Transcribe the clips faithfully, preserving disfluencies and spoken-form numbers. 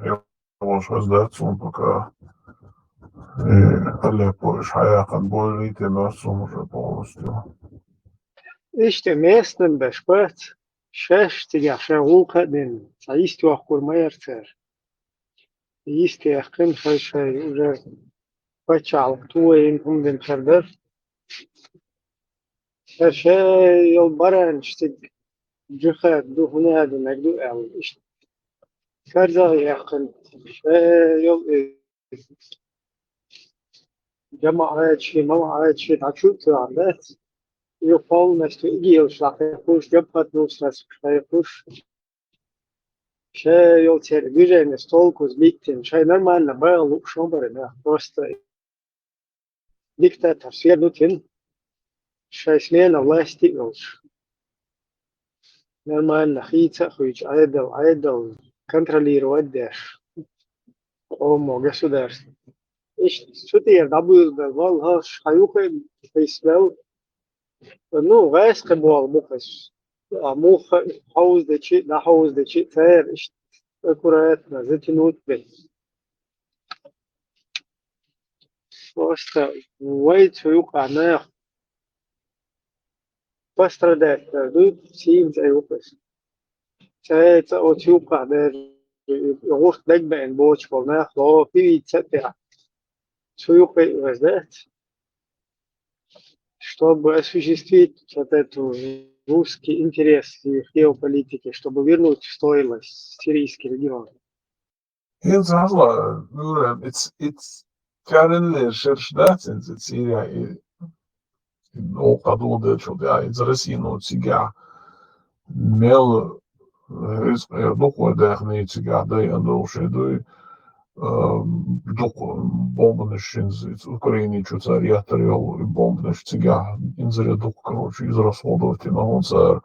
Йолуш хаза дац суна пока. И Алеппо уьш хьаяьккхина, бойлийтина моьтту суна уже полностью. Иштта местан беш бац, шаьш цигахь шайн гӀуллакх а дина, цхьа йист йохкур ма яра цара. Йист яьккхина шай-шай уже пачхьалкх тойина хӀума дина хир дара. Ша шай йолу баранаш цига джихад ду, хӀунда а ду, мега ду аьлла, иштта карзах яьккхина, шай йолу и жамаӀатши, мамаӀатши дӀачу а тоьхна дац. И полностью ИГИЛаш дӀакхайкхуш, Джабхат Нусрат дӀакхайкхуш. Шай йолу церан движение с толку сбитина, шай нормально бала лууш ма бара нах, просто диктатор свернутина, шайн смена власти а йолуш. Нормально хийца а хуьйцу, Ӏедал, Ӏедал контролировать деш. Къомо, государство. Иштта цу тӀера дӀабуьйлабелла, валлахӀи, хьан юкъа а хьисбелла. Ну, гӀаьскхи болу муха аса. А муха хьовзадечи, дӀахьовзадечи, цара иштта аккуратно затянуть бен. Просто вай цу юкъа нах пострадать дар дуй, сийна цӀе юкъа аса. Цай цӀа оцу юкъа дер, и гӀурт дагбеана боцуш болу нах ло, пивица а тӀехь. Цу юкъа а ваза дац. Чтобы осуществить вот эту русский интерес в геополитике, чтобы вернуть в стойло сирийский регион. ХӀинца хьажал, Юрай, иц, иц кӀариллера шераш дац хӀинца Сирия и, и оха дӀадоладелчул тӀаьхьа, иза Россино цигахь мел рицкъ эр ду-кх вай даьхний цигахь дайъина долуш дуй, а, дукха бомбанаш хӀинца, иза Украине чу цара еттар йолу и бомбанаш цигахь инзаре дукха, короче, израсходовать йина хӀун цара,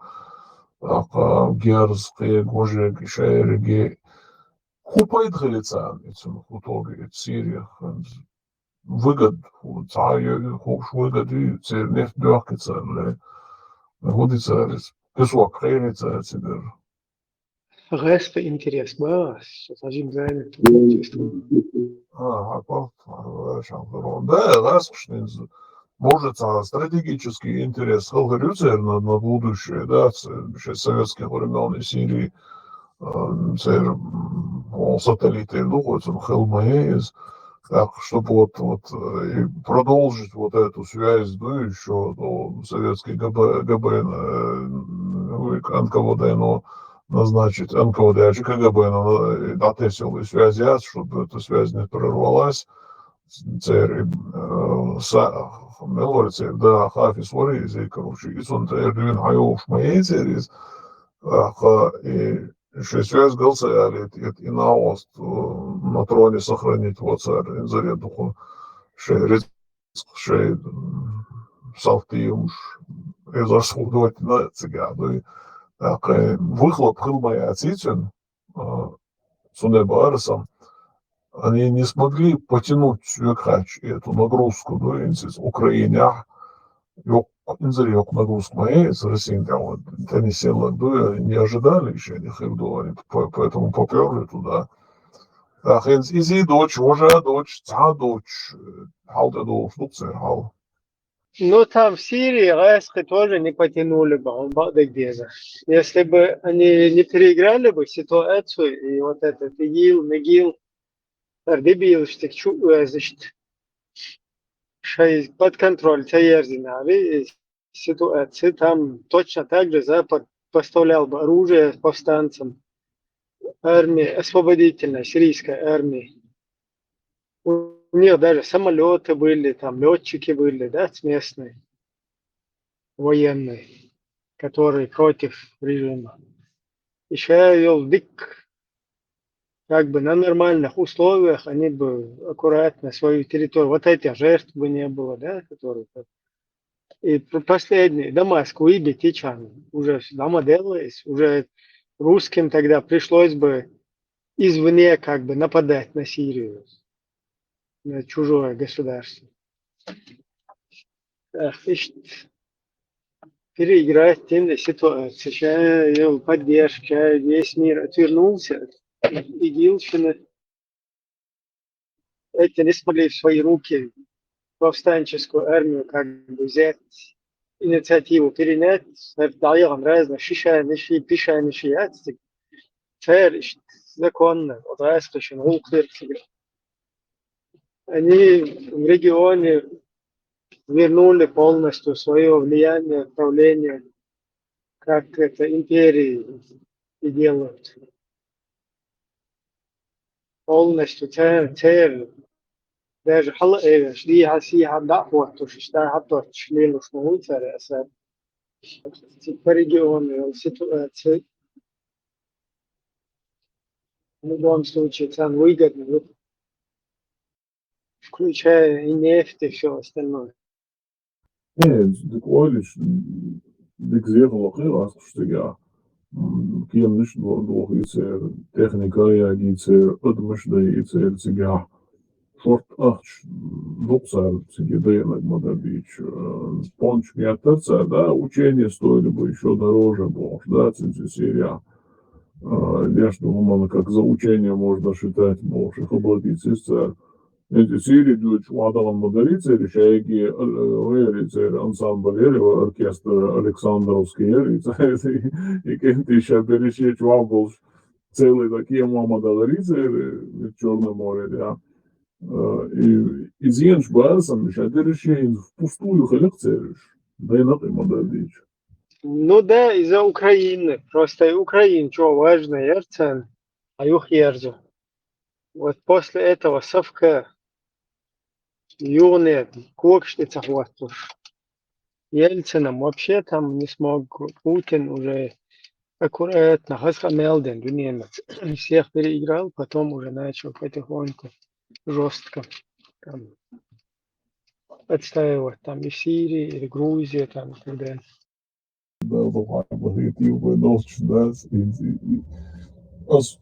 тӀаккха герз, кхин, гожиг, шайриге. ХӀун пайда хили царна и цунах в итоге, и Сирия, хӀинца? Выгод, цхьа йо-, хӀуш выгод ю, церан нефть доьхки царна, ле. ХӀун ди цара иза? Песок кхери цара цигара? ГӀаьскхи интерес бац, со сажим занят, чувствую. А, хьан кохту, хьан ваьшан карон. Да, гӀаьскхашна иза. Может, цхьа стратегический интерес хала хир ю церан на, на будущее, да, ц-, шайн советских времён и Сирии, а, церан, м, сателлитера ду, хоть он хила ма е иза. Так, чтобы вот, вот, э, и продолжить вот эту связь, да, ещё до советской ГБ, ГБ, э, ой, НКВД, но назначить НКВД, а ещё КГБ, но, э, датесил и связь яц, чтобы эта связь не прервалась. Церан, э, са-, мел вара церан, да, Хафиз вара иза, короче, и цунна тӀера дуьйна хьайогӀуш ма яй церан иза. Аха, и шайн связь гал ца ялийта, и, и нагӀост, э, на троне сохранить вацара, инзаре дукха шайн рицкъ, шайн, м, салтий хӀумаш, иза расходовать йина цигахь дуй. ТӀаккха выхлоп хила ма яций цуьнан, а, цундела бахара сан. Они не смогли потянуть сверхач эту нагрузку, дуй, хӀинца иза Украинехь йоккха, инзаре йоккха нагрузка ма яй иза Россин тӀехь, вот, теннисиллаг, дуй, они не ожидали, ещё они хир ду, они по-, поэтому попёрли туда. ТӀаккха хӀинца иза а доцуш, важа а доцуш, цхьа а доцуш, э, хьал тӀедогӀуш ду-кх церан хьал. Ну, там в Сирии гӀаьскхи тоже не потянули бы, хьуна бакъдерг деза. Если бы они не переиграли бы ситуацию, и вот этот ИГИЛ, МИГИЛ, хӀара дебилаш цига чу а оьзуш, шайн под контроль ца ерзинарий, и ситуация, там точно так же Запад поставлял бы оружие повстанцам, армии, освободительной сирийской армии. У них даже самолёты были, там лётчики были, да, местные, военные, которые против режима. Ещё я вёл дик, как бы на нормальных условиях они бы аккуратно свою территорию, вот этих жертв бы не было, да, которые... И п-, последний, Дамаск выбить, и чё, уже дома делалось, уже русским тогда пришлось бы извне как бы нападать на Сирию, на чужое государство. Эх, ишт переиграть тем ситуацию. Сейчас поддержка, весь мир отвернулся. ИГИЛ, Эти не смогли в свои руки повстанческую армию как бы взять, инициативу перенять, это даёт разные шишаниши, пишаниши, цер законно, вот раз точно, они в регионе вернули полностью свое влияние, правление, как это империи и делают. Полностью цер, цер, даже хала эвеш, ди хаси хада хватуш, шта хатуш, шлилуш, ну, цер, эсэ. По региону, ситуация. В любом случае, цен выгодно, включая и нефть, и все остальное. Э, дык ойлаш, дык зехалахъе аз кхуштага. Кемнаш дохийцар, техника ягийцар, адамаш дайийцар цигахь. Шорт ахча дукха цар цига дайнаг ма дадийча. Понч меттар цар, да, учение стоили бы ещё дороже бохуш, да, цинци Сирия. Деш ду, как за учение можно считать бохуш, хабар дийцар цар. Эти Сири дуьйцу вадалан ма дарий церан, шайги, э, вайри церан ансамбль яри, оркестр Александровский яри, и кенти ша береши чуа болш целый такие мама дарий церан, э, Чёрное море, да. Э, и, и зенш барсам, ша береши впустую халих цериш. Дай нахуй ма дарич. Ну да, из-за Украины. Просто и Украина, чё важно, ярцан, а юх ярзу. Вот после этого совка югнет, кокшни цахваттуш. Ельцином вообще там не смог. Путин уже аккуратно, хас хамелден, дунена. Всех переиграл, потом уже начал потихоньку, жестко там отстаивать, там и Сирия, и Грузия, там и так далее. Да, бахьа бахьа тиу бай нохч, да, и, и, и. Ас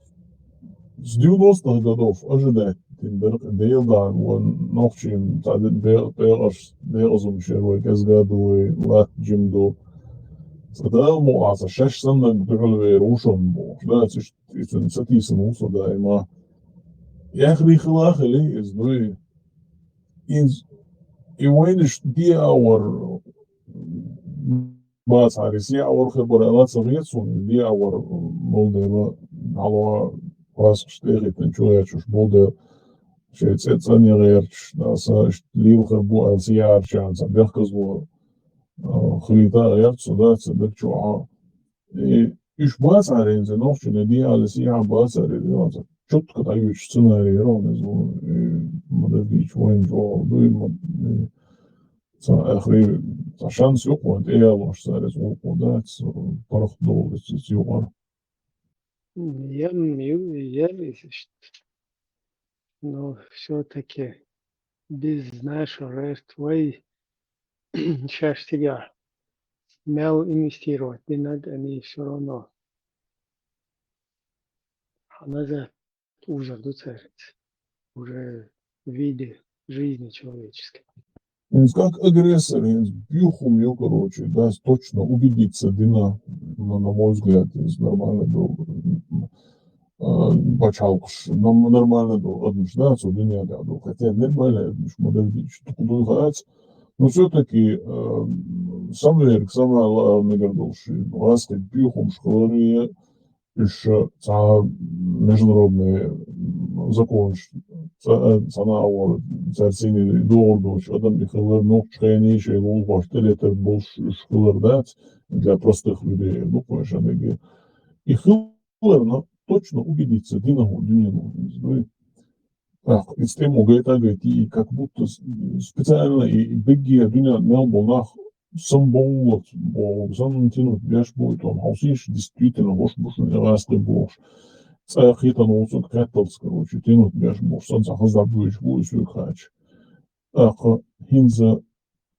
с девяностых годов ожидать, тин бер, дел да, вон нохчим, та де, де, де, ас, де, азум шер вай, газгаду вай, лат джимду. Садал му аса, шаш санна, дурл вай, рушан бу. Да, циш, ицин сатисан уса, да, има. Яхри хила хили, из дуй. Из, и вайниш ди аур, бац, ари си аур хабар ала цагет сун, ди аур, мол дела, алва, пас штехитен, чуя чуш, болде, шей цецан ягерч, да, са, лил хабу, ан си ярчан, са, бехказло, хлита ярцу, да, цебек чуа. И иш бацарин, зе нохчуна диалис, я бацарин, я бацарин. Чётко таючи сценарий ровно зу, э, мадавич вайн жо, дуй ма, э, са ахри, са шанс юкъу, э, ялош сарис уку, да, с-, парах доллар, с-, с-, юкъар. М, я, м, ю-, я, м, ш-, но всё-таки без наших жертв, вай, щас тига мел инвестировать не надо, они всё равно. А назад уже дуцерец, уже в виде жизни человеческой. Инз как агрессор, инз бюхум ю, короче, да, точно убедиться дина, на, на мой взгляд, инз нормально был, а, бачалкш, нам нормально был, однуш, да, цу дунья, да, был, хотя нормально, однуш, модернич, тук дуй хац, но всё-таки, э, самверг, самая ла-, мегардолши, ласка, бюхум, шхалария, уьш цхьа международный, м, закон, ца-, цхьана а вар, царцини догӀур долчу адам и хилар, нохчу хенахь шайн гӀуллакхаш тӀелетар болуш уьш хилар дац для простых людей, ну, конечно, и хилар, но точно убедиться, дина хӀун, дуьненахь хӀун иза дуй. ТӀаккха иза тӀе мо гайта а гайти, и как будто с-, специально и, и бегге дуьненахь мел болу нах самбовлалц боху, санна тянуть беш бу, и тхьовсийша действительно хӀуш бу шуна и гӀаскхи бохуш. Цкъа а кхетан волчунга кхетталц, короче, тянуть беш бохуш, санна цхьа хаза буьйш бу и соьга хача. ТӀаккха хӀинца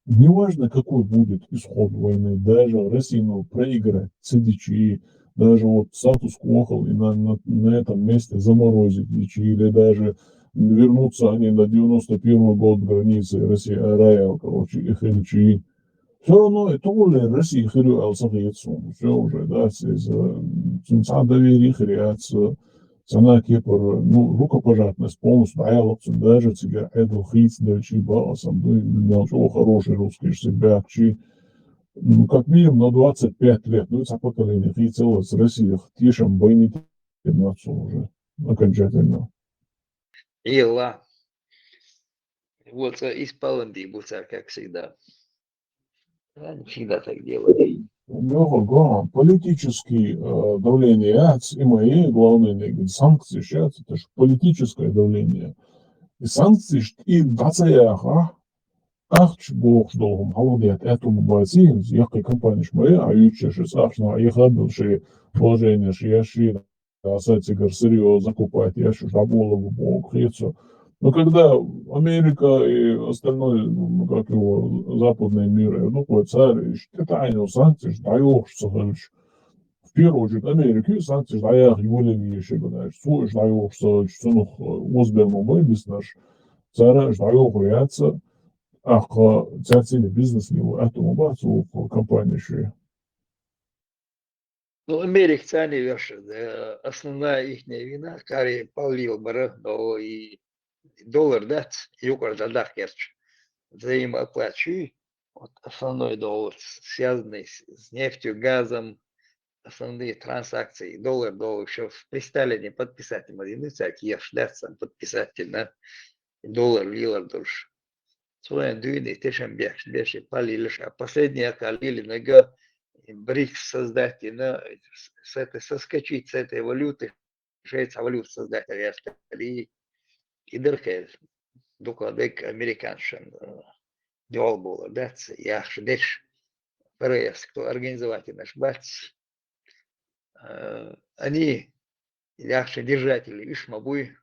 неважно, какой будет исход войны, даже Россия, ну, проиграть ца дичи, даже вот статус-кво хила и на, на, на этом месте заморозить дичи, или даже вернуться они на девяносто первый год границы России, а, Раял, короче, и хилчи. Всё равно и тулле Россия хир ю аьлла ца хета суна. Всё уже, да, цу иза, цуьнца доверие хир яц, Цана кепара, ну, рукопожатность полностью дӀаяллалц, даже цига Ӏедал хийцаделча бакъ санна, ну, мел чӀоагӀа хороший русский цига баьхкача, ну, как минимум на двадцать пять лет, ну, цхьа поколение хийцаллалц Россех, тешам байнаб цо уже окончательно. Илла. Вот, э, из паланди буцар, как всегда. Они всегда так делают. Йоха, го, политический, э, давление яц, и мои главные нигде санкции сейчас, это же политическое давление. И санкции, и дӀа ца яха, ахча бохуш долу хӀума хьалхадетта аьтту ма бац, и яккхий компанеш ма е, а юьйцуш ахча яха а била шайн положенеш еш, шен а, са цигара серьёзно закупать еш, уж дӀаболабо боху хета со. Но когда Америка и остальной, ну, как его, западный мир, ну, кхой цара, иштта тӀетаьӀӀина санкцеш дӀайохуш ца хилча, в первую очередь, Америка санкцеш дӀаяха йолале еш, значит, цо уж дӀайохуш ца хилча, цунах, э, озабелла ма бай биснарш, цара уж дӀайохур яц, тӀаккха цаьрца бизнес лело аьтту ма бац оха компанеш ве. Ну, Америка царна вешан, э, основная ихняя вина, кхари паллил бара, но и доллар дац, юкъара дӀадаккха гӀерташ. Взаимооплачиваем, вот основной доллар, связанный с, с нефтью, газом, основные транзакции, доллар, доллар, ещё при Сталине подписать ма дина, цаьрга еш дац, подписать дина, доллар, лилар долуш. Цо вайн дуьйна тешам беш, беш и паллилаш, а последняя калили нага БРИКС создать дина, с, с этой соскочить, с этой валюты, шайца валюта создать гӀертари. И дархе дукха дег американцашна, э, дуьхьал болар дац, яхаш деш, ПРС, кто организовать динарш бац. Э, они яхаш держатели, уьш ма буй.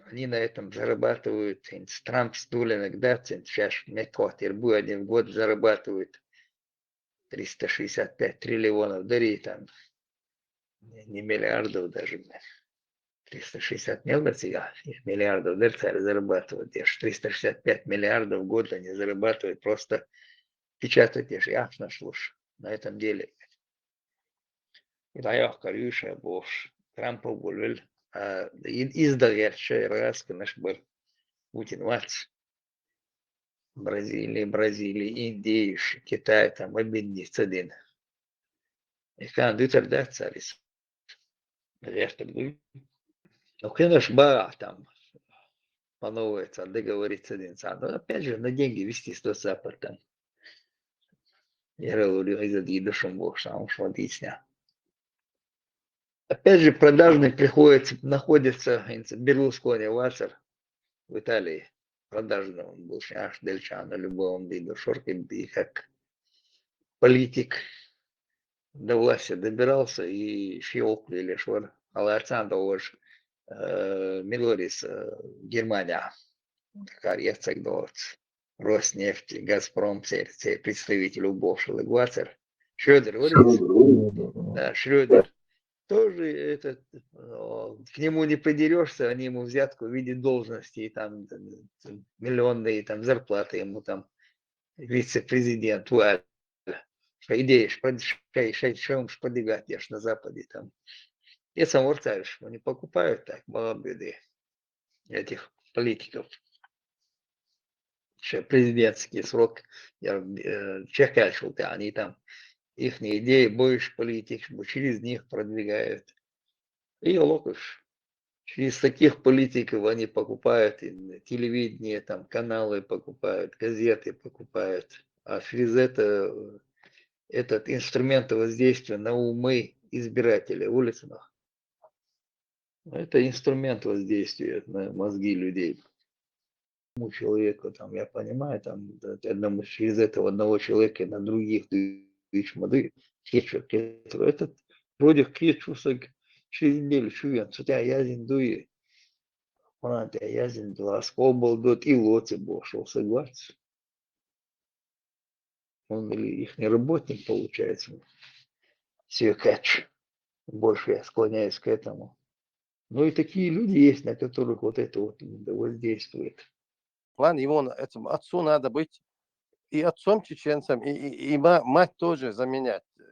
Они на этом зарабатывают, хӀинца Трампс дуьйлинарг дац, хӀинца шаьш меттахӀоттийр бу, они в год зарабатывают триста шестьдесят пять триллионов дари, там, не, не миллиардов даже, триста шестьдесят мел дар цига, миллиардов дар цара зарабатывают, еш триста шестьдесят пять миллиардов в год они зарабатывают, просто печатать еш ахчанаш луш на этом деле. И дӀайохкар юьйша бохуш, Трампа волавелла, а, и, иза дан гӀерташ шайн гӀасканаш бара. Путин вац. Бразилия, Бразилия, Индия, Китай, там, объединиться дина. И кхана дуьтур дац цара иза. ГӀертар дуй. Ну, конечно, бара там по новой цара договориться дина цара. Но опять же, на деньги вести сто Запад там. Яра лури иза дийдушун бохуш, а уж ма дийцина. Опять же, продажный приходится, находится, хӀинца Берлускони вацар в Италии. Продажный он был, аш делча на любой он дийду, шорки би, как политик до власти добирался и шиолк лелеш вара. Аларцан долаш, э, Милорис, э, Германия. Кхар яцаг долц. Роснефть, Газпром, церан, церан представитель убовшил гуацар. Шрёдер варис? Шрёдер, да. Да, Шрёдер. Тоже этот, э, к нему не придерешься, они ему взятку в виде должности, и там, э, миллионные там зарплаты ему там вице-президент, уаль. Шайн идеяш прод-, шайн, шайн, шайн продвигать еш на Западе там. И сам варцариш, они покупают так, молодые этих политиков. Ещё президентский срок, я, э, чекачил, да, они там, ихние идеи больше политик, через них продвигают. И локуш. Через таких политиков они покупают и телевидение, там, каналы покупают, газеты покупают. А через это, э, этот инструмент воздействия на умы избирателей, улицных. Это инструмент воздействия на мозги людей. Одному человеку, там, я понимаю, там, да, одному, через этого одного человека на других дыш моды, кечу, кечу, этот, вроде кечу, саг, через неделю чуян, хотя я зин дуи, фанат, я зин дуа, скобал дот и лоци бошел, согласен. Он или ихний работник, получается, все catch. Больше я склоняюсь к этому. Ну и такие люди есть, на которых вот это вот воздействует. План ему на этом отцу надо быть и отцом чеченцем, и, и, и ма-, мать тоже заменять. Э,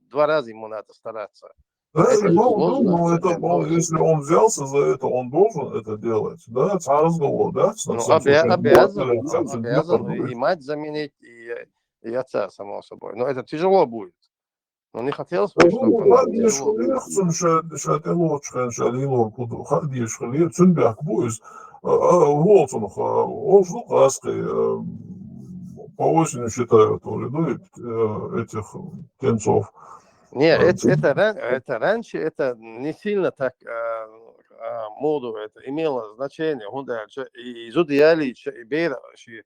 два раза ему надо стараться. Да, это и он, ну, это он, если он взялся за это, он должен это делать. Да, цхьа разговор, да, с Ну, обя- обязан, ну, обязан, и мать заменить, и, и отца, само собой. Но это тяжело будет. Но не хотелось бы, чтобы было тяжело. Ха деш хилар, цун ша, ша тӀелоцу хенахь, ша лийнор куду, ха деш хилар, цун бехк бу иза. А, а, волцунах, а, он же, ну, хаскхьа, э, по осени считают, то ли, ну, и, э, этих птенцов. Не, э, это, это, ран- это раньше, это не сильно так, а, а, моду это имело значение, хӀунда аьлча и зуда ялийча, и бер ши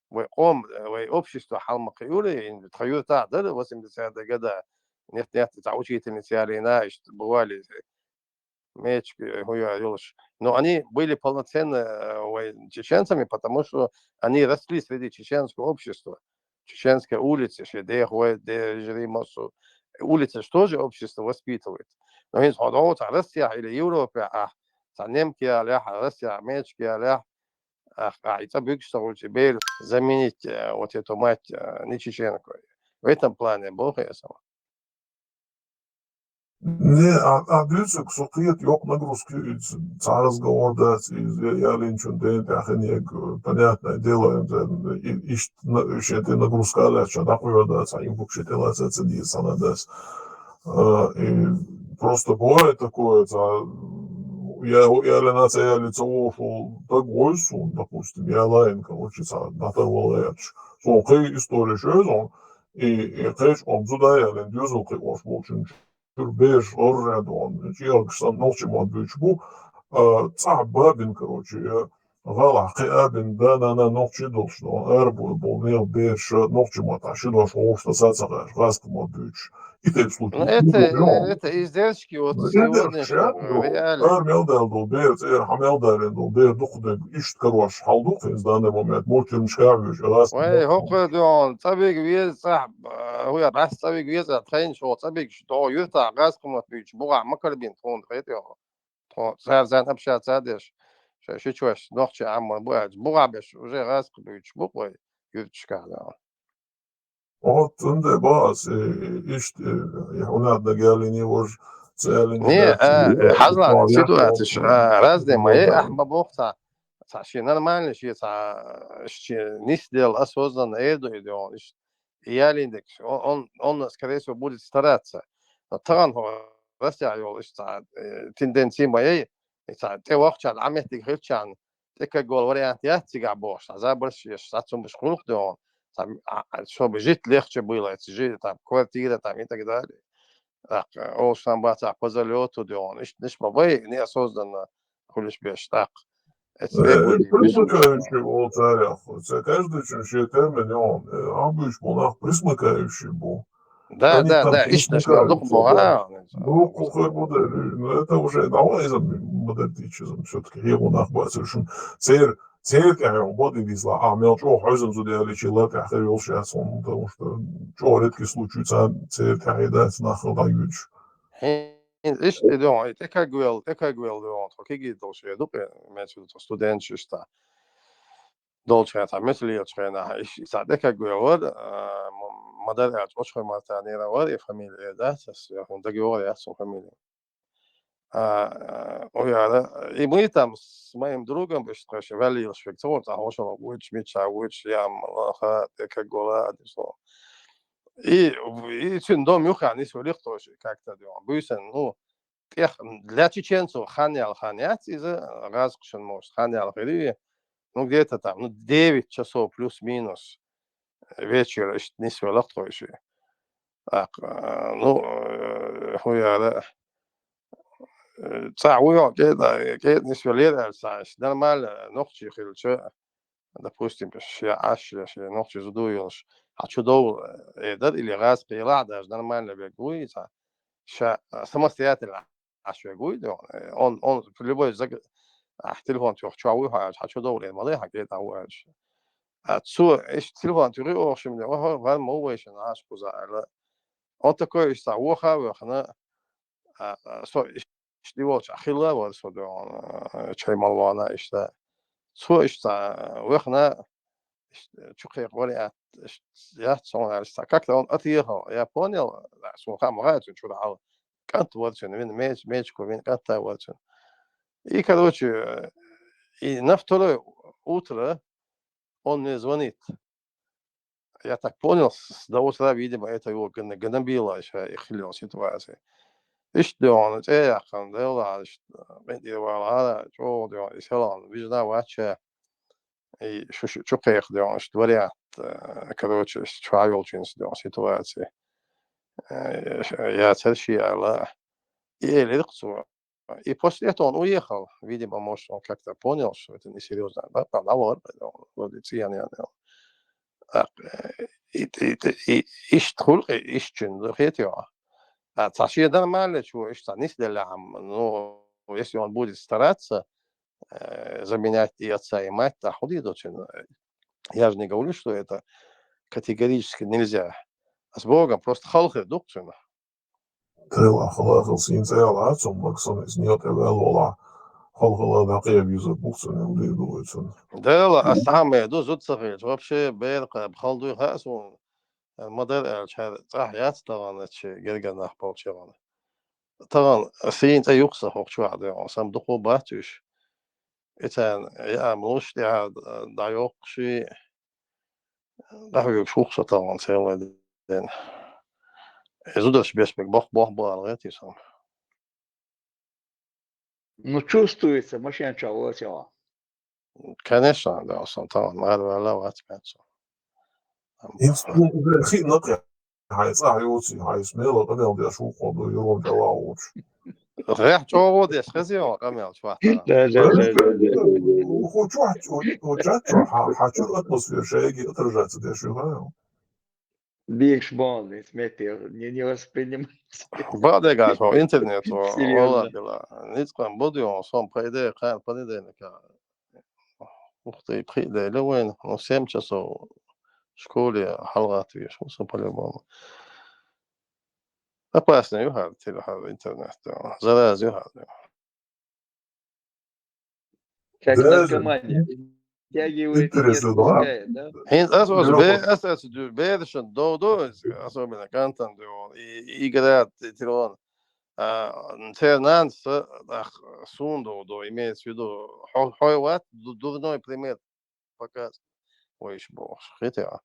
вай къом, вай общество хьалма кхиура, и тхан юьртахь дара восьмидесятые года. Нет, нет, цхьа учительница ялийна, иштта бывали мячик, э, хӀун йолуш. Но они были полноценными, э, вай чеченцами, потому что они росли среди чеченского общества. Чеченская улица, ши дехой, де жри массо. Улица же тоже общество воспитывает. Но хӀинца хьо догӀу цхьа Россехь или Европехь, а, цхьа немка ялахь, Россехь мячик ялахь, а, а, и цӀа буьгуш ца хуьлча, бер заменить, э, вот эту мать, э, не чеченкой. В этом плане боху я сама. Не, а, а дуьйцург со кхета йоккха нагрузка ю иза, цхьа разговор дац, иза ялийначун ден тӀехь хинег, понятное дело, и, иштта на- шен тӀе нагрузка а лаьцна, дӀакхоьхьур дац, цхьа юбок шен тӀе лаца ца деза, цхьа а дац. А, и просто бывает такое, цхьа, я, ялийна ца ялийна ца вогӀуш волу стаг вуьйцу суна, допустим, я лайна, короче, цхьа дӀатарвала гӀерташ. Суна кхин история ю иза, и, и кхечу къоман зуда ялийна доьзал кхиош волчун чуьра бераш гӀорра а догӀу, чӀегӀаргаш санна нохчийн мотт буьйцуш бу, а, цӀахь бабина, короче, я гӀалахь кхин а бина, да-нана нохчий долуш догӀу, ара бу- болу нехан бераш нохчийн маттахь ши дош вовшахтаса ца гӀерташ, гӀазкхийн мотт буьйцуш. И тайпа случай. Ну, это, это издержки, вот, ну, сегодняшнего реалии. Ара мел даьлла долу бер, цӀера хьан мел далийна долу бер дукха дерг, иштта карош хьал ду-кх хӀинца данный момент, мультфильмашка а вуьйш, гӀазкхийн мотт. Вай, хӀокхуьра дуьхьал, цӀа вига веза, цӀахь, а, хӀун яра, цӀа вига веза, тхайна чохь цӀа бигаш, догӀу юьртахь гӀазкхийн мотт буьйцуш, бухахь ма карабина тхуна, хетий хьо. Тхо цара зан общаться а деш, шайн ши чоьш нохчий Ӏамор бу аьлча, бухахь беш уже гӀазкхи буьйцуш бу-кх вай юьрташкахь, да. Вот, ынде бац, э, иштта, э, хьуна дага ялийна важа, ца ялийна. Не, а, хьажал, ситуацеш, а, разные ма ю, ахь ма боху цхьа, цхьа шен нормальный, шен цхьа, шен нисделла, осознанно эр ду и догӀу, иштта ялийна дерг, он, он, он, скорее всего, будет стараться. Но тахана хӀо Россехь йолу иштта цхьа, э, тенденция ма ю, и цхьа тӀе вахчарна, Ӏа меттиг хилчарна, тӀекхаргвала вариант яц цигахь бохуш, цхьа забарш еш, сацамаш хуьлу-кх догӀу, там, а, а, чтобы жить легче было, эцу жи-, там, квартира, там, и так далее. ТӀаккха олуш там бацахь по залёту догӀу, иштта ниш ма бай, неосознанно хуьлуш беш, тӀаккха. Эцу, э, бегу, э, примыкающий волу царах, ца каждый чун шен термин йогӀу, э, Ӏамбуьйш бу нах присмыкающий бу. Да, да, да, иштта наш мел дукха бу, а. Дукха хир бу дерриг. Ну, это уже давай иза модернизм, всё-таки хьехо нах бацара шуна. Цер, цер тӀехь йогӀу бади дизла, а мел чӀогӀа хьоьзан зуда ялийча лар тӀехь хир йолуш яц хьуна, потому что чӀогӀа редкий случай царна цер тӀехь дац нах хила дӀаюьйцуш. ХӀинца иштта и догӀу, и тӀекхаргвелла, тӀекхаргвелла догӀу, тхо кегий долуш хир ду-кх, имеется в виду, тхо студенташ иштта. Долчу хенахь, цхьа меттиг лелачу хенахь, иш, цхьа тӀекхаргвелла вара, а, м-, ма-дарра аьлча, Очхой Мартанера вара и фамилия, э, дац, ас, я хӀун дагайогӀур яц цуьнан фамилия. А, а, хӀун яра, и мы там с моим другом, иштта тхо шу ваьллалаш верг ца вара, цхьа хьошалгӀа вуьйцуш, миччахь вуьйцуш, я м-, ха, тӀекхаргвелла, а, дисо. И, и цуьнан дом юххехь нисвелира тхо шу как-то, буьйсанна, ну, тӀех для чеченцев хан яьлла хан яц иза, гӀазкхашна, может, хан яьлла хир ю. Ну, где-то там, ну, девять часов плюс-минус вечера иштта нисвелла-кх тхо шу. ТӀаккха, ну, э, хӀун яра, э, цхьа вуй хьо кӀе-, кӀе-, нисвеллера аьлла, цхьа иштта нормально нохчий хилча, допустим, шен Ӏаш, я шен нохчий зуда йолуш, хьан чу довла, э, дар или гӀазкхи елахь, даже нормально верг вуй, цхьа, ша, а, самостоятельно Ӏаш верг вуй, э, он, он, любой заг-, ахь телефон туьйхича чохь вуй хьо аьлча, хьан чу довла, ма ле, хьан кӀе тӀехь ву аьлча. А цо, иштта телефон туьйхи оха шимне, ва-, ва-, ван ма ву вайшинна Ӏаш кхузахь аьлла. Он такой иштта цхьа воха а воьхна, а, а, со иштта и волчохь хилла вара со дуьхьал, а, чай мала вахана иштта. Цо иштта, а, вахана, иштта чу кхайкха вариант иштта яц хьуна аьлла, иштта как-то он отъехал. Я понял, а, суна хаа ма хаьа цуьнан чуьра хьал. кӀант вар цуьнан, вина меч-, мечко вина кӀант а вар цуьнан. И, короче, и на второе утро он мне звонит. Я так понял, с, до утра, видимо, это его гна-, гнобило ещё и хилла ситуация. Иштта дуьйна, цӀе яьккхина, делла, иштта, бен тӀера вала, чӀогӀа дуьйна, и селхан, вижна вача, и шу, шу, чу кхеха дуьйна, иштта вариант, э, короче, иштта чу йолчу дуьйна ситуация. Э, я церши аьлла, и элира цо. И после этого он уехал. Видимо, может, он как-то понял, что это несерьёзно. Да, правда, а вот, вроде циган, я, я. Так, э, и, и, и, и, иштта хуьлу, иштта чуьнан хетий хьуна. А цхьа шен нормальный чу, иштта цхьа нисделлехь, ну, если он будет стараться, э, заменять и отца, и мать, так хӀун дийр ду цуьнан? Я же не говорю, что это категорически нельзя. С Богом, просто хала хир ду-кх цуьнан. Делла, хала хила сийна цӀе а лаьцна, Максана иза некъа тӀе ваьлла волахь, хала хила дӀакхаба везар бу-кх цуьнан, дийр ду вай цунна. Делла, ас цхьа а ма ду, зуда ца хилча, вообще бер кхаба хала дуй хаьа суна, ма-дарра аьлча, хӀара цӀахь яц тахана, шен гергара нах болчу тахана. Тахана сийна цӀе ю-кх сан хӀокху чохь дуьйна, сан дукха бац уьш. И царна яа луш тӀаьхьа дӀайоккхуш и, дӀахьоьгуш ву-кх со тахана церан ден. И зударша беш берг боху, боху бала гӀетий сан. Ну, чувствуется, машен чохь вацахь. Конечно, да, сан тахана мара ваьлла вац бен со. Ам, ХӀинца, ну, уже хиъна кхин. Хьайн цӀахь йоций, хьайн смело къамел деш ву хьо ду, юрам тӀе ваха волчу. Гехь чӀогӀа деш хезий хьо къамел чохь тахана? Да, да, да, да, да. Хьо чохь, хьо, хьо чат чохь, хьан, хьан чуьра атмосфера шайги отражаться деш ю, хьан? Бийш бон, эс метте не, не воспринимается. Бакъдерг аьлча, хьо интернет, Серьёзно. Вала дела. Ницкъан бу ду, сон, по идее, кхана понедельника. Ух ты, пхиъ дели вайна, ну, семь часов школе хьалагӀатта везаш ву со по-любому. Опасный ю хӀара, тила хӀара интернет, да. Зараза ю хӀара. Как наркомания. Втягивает и не отпускает, да? ХӀинца ас, ас бе-, ас, ас ду-, берашна дов ду, особенно кӀантана ду, и, и игра, и телефон. А, церан нанас, ах, суна дов ду, имеется в виду, хьо-, хьой вац, ду-, дурной пример показывает. Вайша бохуш, хетий хьан?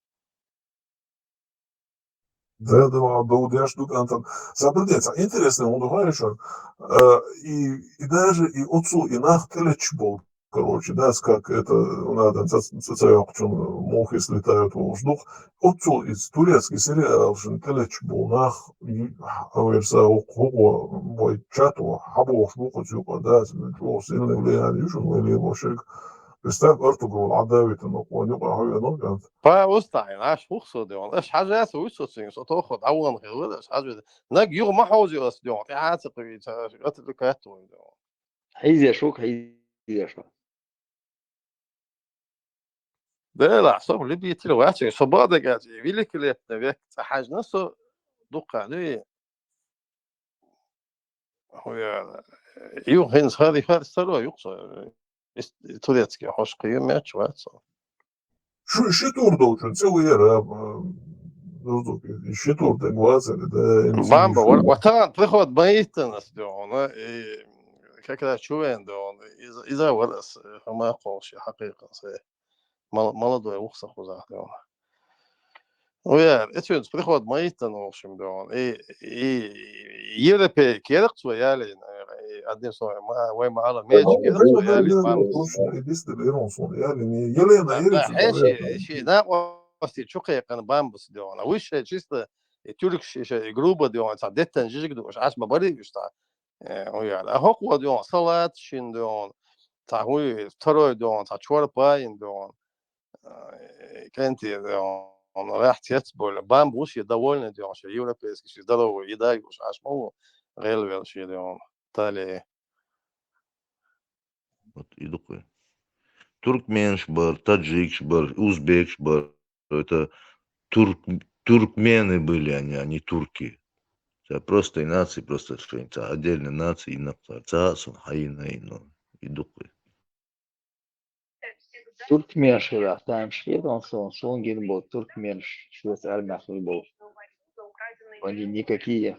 Да, да, дов деш ду кӀантана. Сан бирде цхьа интересный хӀун ду хаьий шуна? Э, и, и даже и оцу, и нах тӀелетташ болу, короче, да, с-, как это, надо, ца-, ца-, ца йоккхучун мухи слетают волуш ду-кх. Оцу иза турецкий сериалшна тӀелетташ болу нах, и, а, верса, хӀу-, хӀу-, вай чат ву, хьан бохуш бу кху цу юкъа, да, чӀогӀа сильный влияние ю шуна вай лелош ерг. Представь, Артугрул Ӏадавитан, ну, кхуьнан юкъа хьо веана кӀант. Па, устагӀ, аш хӀух со де ван. Аш хьажа со вуьсу цуьнга, со тохо дӀаван хир вара, аш хьажа. Наг юха ма хьовзийла ас де ван, тӀаьхьа ца кхуьйца, аш гӀатар катта ван де ван. Хьийзеш ву-кх, хьийзеш ву. Дела, со любитель вац, со бакъдерг аьлча, великолепный век цӀа хьаьжна со дуккха дуй. Хьо яра, юха хӀинца хӀара, хӀара старо ю-кх со, ис-, турецкий хьош кхин ю меч вац со. Шу, ши тур долчун цӀе ву яра, а, дурдук, ши тур дерг вацара, да, МС Бамба, ва, ва тахана приход ма йиттина ас дуьхьал, и как раз чу вен дуьхьал, иза, иза вара ас, хӀама кхолуш, хьакхайкхина се. Мал-, молодой ву-кх сан кхузахь дуьхьал. Ву яра, и цуьнца приход ма йиттина вовшим дуьхьал. И, и европейка яра-кх цо ялийна, и одним словом, ма, вай ма алла, мечик яра-кх цо ялийна, бамба. Точно, и дистер ирон сон ялийна, Елена, да, Елена, хьеший, ши накъостий чу кхайкхина бамбас дуьхьал. Вуьш шайн чисто, и тюркаш, и шайн, и грубо дуьхьал, цхьа деттан жижиг дууш, Ӏаш ма барий уьш цхьа. Э, хӀун яра. А хӀокхо дуьхьал салат шин дуьхьал, цхьа хӀуй, второй дуьхьал, цхьа чорпа йина дуьхьал. Э, кӀентий дуьхьал, рахь цец болу. Бамба ву шен довольный дуьхьал, шен европейский, шен здоровый еда юуш, Ӏаш ма ву гӀелвелла шен дуьхьал. Тале. Вот и дукха. Туркменаш бара, таджикаш бара, узбекаш бара. Это турк-, туркмены были они, а не турки. Это просто и нации, просто шайн, это отдельная нация, и нахуй. Ца сон хайна, и, ну, и дукха. Туркменаш хила, там шхетон сон, сон гин бол, туркменаш, швец армия хила бол. Они никакие.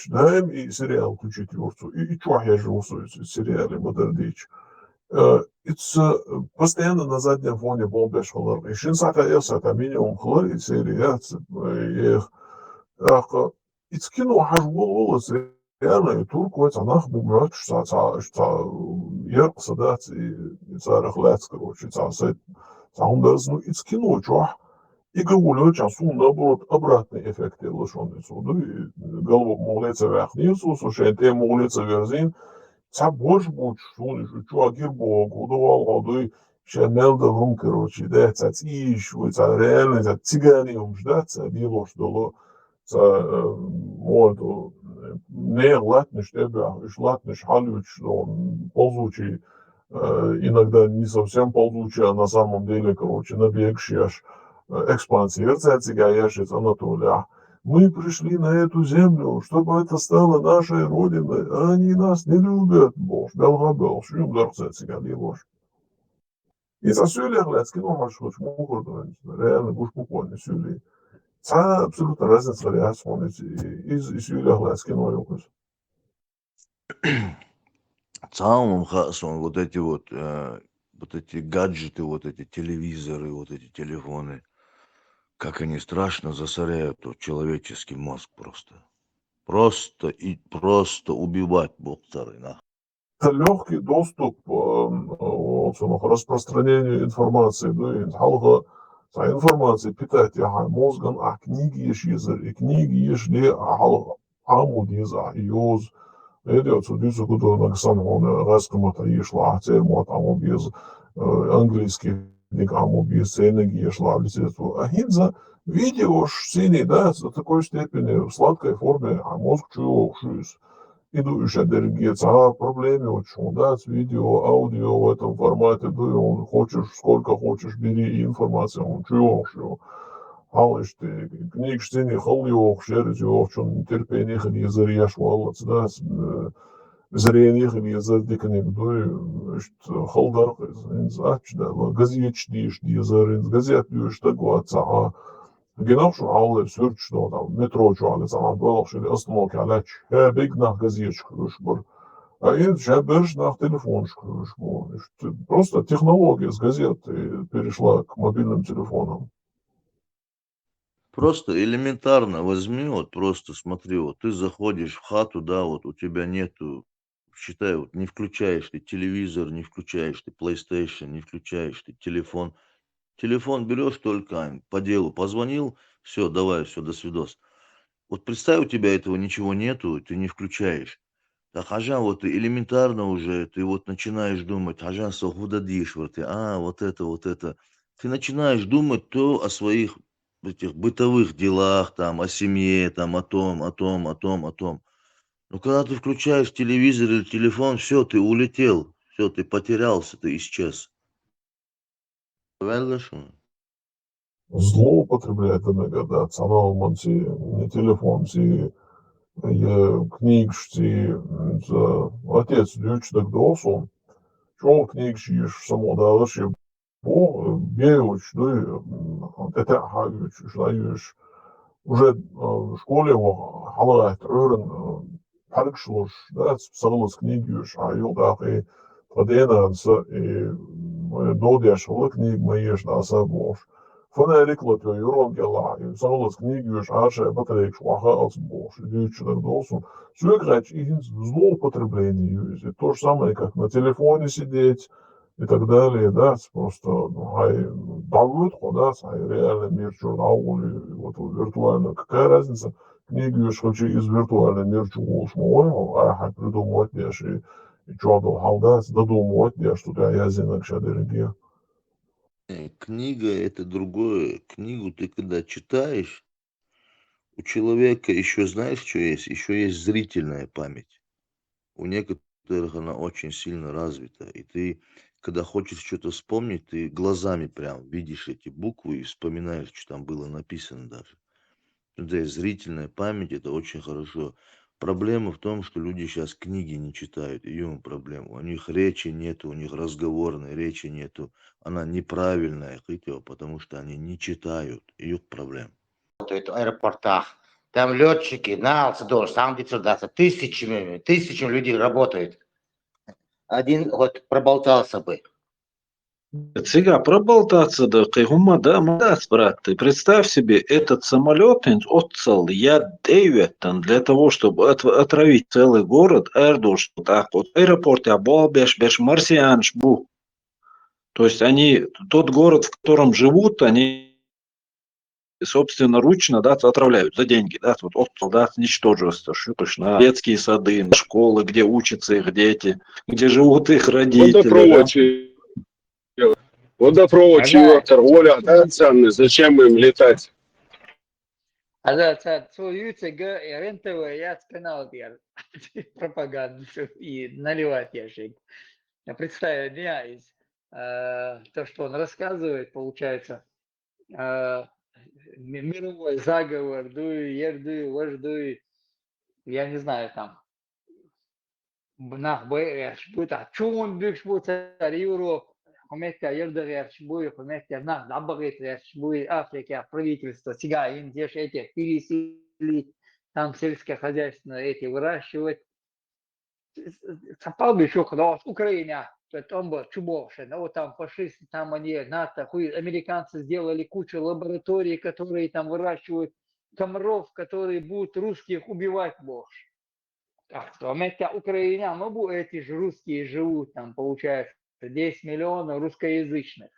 Короче, даим и сериал включить йоах цо. И, и чохь еш йоах цо и сериале ма-дарра дийцича. Э, и цо постоянно на заднем фоне болх беш хилар. И шин сахьта, эх сахьта минимум хилар и серия, ц-, э, эх. ТӀаккха и цу кино хьажа волавелла, реально, и турк вай цхьа нах бу моьттуш, цхьа, цхьа, цхьа яркъа са дац, и, и царах лаьцна, короче, цхьа сайт, цхьа хӀума дац. Ну, и цу кино чохь И гӀоле чӀоагӀа суна, наоборот, обратный эффект елла шоана цо, дуй, голову мугӀле ца ваьккхинера цо, со шен тӀа мугӀле ца верзина, цхьа борш буцуш, суна уж чӀоагӀа гир боху, хӀун ду валла хьо, дуй, шен мел долу хӀума, короче, да, цхьа цӀийш вуй, цхьа реальный, цхьа цигани хӀумаш, да, цхьа лелош долу, цхьа, э, мо ду, нехан латтанаш тӀе а баьхна, уьш латтанаш хьалуьйтуш долу, ползучий, э, иногда не совсем ползучий, а на самом деле, короче, набегаш еш, э, экспансия яра цаьрца цигахь еш иза Анатолиехь. «Мы пришли на эту землю, чтобы это стало нашей родиной, а они нас не любят», бохуш, белха а боьлхуш, шуьйма дара цаьрца цигахь лелош. Иза суьйлех лаьцна кино хьожуш хилча муха хир ду, реально гуш бу хьуна и суьйлий. Цхьа абсолютно разница яц хьуна иза, иза и суьйлех лаьцна кино ю иза. Цхьа хӀума хаьа суна, вот эти вот, э, вот эти гаджеты, вот эти телевизоры, вот эти телефоны, как они страшно засоряют вот человеческий мозг просто. Просто и просто убивать боху цара нах. Цхьа лёгкий доступ, э, вот, цунах распространению информации, дуй, хьалха цхьа информация питать яхьа мозган, ахь книги еш езар, и книги еш ле, а хьалха Ӏамо деза ахь и йоза. Эдео цу дуьйцург ду нагахь санна хьуна гӀазкхи мотт еш лахь, церан мотт Ӏамо беза, э, английский дика Ӏамо беза, церниг еш лахь литература. А хӀинца видеош синий, да, до такой степени в сладкой форме, а мозг чу йогӀуш ю иза. И ду уьш а дерриге цхьа проблема йоцуш хьуна, дац, видео, аудио в этом формате, дуй, хьуна хочешь, сколько хочешь, бери, и информация хьуна чу йогӀуш ю. Хьал иштта, книгаш цӀена хала йохуш яра иза, йохучун терпение хила езар еш валлалц, да, с-, э, зрение хила езар диканиг дуй, иштта хала дара иза, хӀинца ачча даьлла. Газеташ деша дезар, хӀинца газет доьшуш стаг вац цхьа а. Гинах шу хьалле суьрташ до, там, метро чохь ле цхьа а доьлхуш или остановке лаьтташ, хӀе, бегнах газеташка хуьлуш бара. А хӀинца ша берш нах телефонашка хуьлуш бу. Иштта просто технология, с газеты перешла к мобильным телефонам. Просто элементарно возьми, вот просто смотри, вот ты заходишь в хату, да, вот у тебя нету, считай, вот не включаешь ты телевизор, не включаешь ты PlayStation, не включаешь ты телефон. Телефон берешь только, м, по делу позвонил, все, давай, все, до свидос. Вот представь, у тебя этого ничего нету, ты не включаешь. Так, хьажа, вот элементарно уже, ты вот начинаешь думать, хьажа, со худа дишь, вот ты, а, вот это, вот это. Ты начинаешь думать то о своих этих бытовых делах, там, о семье, там, о том, о том, о том, о том. Но когда ты включаешь телевизор или телефон, все, ты улетел, все, ты потерялся, ты исчез. Правильно, что ли? Злоупотребляет иногда, да, цхьана хӀуманца, телефонца, я книгашца, м, за, отец дуьйцуш дагадогӀу суна. ЧӀогӀа книгаш еш, самукъадалар шен бу, беучу дуй, м, тӀетаьӀа хьаоьцуш, уьш дӀаоьцуш. Уже, а, школе ваха, хьалагӀатта Ӏуьйранна, а, пхьаргаш луш, да, сахьлаца книга оьшуш, а, юкъахь и тхан денанас, и, м, дов деш хилла книга ма еша аса бохуш. Фонарик латайо юргӀан кӀелахь, и сахьлаца книга оьшуш, Ӏаршай батарейкаш охьа алц бохуш, и дуьйцуш дагадогӀу суна. Соьга хаьттича, и хӀинца злоупотребление ю иза. То же самое, как на телефоне сидеть, и так далее, да, просто, ну, хьай дӀавоьду хьо, да, хьай реальный мир чуьра дӀавуллий, вот виртуально, какая разница, книга оьшуш хилча иза виртуальный мир чу волуш ма вой хьо, а хьай придумывать деш, и, и чохь долу хьал, да, додумывать деш, тут я язинаг ша дерриге. Э, книга — это другое. Книгу ты когда читаешь, у человека ещё, знаешь, что есть? Ещё есть зрительная память. У некоторых она очень сильно развита. И ты, когда хочешь что-то вспомнить, ты глазами прям видишь эти буквы и вспоминаешь, что там было написано даже. Ну, то есть зрительная память — это очень хорошо. Проблема в том, что люди сейчас книги не читают, и в этом проблема. У них речи нету, у них разговорной речи нету. Она неправильная, хитё, потому что они не читают. И в этом проблема. Работают в аэропортах. Там лётчики, на алца должен, сам дицу даса, тысячами, тысячами людей работают. Один вот проболтался бы. Цигахь проболтаться да, кхин хӀумма да а ма дац, брат. Ты представь себе, этот самолёт хӀинца оццал яд тӀе а йоьттан для того, чтобы от-, отравить целый город, аэродорс, вот так вот, аэропортехь болх беш, беш марсианаш бу. То есть они, тот город, в котором живут, они собственноручно, да, отравляют за деньги, да, вот от солдат ничтожество, что точно, детские сады, школы, где учатся их дети, где живут их родители, да. Водопровод, чего, торговля, да, ценный, зачем им летать? А да, ца цо юцега РНТВ, я канал я пропаганду и наливать ящик. Я представляю, да, из э, то, что он рассказывает, получается, э, ми- мировой заговор, дуй, ердуй, вождуй, я не знаю, там, нах бэш будет, а чун бюкш будет, цар Европа, хуметя ердуй будет, хуметя нах дабагит будет, Африка, правительство, сега им здесь эти пересели, там сельскохозяйственные эти выращивать. Цапал бы еще, когда вот Украина, то там был чубовше, но вот там фашисты, там они, НАТО, хуй, американцы сделали кучу лабораторий, которые там выращивают комаров, которые будут русских убивать больше. Так что, а Украина, ну, бу- эти же русские живут, там, получается, десять миллионов русскоязычных.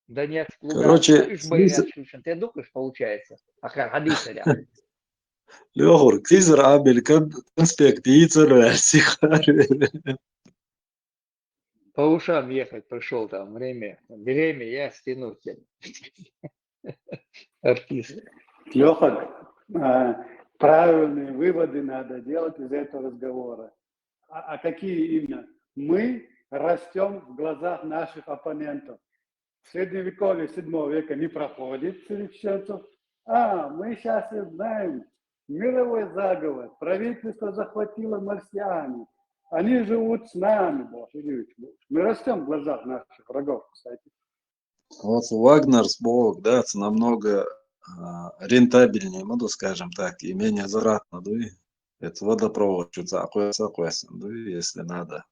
Донецк, Луганск, Короче, иш боящийся, ты духаешь, получается. А как, ходить, да. Лёхур, кизер абель кон- конспект, и цервер, сихар. По ушам ехать пришел там, время, время я стянуть. Артист. Леха, а, правильные выводы надо делать из этого разговора. А, а какие именно? Мы растем в глазах наших оппонентов. В средневековье седьмого века не проходит среди чеченцев. А, мы сейчас и знаем. Мировой заговор. Правительство захватило марсиане. Они живут с нами, Боже, Юрьевич, Боже. Мы растем в глазах наших врагов, кстати. Вот Вагнер сбоку, да, это намного а, рентабельнее, ну, скажем так, и менее затратно, да, и это водопровод, что-то такое, такое, да, и если надо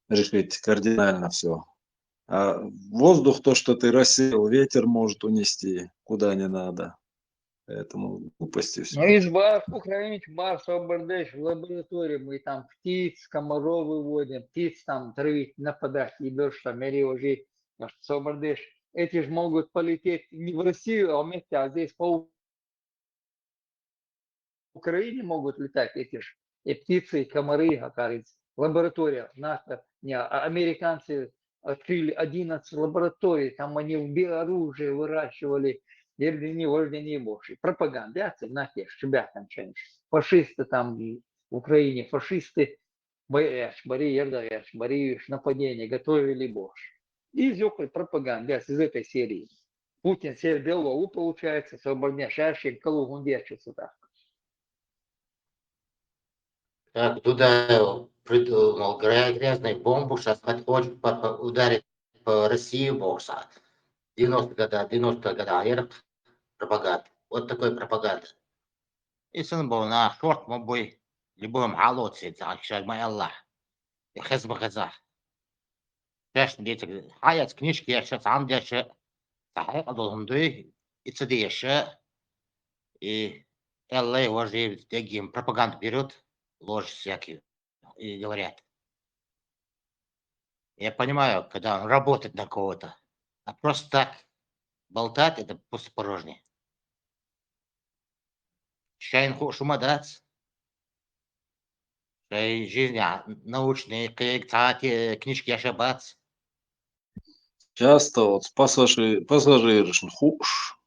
решить кардинально все. А воздух, то, что ты рассеял, ветер может унести куда не надо. Поэтому глупости все. Ну, из бар, Украине бар, собердеш, в лаборатории мы там птиц, комаров выводим, птиц там травить, нападать, и больше там, или уже, собердеш. Эти же могут полететь не в Россию, а вместе, а здесь по Украине могут летать эти же и птицы, и комары, оказывается. Лаборатория НАТО, не, а американцы открыли одиннадцать лабораторий, там они в биоружие выращивали, вердини, вождени больше. Пропаганда, знаете, ребята, фашисты там в Украине, фашисты, боясь, бари, ердаясь, бари, нападение готовили больше. И из пропаганда, из этой серии. Путин сербело, получается, соборне шашин, колу гундечу сюда. Так, Дудаев придумал грязную бомбу, сейчас хочет ударить по России бокса. девяностые года, девяностые года, а пропаганда. Вот такой пропаганда. И сын был на шорт мобой, любым алоци, так сейчас моя Аллах. И хезма хеза. Сейчас дети, а я книжки, я сейчас ам дяше, так я должен дуй, и цеди еще, и Л А уже таким пропаганду берут, ложь всякие, и говорят. Я понимаю, когда он работает на кого-то, а просто так болтать, это пустопорожнее. Шайн ху шумадац. Шай жизнь научный, книжки ошибаться. Часто вот пассажир, пассажиры хуш,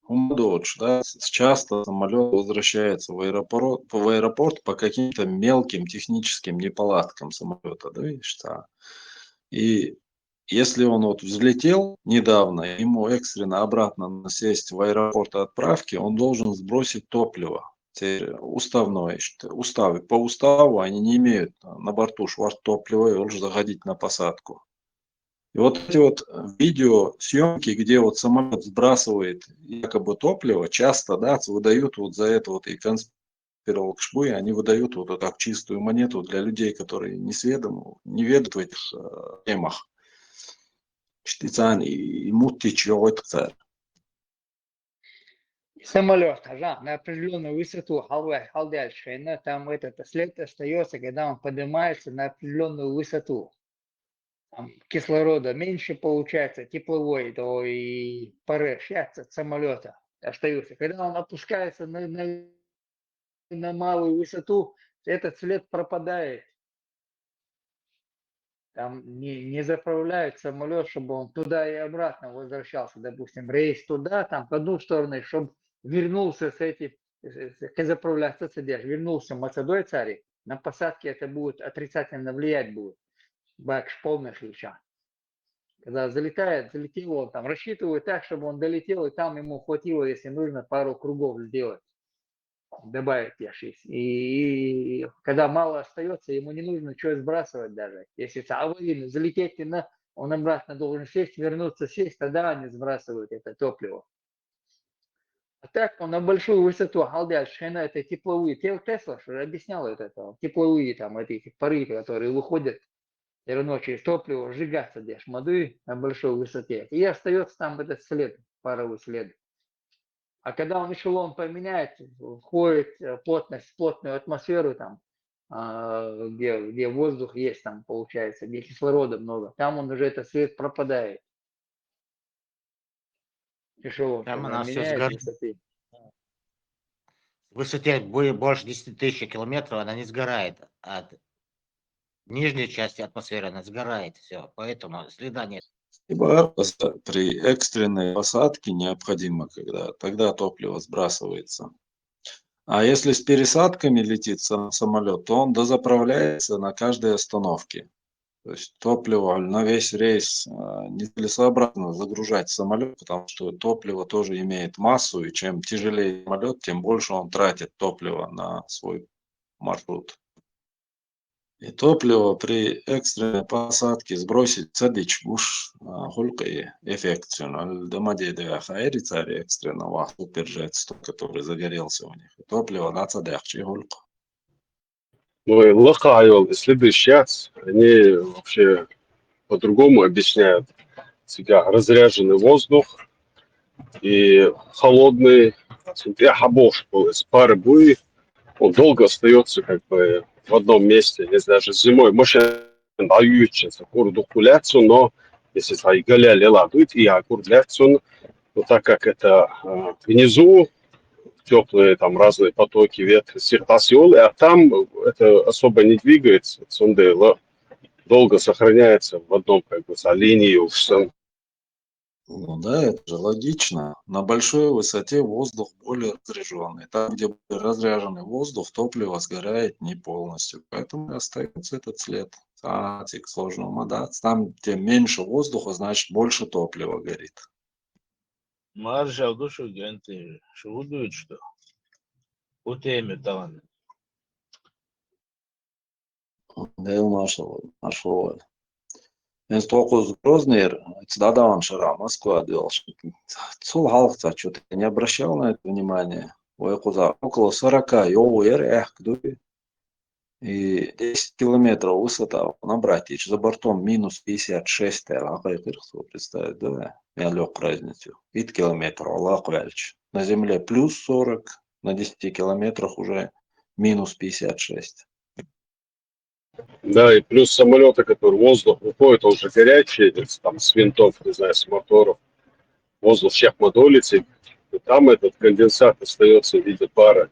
умадоч, да, часто самолет возвращается в аэропорт, в аэропорт по каким-то мелким техническим неполадкам самолета, да, видишь, да. И если он вот взлетел недавно, ему экстренно обратно сесть в аэропорт отправки, он должен сбросить топливо. Уставной, уставы, по уставу они не имеют на борту шварт топлива, и лучше заходить на посадку. И вот эти вот видеосъемки, где вот самолет сбрасывает якобы топливо, часто, да, выдают вот за это вот и конспирологи, они выдают вот так чистую монету для людей, которые не сведомы, не ведут в этих э, темах. Штицан и мутти чего это Самолет, ага, на определенную высоту, халвай, халдаль шейна, там этот след остается, когда он поднимается на определенную высоту. там кислорода меньше получается, тепловой, то и пары сейчас от самолета остаются. Когда он опускается на, на, на малую высоту, этот след пропадает. Там не, не заправляют самолет, чтобы он туда и обратно возвращался. Допустим, рейс туда, там в одну сторону, чтобы вернулся с этим, с- с- заправляться сидишь, вернулся Мацадой царь, на посадке это будет отрицательно влиять будет. Бакш полных еще. Когда залетает, залетел он там, рассчитывают так, чтобы он долетел, и там ему хватило, если нужно, пару кругов сделать, добавить я шесть. И, и когда мало остается, ему не нужно ничего сбрасывать даже. Если это аварийно, залететь на, он обратно должен сесть, вернуться, сесть, тогда они сбрасывают это топливо. А так он на большую высоту халдял шена, это тепловые, Тел- Тесла же объяснял это, это тепловые там эти пары, которые выходят, все равно через топливо сжигаться деш мады на большой высоте. И остается там этот след, паровый след. А когда он эшелон поменяет, входит э, плотность в плотную атмосферу, там, а, где, где воздух есть, там получается, где кислорода много, там он уже этот след пропадает. Эшелон Прямо когда она всё меняет сгорит. высоты. В высоте бо- больше десяти тысяч километров она не сгорает. От нижней части атмосферы она сгорает, все, поэтому следа нет. Либо Airbus при экстренной посадке необходимо, когда тогда топливо сбрасывается. А если с пересадками летит сам самолет, то он дозаправляется на каждой остановке. То есть топливо на весь рейс э, нецелесообразно загружать самолет, потому что топливо тоже имеет массу, и чем тяжелее самолет, тем больше он тратит топлива на свой маршрут. И топливо при экстренной посадке сбросить цадич гуш а, хулкы эффект сюн. Аль дамаде да хайри цари экстренно вах суперджет, который загорелся у них. И топливо на цадах чи хулк. Ну и лоха айол, если дышать, они вообще по-другому объясняют. Всегда разряженный воздух и холодный, смотря хабош был из пары буи, он долго остается как бы в одном месте, если даже зимой. Может, даючится, курдукуляцию, но если свои галя лела дует, и я курдуляцию, но так как это э, внизу, теплые там разные потоки ветра, сиртасиолы, а там это особо не двигается, цундела долго сохраняется в одном как бы за линию. Ну да, это же логично. На большой высоте воздух более разряженный. Там, где более разряженный воздух, топливо сгорает не полностью. Поэтому и остается этот след. Цацик сложного мадац. Там, где меньше воздуха, значит, больше топлива горит. Маржал душу генти шудует, что у теме таланы. Дел машал, машал. Эс токус Грозныйр, цдадаван шара Москва дел. Цул халкца что-то не обращал на это внимания. Ой, куза, около сорока йоу ер эх кдуй. И десять километров высота, набрать, за бортом минус пятьдесят шесть, а представить, да, я лёг разницу. Ит километр, Аллах вяльч. На земле плюс сорок, на десяти километрах уже минус пятьдесят шесть. Да, и плюс самолета, который воздух выходит, он же горячий, там с винтов, не знаю, с моторов. Воздух всех модулится, и там этот конденсат остается в виде пара.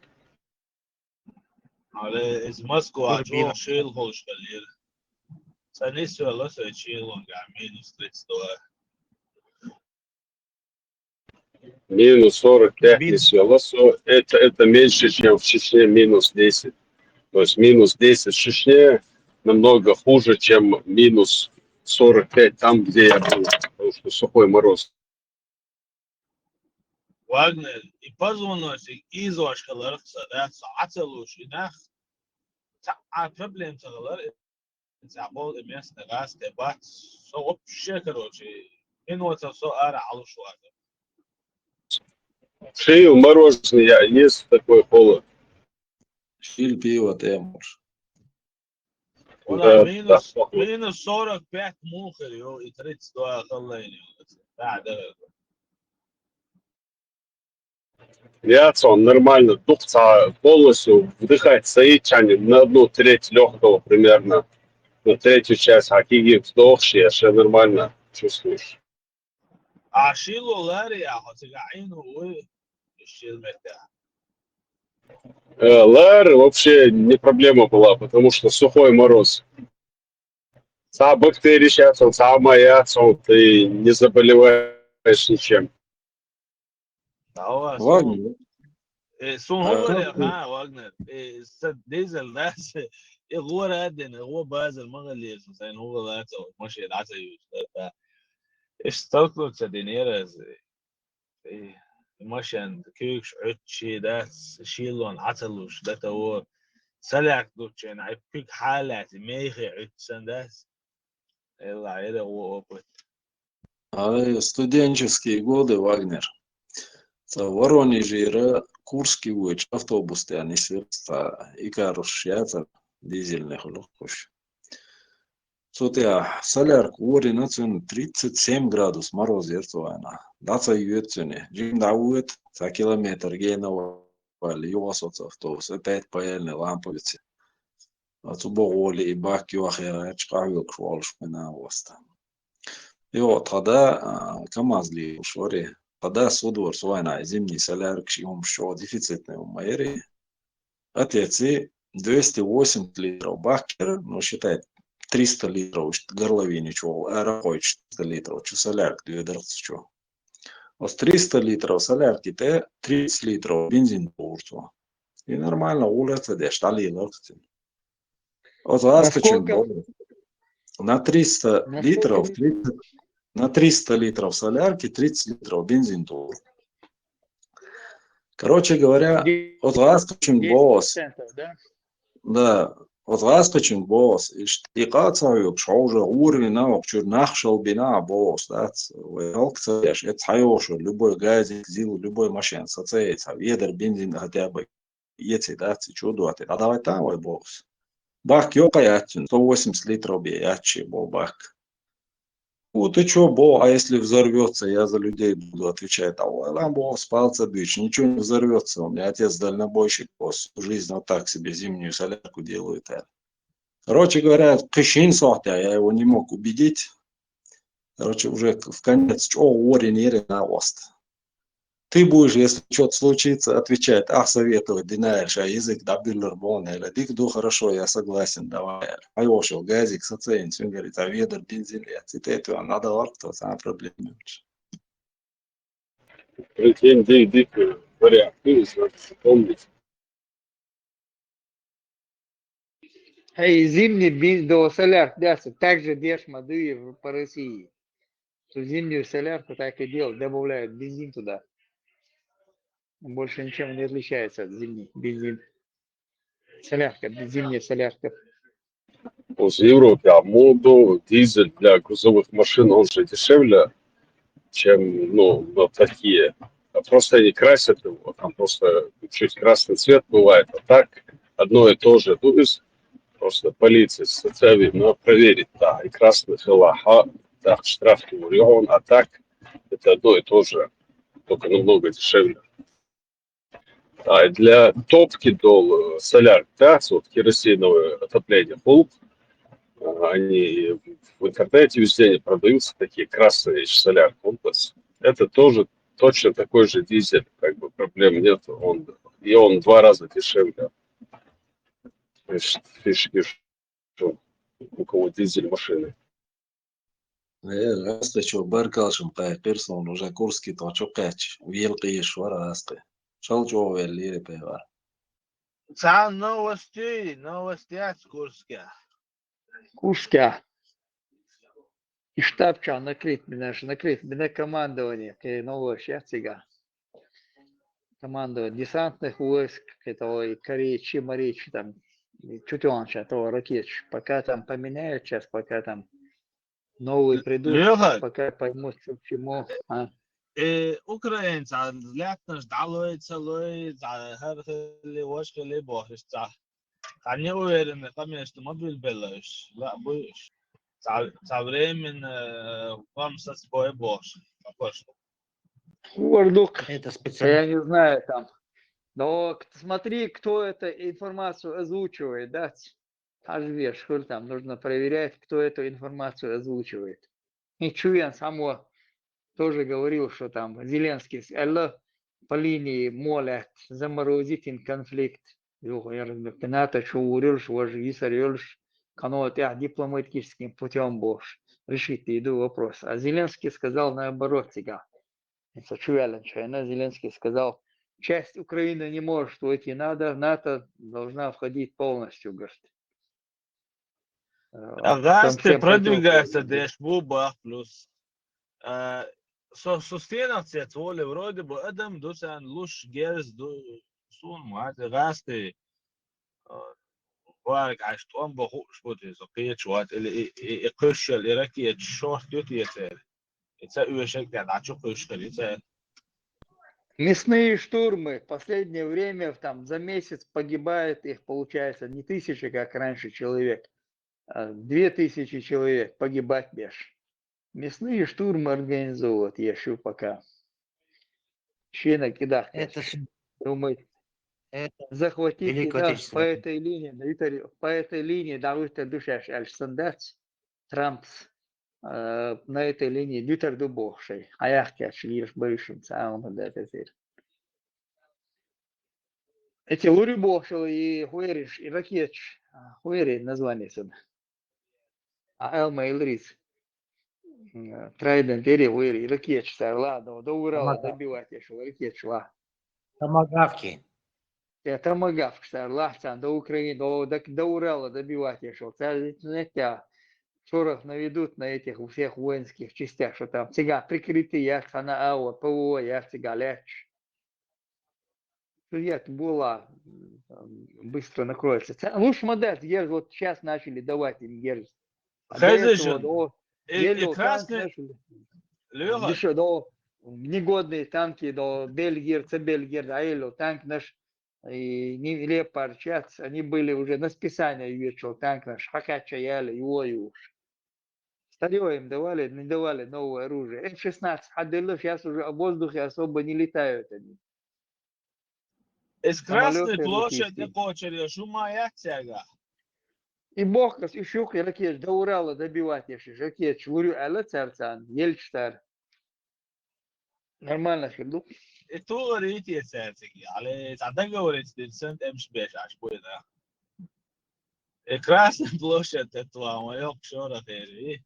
Але из Москва чула шил холш калир. Цанис вела сой чилунга минус тридцать два. Минус сорок пять не свело, это, это меньше, чем в Чечне минус десять. То есть минус десять в Чечне намного хуже, чем минус сорок пять там, где я был, потому что сухой мороз. Вагнер и позвоночник из вашкаларх садах саацалуш и нах. Та а проблем цагалар. Забыл и место газ дебат. Со вообще, короче, минута со ара алушвага. Шил мороженое я есть такой холод. Шил пиво темуш. Вона минус, минус сорок пять мухарь, и тридцать два холлайни. Да, да. Я он нормально, дух полностью вдыхать соединение на одну треть легкого примерно. третью часть, а кигик дохши, а всё нормально чувствуешь. А шило лари, а хотя гаин хуй, шил мета. Э, лар вообще не проблема была, потому что сухой мороз. Цхьа бактерия яц, цхьа ма яц, ты не заболеваешь ничем. Давай, Вагнер. Э, сун А, хулар, как ты? Ха, Вагнер. Э, са дизель, да? Э, гора один, э, го базар магалер, сайн хула лаца, машин даца юс, да. Э, столкнуться динера, э, машин кюкш, отчи, да, шилон, ацалуш, да, того. Саляк дучен, ай, кюк халати, мейхи, отсан, да. Эла, эра, о, опыт. Ай, студенческие годы, Вагнер. Ца Воронежера Курский вуч автобус тяни сверста и каруш ята дизельный хулухуш. Сутя солярку вори на цену тридцать семь градус мороз ертуана. Да ца юет цене. Жим да ует, ца километр генова вали югасоц автобус. Опять паяльные ламповицы. А цу боголи и бак юахера чкавилк шуалш мена воста. Йо, тогда, а, КамАЗ ли шори. Тогда судвор суайна зимний солярк ши ум шо дефицитный ум майри. Отец и двести восемьдесят литров бакер, ну, считай, триста литров, ш-, горловине чё, аэроходит четыреста литров, чё солярк, две дырцы чё. Вот триста литров солярки, те тридцать литров бензин бурцу. И нормально улица деш, тали локтин. Вот раз почему сколько? На триста литров, тридцать, на триста литров солярки, тридцать литров бензин тур. Короче говоря, вот раз почему босс. Да? Да, вот раз почему босс. И штикаца юк, что уже уровень на, чур нахшал бина босс, да? Вы алкца, это хайошо, любой газик, зил, любой машин, соцеется, ведер, бензин хотя бы. Еци, да, ци чё дуате. А давай там, ой, бокс. Бак ёка ятчин, сто восемьдесят литров бе ятчи бо бак. У, ты чё, бо, а если взорвётся, я за людей буду отвечать. А ой, лам, бо, с пальца бьёшь, ничего не взорвётся. У меня отец дальнобойщик, бо, всю жизнь вот так себе зимнюю солярку делает, а. Короче говоря, кышин сохтя, я его не мог убедить. Короче, уже в конец, чё, уорин, ерин, а, ост. Ты будешь, если что-то случится, отвечать, а, советовать, динариш, а язык, да, биллер бон, или дик, ду, хорошо, я согласен, давай. А ёшо, газик, соцеин, всё, говорит, а ведер, бензин, я цитету, а надо ларк, то самая проблема. Прикинь, дик, дик, вариант, ты, значит, помнить. Эй, зимний бенз до солярки, да, так же деш моды по России. То зимнюю солярку так и делают, добавляют бензин туда. Больше ничем не отличается от зимней бензин. Солярка, бе-, зимняя солярка. По Европе, а моду, дизель для грузовых машин, он же дешевле, чем, ну, вот такие. А просто они красят его, там просто чуть красный цвет бывает, а так одно и то же. Ну, то есть просто полиция с цепями, но проверить, да, и красный хилаха, да, штраф, а так это одно и то же, только намного дешевле. А для топки дол, э, соляр, да, вот керосиновое отопление, холод, э, они в интернете везде они продаются, такие красные солярки. Это тоже точно такой же дизель, как бы проблем нет. Он, и он в два раза дешевле. Значит, фишки, что у кого дизель машины. Э, гӀаскъи чу баркалла шун кхайкхира суна, уже Курский тӀа чу кхаьчча, вел кхийш вара гӀаскъи. Шал чӀогӀа веллира пайхар. Цхьа новости, новости яц Курскехь. Курскехь. И штаб чу накрыт, бина ш-, накрыт, бина командование, кхе новости яц цига. Командование десантных войск, это, ой, короче, маречи там, и чё ты он ща, того ракет, пока там поменяют щас, пока там новые придут, Лёха, пока поймут, что к чему, а. Э, украинца, лятнаш далой, целой, за хархали, вошкали, бохишца. Они уверены, конечно, мобиль белаешь, ла, будешь. Со, со временем, э, вам со собой бошь, похож. Уордук. Это специально. Я не знаю там. Но к-, смотри, кто эту информацию озвучивает, да? хьажа везаш хир, там нужно проверять, кто эту информацию озвучивает. И Чуян само тоже говорил, что там Зеленский с-, аьлла, по линии молят заморозить конфликт. Юха яр-, НАТО чу вур йолуш, важа йисар йолуш, кхано тӀехь дипломатическим путём бохуш, решить дийр ду вопрос. А Зеленский сказал наоборот цигахь. Со чу ваьллинчу хенахь Зеленский сказал: «Часть Украины не может войти в НАТО, НАТО должна входить полностью», говорит. Э, А гӀазкхи продвигаться деш бу бах плюс. А, со, со стенах цец воле, вроде бы адам ду царна луш герз ду, суна ма гӀазкхи, а, варг Ӏаш тӀом бан хууш бу те, со кхечу ват, или и, и, и кхуьшшал, и ракеташ шорт ю те церан. И ца оьшург тӀе дӀа чу кхуьйсуш хир ю церан. Мясные штурмы. В последнее время, там, за месяц погибает их, получается, не тысяча, как раньше, человек, а две тысячи человек погибать беш. Мясные штурмы организовывают, я шу пока. Шена кидах, это ш-, думаю, это захватить Великую кидах по Отечественную. Этой линии, да, Виталий, по этой линии, да, Виталий Душаш, Александр Трампс, э, на этой линии дитар ду боху шайн. Хьаяхкаьчча леш бевшинца Алма даьтазир. Эти лури боху и хӀуэриш, и ракеташ, а, хӀуэри название сана. А Алма Илрис. М, Трайдент эри хӀуэри, и ракеташ цара ла, до, до Урала Тамага-, добивать еш, ракеташ ла. Томагавки. Э, томагавкаш цара лахьцан до Украины, до, до, до Урала добивать еш. Цара, знаете, шорох наведут на этих у всех воинских частях, что там цигахь прикрытие яц, хьана ава, ПВО яц цигахь лаьтташ. Цу ет була, м, быстро накроется. Ца-, луш ма дац, герз, вот сейчас начали давать им герз. А до этого, Хезишин. До, Э, еле э, танк красный начали. Леха. Дешо-, до, негодные танки, до Бельгии, ца Бельгии, да, еле танк наш, и не Леопард, сейчас они были уже на списание вечер, танк наш, хакача яли, его и уж. Старье им давали, не давали новое оружие. Эф шестнадцать хьаделла, сейчас уже в воздухе особо не летают они. Эс Красный площадь тӀе кхочур я, шу ма яц цаьрга. И бохкас, и шух, и ракеташ, до Урала добивать еш, ракеташ, лур ю аьлла цара царна, елча цара. Нормально хир ду. И тугӀар йитира цаьрцига, але цхьа договориться дина санна, тӀемаш беш Ӏаш буйна. Э, Красная площадь тӀе тоха, ма йоккха шорох эр ю.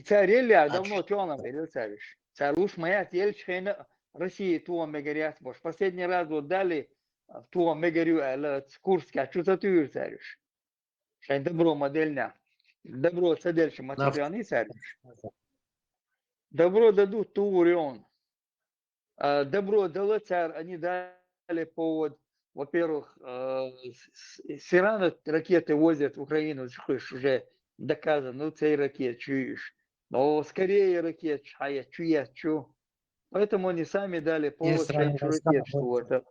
Цара елла а давно чонам эр ю цара уьш. Цара луш ма яц, елча хенахь Россия тоха мегар яц бохуш. Последний раз вот дали, а, тоха мегар ю аьлла, Курскехь чу ца туьйра цара уьш. Шайн добро ма деллинехь. Добро ца делча ма ца тоьхний цара уьш. Добро дадут, тугӀур ю хьуна. А, добро дала цара, они дали повод. Во-первых, э, с-, с-, с Ирана ракеты возят в Украину, чу кхуьйсуш уже доказано, ну, церан ракеташ ю уьш. Но скорее ракеташ хьаэц, чу эц, чу. Поэтому они сами дали повод шайн чу ракеташ тохар.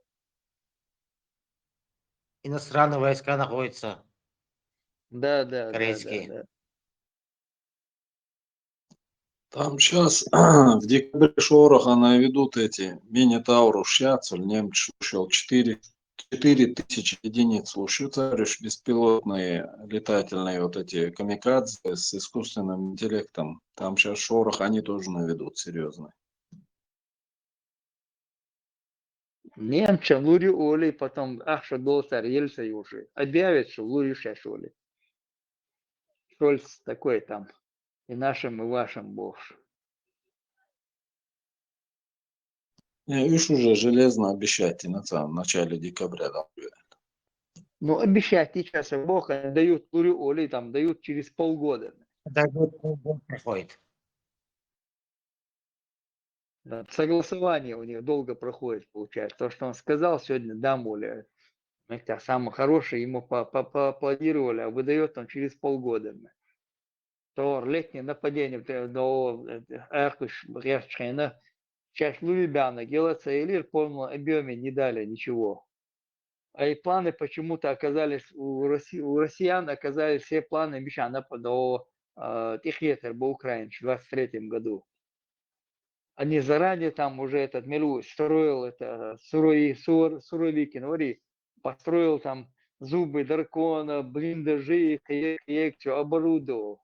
Иностранные войска находятся. Да, да, да, да, корейские. Да. Там щас в декабре шорох наведут эти мини-таурус, щас немцы слушал четыре, четыре тысячи единиц слушают, цара уьш беспилотные летательные вот эти камикадзе с искусственным интеллектом. Там щас шорох они тоже наведут серьёзный. Немцам лур ю олий, потом ахча долу цара елла ца йолуш. Объявят, что лур ю шаьш олий. Шольц такой там. И нашим, и вашим бохуш. Не, уьш уже железно обещать и на самом начале декабря там. Ну, обещать сейчас боху, дают лур ю олий, там дают через полгода. Даже полгода проходит. Да, согласование у них долго проходит, получается. То, что он сказал сегодня, да, мол, это самое хорошее, ему по-, по-, поаплодировали, а выдаёт он через полгода. То летнее нападение, э, до, э, Эркуш, Герчхена, часть Луи Бяна, Гелаца и Лир в полном объёме не дали ничего. А и планы почему-то оказались у Росси-, у россиян оказались все планы мешаны по-, до, э, тихетер по Украине в двадцать третьем году. Они заранее там уже этот Милуш строил, это Сурови-, Сур-, Суровикин, говори, построил там зубы дракона, блиндажи, кхе-, кхе-, всё оборудовал.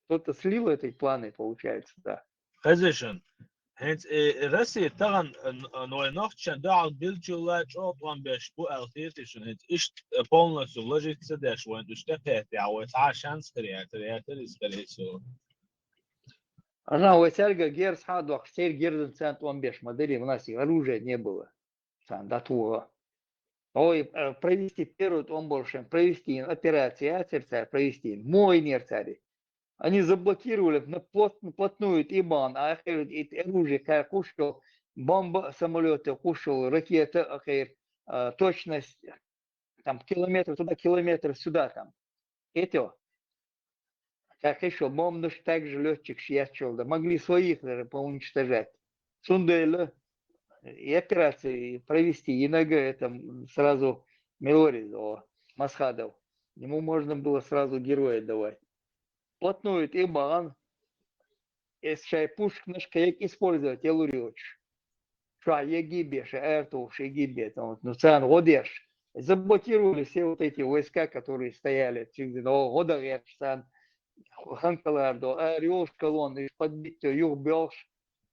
Кто-то слил эти планы, получается, да. Хезишин. ХӀинца, э, Россия тахана, э, н-, э, вай нохчан дуьхьал билчул чӀогӀа тӀом беш бу аьлла хетий шуна хӀинца? Иштта, э, полностью вложиться деш вайн уьш тӀекхетта, вай цхьа шанс хир яцара, яцара иза, скорее всего. Ана вай цаьрга герз хьа а дохуш, церан герзан царна тӀом беш ма дарий, у нас и оружия не было. Царна дӀатоха. Ой, э, провести первый тӀом болуш, провести операция яцара цара провести, мо йинера цара. Они заблокировали на плот-, плотную тӀе бахана, а ахир и оружие кхаьркхуш йолу, бомба а самолёта кхуш йолу, ракета а ахир, а, точность, там, километр туда, километр сюда, там. Эти, как ещё, бомбанаш также лётчикаш еш йолу, да, могли своих даже поуничтожать. Цундела и операции провести, и нога это, м, сразу милорис, о, Масхадов. Ему можно было сразу героя давать. Плотную тӀе бахана, эс шайн пушканаш кхайкха использовать ялур йоцуш. Ша егибе, ша аьртуш егибе, там, ну, царна гӀо деш. Заблокировали все вот эти войска, которые стояли, цигза, но гӀо дан гӀерташ царна, ханкалара до, ара йолуш колонна, уьш подбить йо, юха боьлхуш,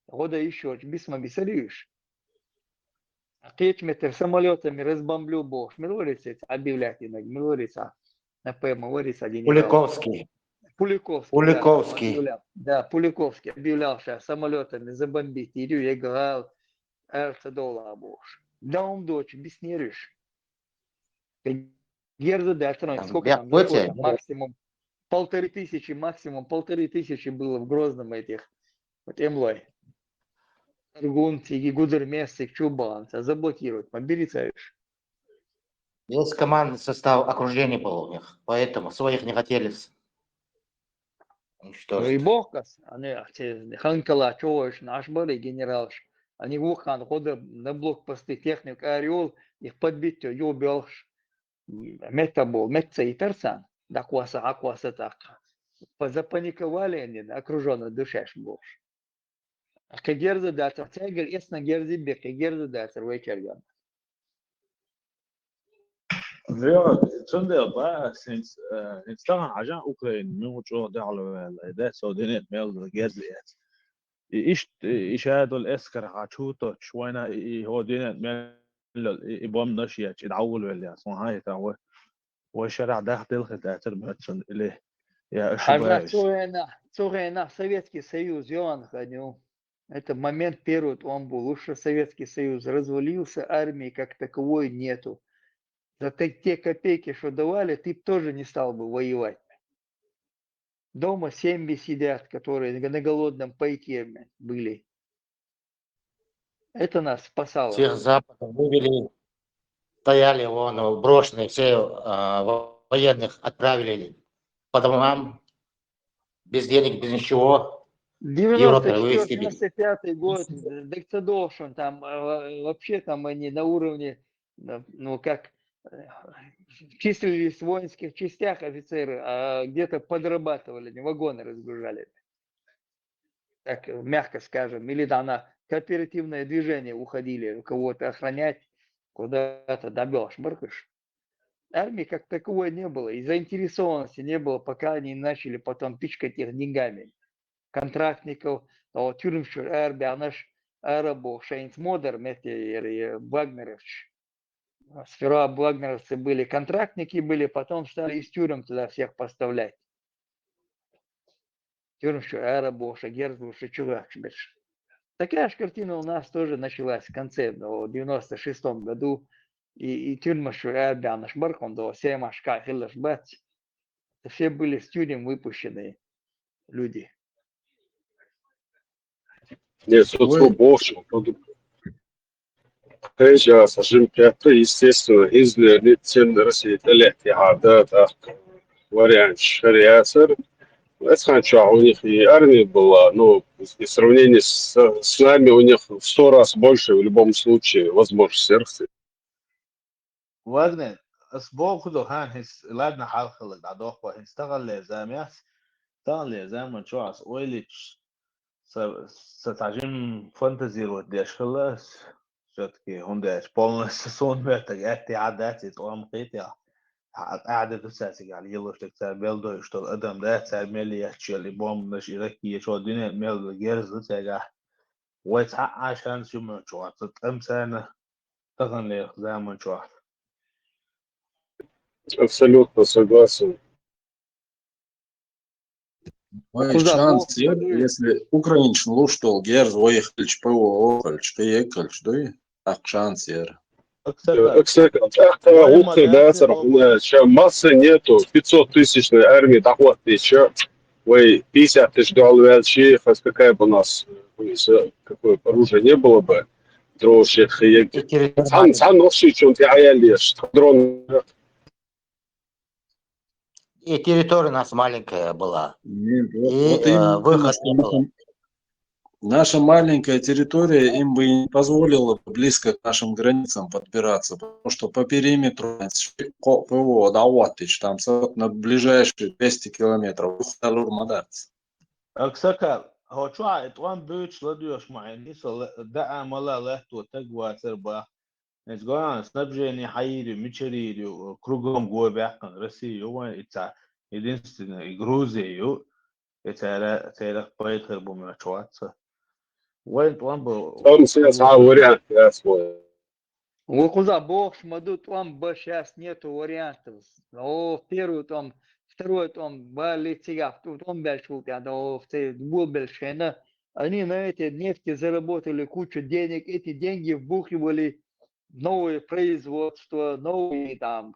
гӀо дан йиш йоцуш, бисма бисарий уьш. Кхечу метр самолётами разбомблю бохуш, мила варица объявлять йинарг, мила варица, например, варица один. Куликовский. Пуликовский, да, Пуликовский. Объявлял. Да, Пуликовский объявлял, щас самолётами забомбить йийр ю, я гӀала аьлла ца довла бохуш. Даун дочу биснериш. Герза даьлла, сколько там, бехпоте, максимум полторы тысячи, максимум полторы тысячи было в Грозном этих, вот, эмлой. Аргун, циги, Гудермес, циги, Чубан, ца заблокировать, ма бирицаеш. Весь командный состав, окружение было у них, поэтому своих не хотели с-, уничтожить. Ну и бохкас, они, те, ханкала, чогӀуш, наш бары генералш. Они вухан хода на блокпосты, техник, орёл, их подбить, ё, белш. Метта бол, метта и тарсан, да кваса, а кваса так. По-, запаниковали они, окружённо дышаш болш. Кхин герза дацар, цаьргара эцна герза бе, кхин герза дацар вай черган. Йо, цундела ба, хӀинца, э, хӀинца тахана хьажа Украина, муьлхачу чӀогӀа дуьхьал ваьлла, да, со динет мел герза яц. И иштта, и ша долу эскар хьан чу тоттуш, вайна и, и хӀо динет мел, и, и бомбанаш ечу, и дӀавулавелла яц, ван хьан хӀета вай. Вай шарахь дахделла хир дацара моьтту цунна или я аша Хьажа баьраш. Цу хенахь, цу хенахь Советский Союз йогӀан хан ю. Это момент первый тӀом бу луш, Советский Союз развалился, армии как таковой нету. Зато те копейки, что давали, ты б тоже не стал бы воевать. Дома семьи сидят, которые на голодном пайке были. Это нас спасало. Всех с Запада вывели, стояли вон, брошенные все, а, во-, военных отправили по домам, без денег, без ничего. Европе вывезли. Девяносто четвёртый, девяносто пятый год, так что должен, там, э, вообще там они на уровне, э, ну, как, э, числились в воинских частях офицеры, а где-то подрабатывали, они вагоны разгружали. Так, э, мягко скажем, или да, на кооперативное движение уходили, кого-то охранять, куда-то добёшь, баркыш. Армии как таковой не было, и заинтересованности не было, пока они не начали потом пичкать их деньгами. Контрактников, а вот тюрьмаш чуьра арабаьхнарш, арабо шайнца модар метте, э, вагнеровцаш. Сперва вагнеровцы были, контрактники были, потом стали из тюрем туда всех поставлять. Тюрьмаш чуьра арабохуш, герз луш, чу гӀоьхкуш берш. Такая же картина у нас тоже началась в конце, ну, в девяносто шестом году. И, и тюрьмаш чуьра арабаьхнарш бара кхунна, до семашка хиларш бац. Это все были с тюрем выпущенные люди. Нет, тут Ой. Бог, что тут. Конечно, сажим пятый, естественно, изле лицен России, да, да, так, вариант шариасар. Эцхан чуа у них и армия была, ну, и в сравнении с, с нами у них в сто раз больше в любом случае возможностей. Вагнер, ас боху ду, хӀан, хӀинц, ладно, хьалхалла дӀадоххо, хӀинц таханлера замехь, таханлера заман чохь ас ойла йича, са, са цхьа жим фантазировать деш хилла ас, все-таки, хӀунда аьлча полностью суна моьттаргахь аьттехьа дац и тӀом кхетахь. Хьа, къаьхьа де ду цаьрцигахь лелош дерг, цара мел дойуш долу адам дац, цара мел етташ йолу и бомбанаш, и ракеташ, дуьнен мел герз ду цаьргахь. Вай цхьа а шанс ю моьттуш вац, тӀам царна таханлерчу заман чохь. Абсолютно согласен. Вай Куда шанс бог е, подует? Если украинчун луш долу герз вай хилча, ПВО хилча, кхин егг хилча, дуй? ТӀаккха шанс яра. Аксака, Аксака, тӀаккха вай гӀуллакх ма дацар, дац хӀуна, ша масса нету, пятьсот тысячная армия дӀахӀоттийча, вай пятьдесят тысяч доллар ваьлча, хоть какая бы у нас, э, какое оружие не было бы, дрон шех егг. Интересно. Цхьана, цхьана нохчийчун тӀе Ӏаяллеш, дрон. И территория у нас маленькая была. Нет, вот, и, вот э, именно, выход что не было. Наша, наша маленькая территория им бы и не позволила бы близко к нашим границам подбираться, потому что по периметру ПВО, да, вот, там, вот на ближайшие двести километров, выхода лур мадарц. Аксака, хӀо чохь а тӀом буьйцуш ладоьгӀуш ма Ӏийна, со ла-, даа мала латто таг вацар бах. Иза гоьна снабжение хьайийр ю, мичара йийр ю, кругом го баьккхина Россия ю вайн, и цхьа единственная, и Грузия ю, и цара, церах пайда хир бу моьттуш вац со. Вайн тӀом бу. Там сейчас, а, вариант, я свой. Ву кхуза бохуш ма ду, тӀом ба, сейчас нету вариантов. О, первый тӀом, второй тӀом, ба ли цигахь, тӀом баьлчул тӀаьхьа, о, цей го баьлчхьена. Они на этой нефти заработали кучу денег, эти деньги вбухивали новые производства, новые там,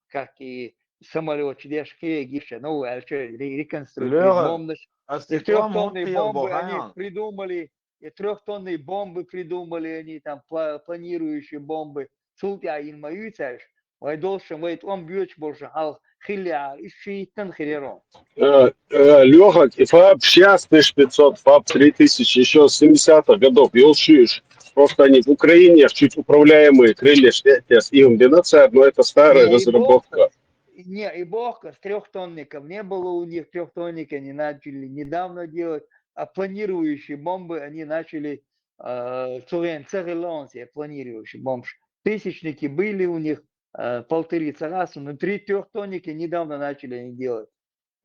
как и самолёт, деш кеги ещё, ну, а чё, ре-, реконструировать Лёха, бомбы. А и трёхтонные бомбы они придумали, и трёхтонные бомбы придумали они там, пла-, планирующие бомбы. Цул тӀаьхьа йина ма ю цаьрш. Вай долчун, вай тӀом боьдуш болчун хьалха хилла, и шийтан хирерон. Э, э, Лёха, ФАП шесть тысяч пятьсот, ФАП три тысячи, ещё с семидесятых годов, ёлчуьш. Просто они в Украине чуть управляемые крылья, сейчас их им динацар, но это старая разработка. Не, и бог, с трёхтонников не было у них, трёхтонники они начали недавно делать, а планирующие бомбы они начали, э, цу вен цегелонцы, планирующие бомб. Тысячники были у них, э, полторы цагаса, но три трёхтонники недавно начали они делать.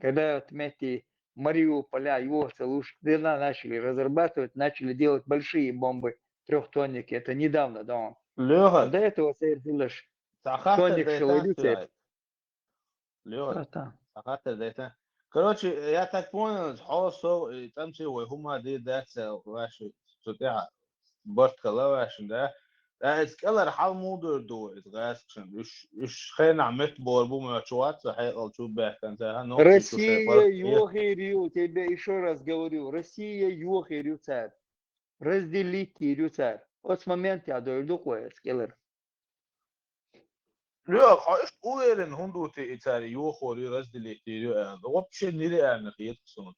Когда вот вместе Мариуполя, его лучше, когда начали разрабатывать, начали делать большие бомбы, трёхтонники. Это недавно, да, он. Лёха, до этого церь лишь тонник шелудит. Лёха, сахатта дайта. Короче, я так понял, хьо со, и там все, ой, хӀума де дац, ваши, цу тӀехь барт хала вашин, да? Ткъа иза кӀелара хьал муха дер ду, иза гӀаскашна? Уьш, уьш хенахь меттабор бу моьттуш вац со, хьекъал чу баьхкан цара, но Россия йохийр ю, тебе ещё раз говорю, Россия йохийр ю цара. Разделить йийр ю цара. Оцу моментехь дойр ду кхо иза кӀелара. Лёха, хьо иштта уверен хӀунда ву те и цара йохор ю, разделить йийр ю аьлла? Вообще нира аьлла хета суна.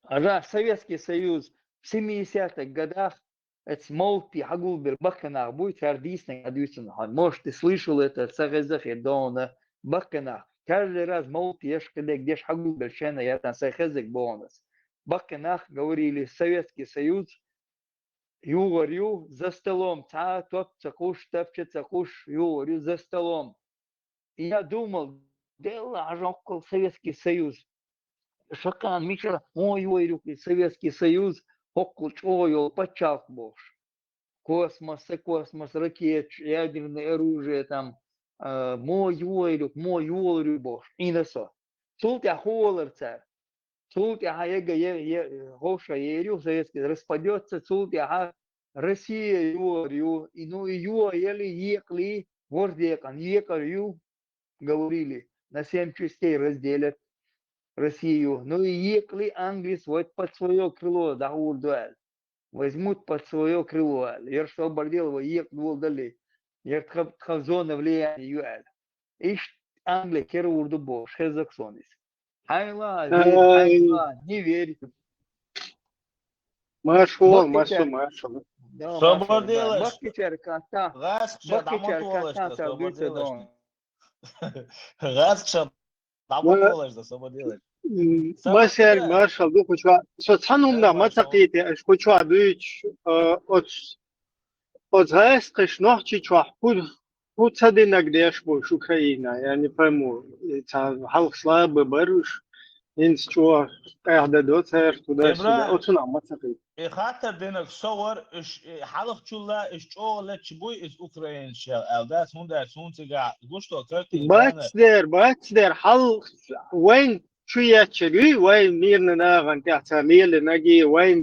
Ара, Советский Союз в семидесятых годах, эцу молти хьагулбелла баккханах буй, цара дийцинарг хьан дуьйцина хьан. Может, ты слышал это, ца хеза хир дона баккханах. Каждый раз молти еш кхидерг деш хьагулбелла шена ятан сайн хезаг боханас. Баккханах говорили, Советский Союз югӀар ю, за столом цхьа а топ ца кхуш, тапча ца кхуш, югӀар ю за столом. И я думал, делла хьажа хӀоккхул Советский Союз. Шакхан мичара хӀун йойр ю Советский Союз, хӀоккхул чӀогӀа йолу паччалкх бохуш. Космос, ца космос, ракеташ, ядерное оружие там, а, мо йойр ю, мо йолур ю бохуш, Ӏийна со. Цул тӀаьхьа хӀун волар цара? Цул тӀаьхьа яга е-, е-, хӀовша ер ю, Советский распадётся, цул тӀаьхьа Россия йогӀар ю, и, ну, и йогӀа яли екъали, ворхӀ декъан екъар ю, говорили, на семь частей разделят Россию. Ну, и екъали англис вай под своё крыло дӀахьур ду аьлла. Возьмут под своё крыло аьлла. Яра собар дела вай екъа дола дале, яра тхан, тхан зона влияния ю аьлла. Иштта Англи кера вур ду бохуш, хезаг сон иза. Хьайла, верь, хьайла, не верь. Маршо, маршо, маршо. Собар делаш. Баккичар катта. Баккичар катта са дуьйцу дон. ГӀаскша дӀаболаш дан, собар делаш. Масер, маршал ду, кху чу со цхьана хӀуманах ма ца кхийти, аша кху чу дуьйцуш, а, оцу, Оцу гӀаскхаша Нохчийчохь хӀу, хӀу ца динарг деш бу уьш Украина, я не пойму, и ца хьалха слабый бара уьш, хӀинца чӀогӀа къаьхьа дадо цара туда-сюда. Ибрахим, оцунах ма ца хилла. И хаттар динарг со вара, уьш, и хьалхачул а уьш чӀогӀа леташ буй иза Украинаш аьлла, дац, хӀунда аьлча суна цигахь гуш долу картина Бац дера, бац дера, хьал вайн чу етташ ю, вайн мирный нахана тӀехь цара лелинарг, вайн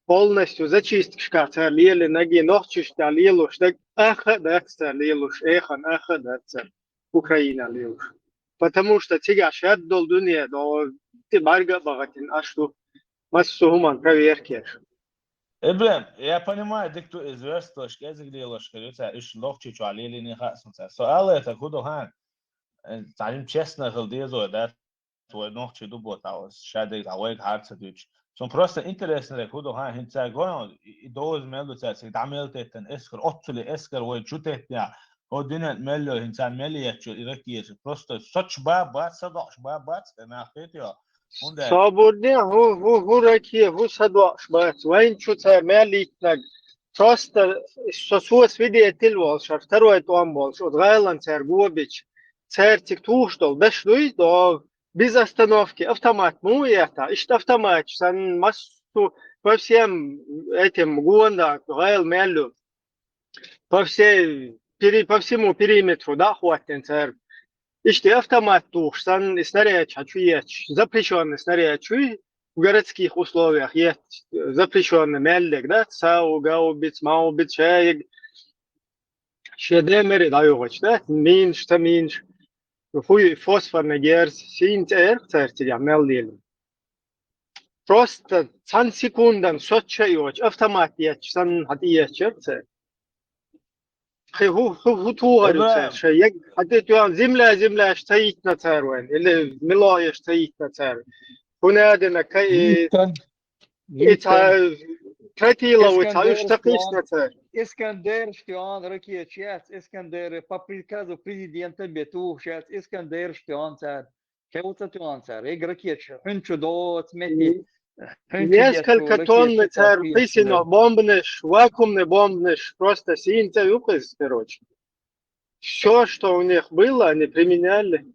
полностью зачисткашкахь цара лелинарг, нохчашна тӀехь лелош дерг, аха а дац цара лелош, эхана аха а дац цара Украина лелош. Потому что цигахь шаьрда долу дуьне, но ти бӀаьрга а бахатина, аш ду, массо а хӀуманна проверка еш. Ибрахим, я понимаю, дика ду иза версталаш кӀезиг лелош хир ю цара, уьш Нохчийчохь лелийна хаьа суна цара. Со ала лаьттарг хӀун ду хьан? Э, цхьа жима честно хила деза вай, да? Вай нохчий ду боху, ша дерг цхьа вайга хьарца дуьйцуш. Цунна просто интересно дерг хӀун ду хьан, хӀинца цара гой, и, и доза мел ду цара, цига дӀа мел теттан эскар, оццуле эскар вай чу теттехь, хӀо дуьнен мел йо, хӀинца мел еттачу и ракеташ. Просто соцуш бан бац, садоӀуш бан бац, нах хетайо. ХӀунда аьлча Собурде, хӀу, хӀу, хӀу раке, хӀу садоӀуш бац. Вайн чу цара мел йиттинарг. Просто со, со свидетель волуш, второй тӀом болуш, оцу гӀалан цара гобича, цара цига тухуш долу даш дуй, до, без остановки, автомат муха еттахь? Иштта автоматаш санна, массо, по всем этим гонда, гӀала мел ю. По всей, пери-, по всему периметру дӀа а хӀоттина цара. Иштта автомат тухуш санна, и снарядаш хьан чу етташ, запрещённый снарядаш чуй, в городских условиях етташ, запрещённый мел дерг, да, сау, гаубиц, маубиц, шаерг, шен ден мере дӀайогӀучу, да, минаш, ца минаш, хӀуй фосфорный герз, сийна цӀе яра цара цигахь мел лелийна. Просто цхьана секундан соцуш а йоцуш, автомат етташ санна, хьан тӀеетташ яра цара. Кхин хӀу, хӀу, хӀу тухур ю цара? Ибрахим. Шайн яг хьан тӀе тоьхна земля, земляш ца йиттина цара вайн, или милоеш ца йиттина цара? ХӀун а дина, ка-, и, Виктор, и ца Виктор, тротиловый ца уьш ца Искандераш кхийсина цара? Искандераш тоьхна ракеташ яц, Искандеры по приказу президента бен тухуш яц, Искандераш тоьхна цара. Кхин хӀу ца тоьхна цара? Эгара кеча, хӀуьнчу доцу метте, хӀуьнчу Несколько тонн цара кхийсина бомбанаш, вакуумный бомбанаш, просто сийна цӀе ю-кх иза, короче. Всё, что у них было, они применяли.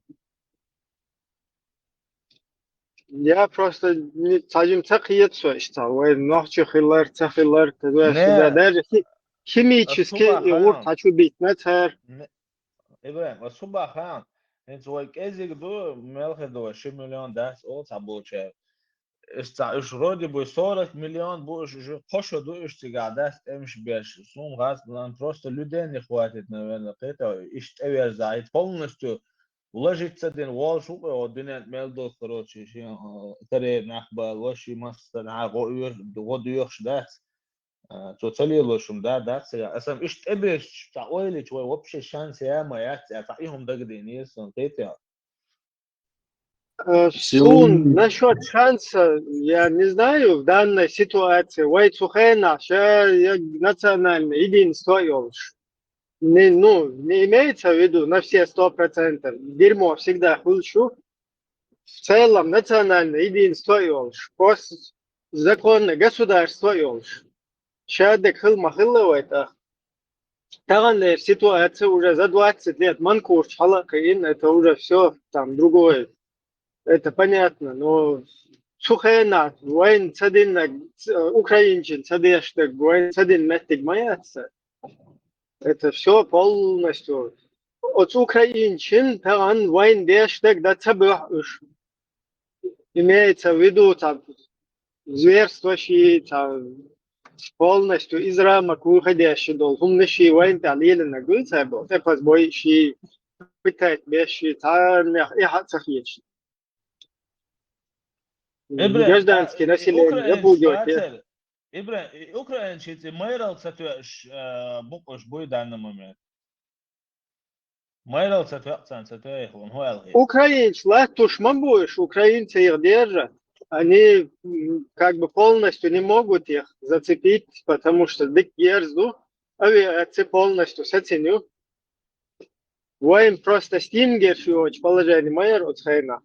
Я просто не, цхьа жима ца кхета со иштта, вай нохчи хилар, ца хилар, туда-сюда. Не. Даже хи-, химически и гӀурт хьан чу бийтина цара. Не. Ибрахим, ас хӀун боху хаьа, хӀинца вай кӀезиг ду, мелхи ду, ши миллион дац олу цхьаболчара. Уьш цхьа, уьш вроде бы сорок миллион бу, уьш, уьш кхо шо ду, уьш цигахь дац тӀемаш беш. Суна хац, нам просто людей не хватит, наверное, кхета, иштта тӀеверза, хӀинца полностью вложиться дина волуш ву, кхо дуьнен мел долу, короче, шен, а, карьер нах бала, ши массарна гӀо оьш-, гӀо доьхуш дац. А, цо ца лелош хӀума да, дац ца яа. Аса иштта тӀеберзча, цхьа ойла йича, вай вообще шанс я ма яц, я цхьа и хӀума дагадийнера суна, кхетий хьо? Э, Сил- сун, насчёт шанса, я не знаю, в данной ситуации, вай цу хенахь, ша я национальное единство йолуш. Не, ну, не имеется в виду на все сто процентов. Дерьмо всегда хуьлуш ю. В целом национальное единство йолуш. Просто законное государство йолуш. Ша дерг хила ма хилла вай тӀаккха. Таханлера ситуация уже за двадцать лет манкурчу хьала а кхиъна, это уже всё там другое. Это понятно, но цу хенахь вайна ца динарг, ц-, украинчин ца деш дерг, вайна ца дина меттиг ма яц. Это всё полностью. Оцу украинчин тахана вайна деш дерг дан ца буьгу уьш. Имеется в виду, цхьа зверство ши, цхьа полностью из рамок выходящий долу хӀуманаш ши вайна тӀехь лелийнарг ду цара боху, тӀе пазбой ши, пытать беш ши, царнех эхь а ца хеташ. Ибрахим, гражданский а, и население, украинцы запугивать. Ибрахим, и украинцы хӀинца майралла ца тоьуш, а, бу-кх уьш буй данный момент? Майралла ца тоьу царна, ца тоьу хӀун аьлла хета? Украинцы латтош ма бу уьш, украинцы их держат. Они, м, как бы полностью не могут их зацепить, потому что дика герз ду, авиация полностью сацина ю. Вайн просто стингерш йоцу положение ма яра оцу хенахь.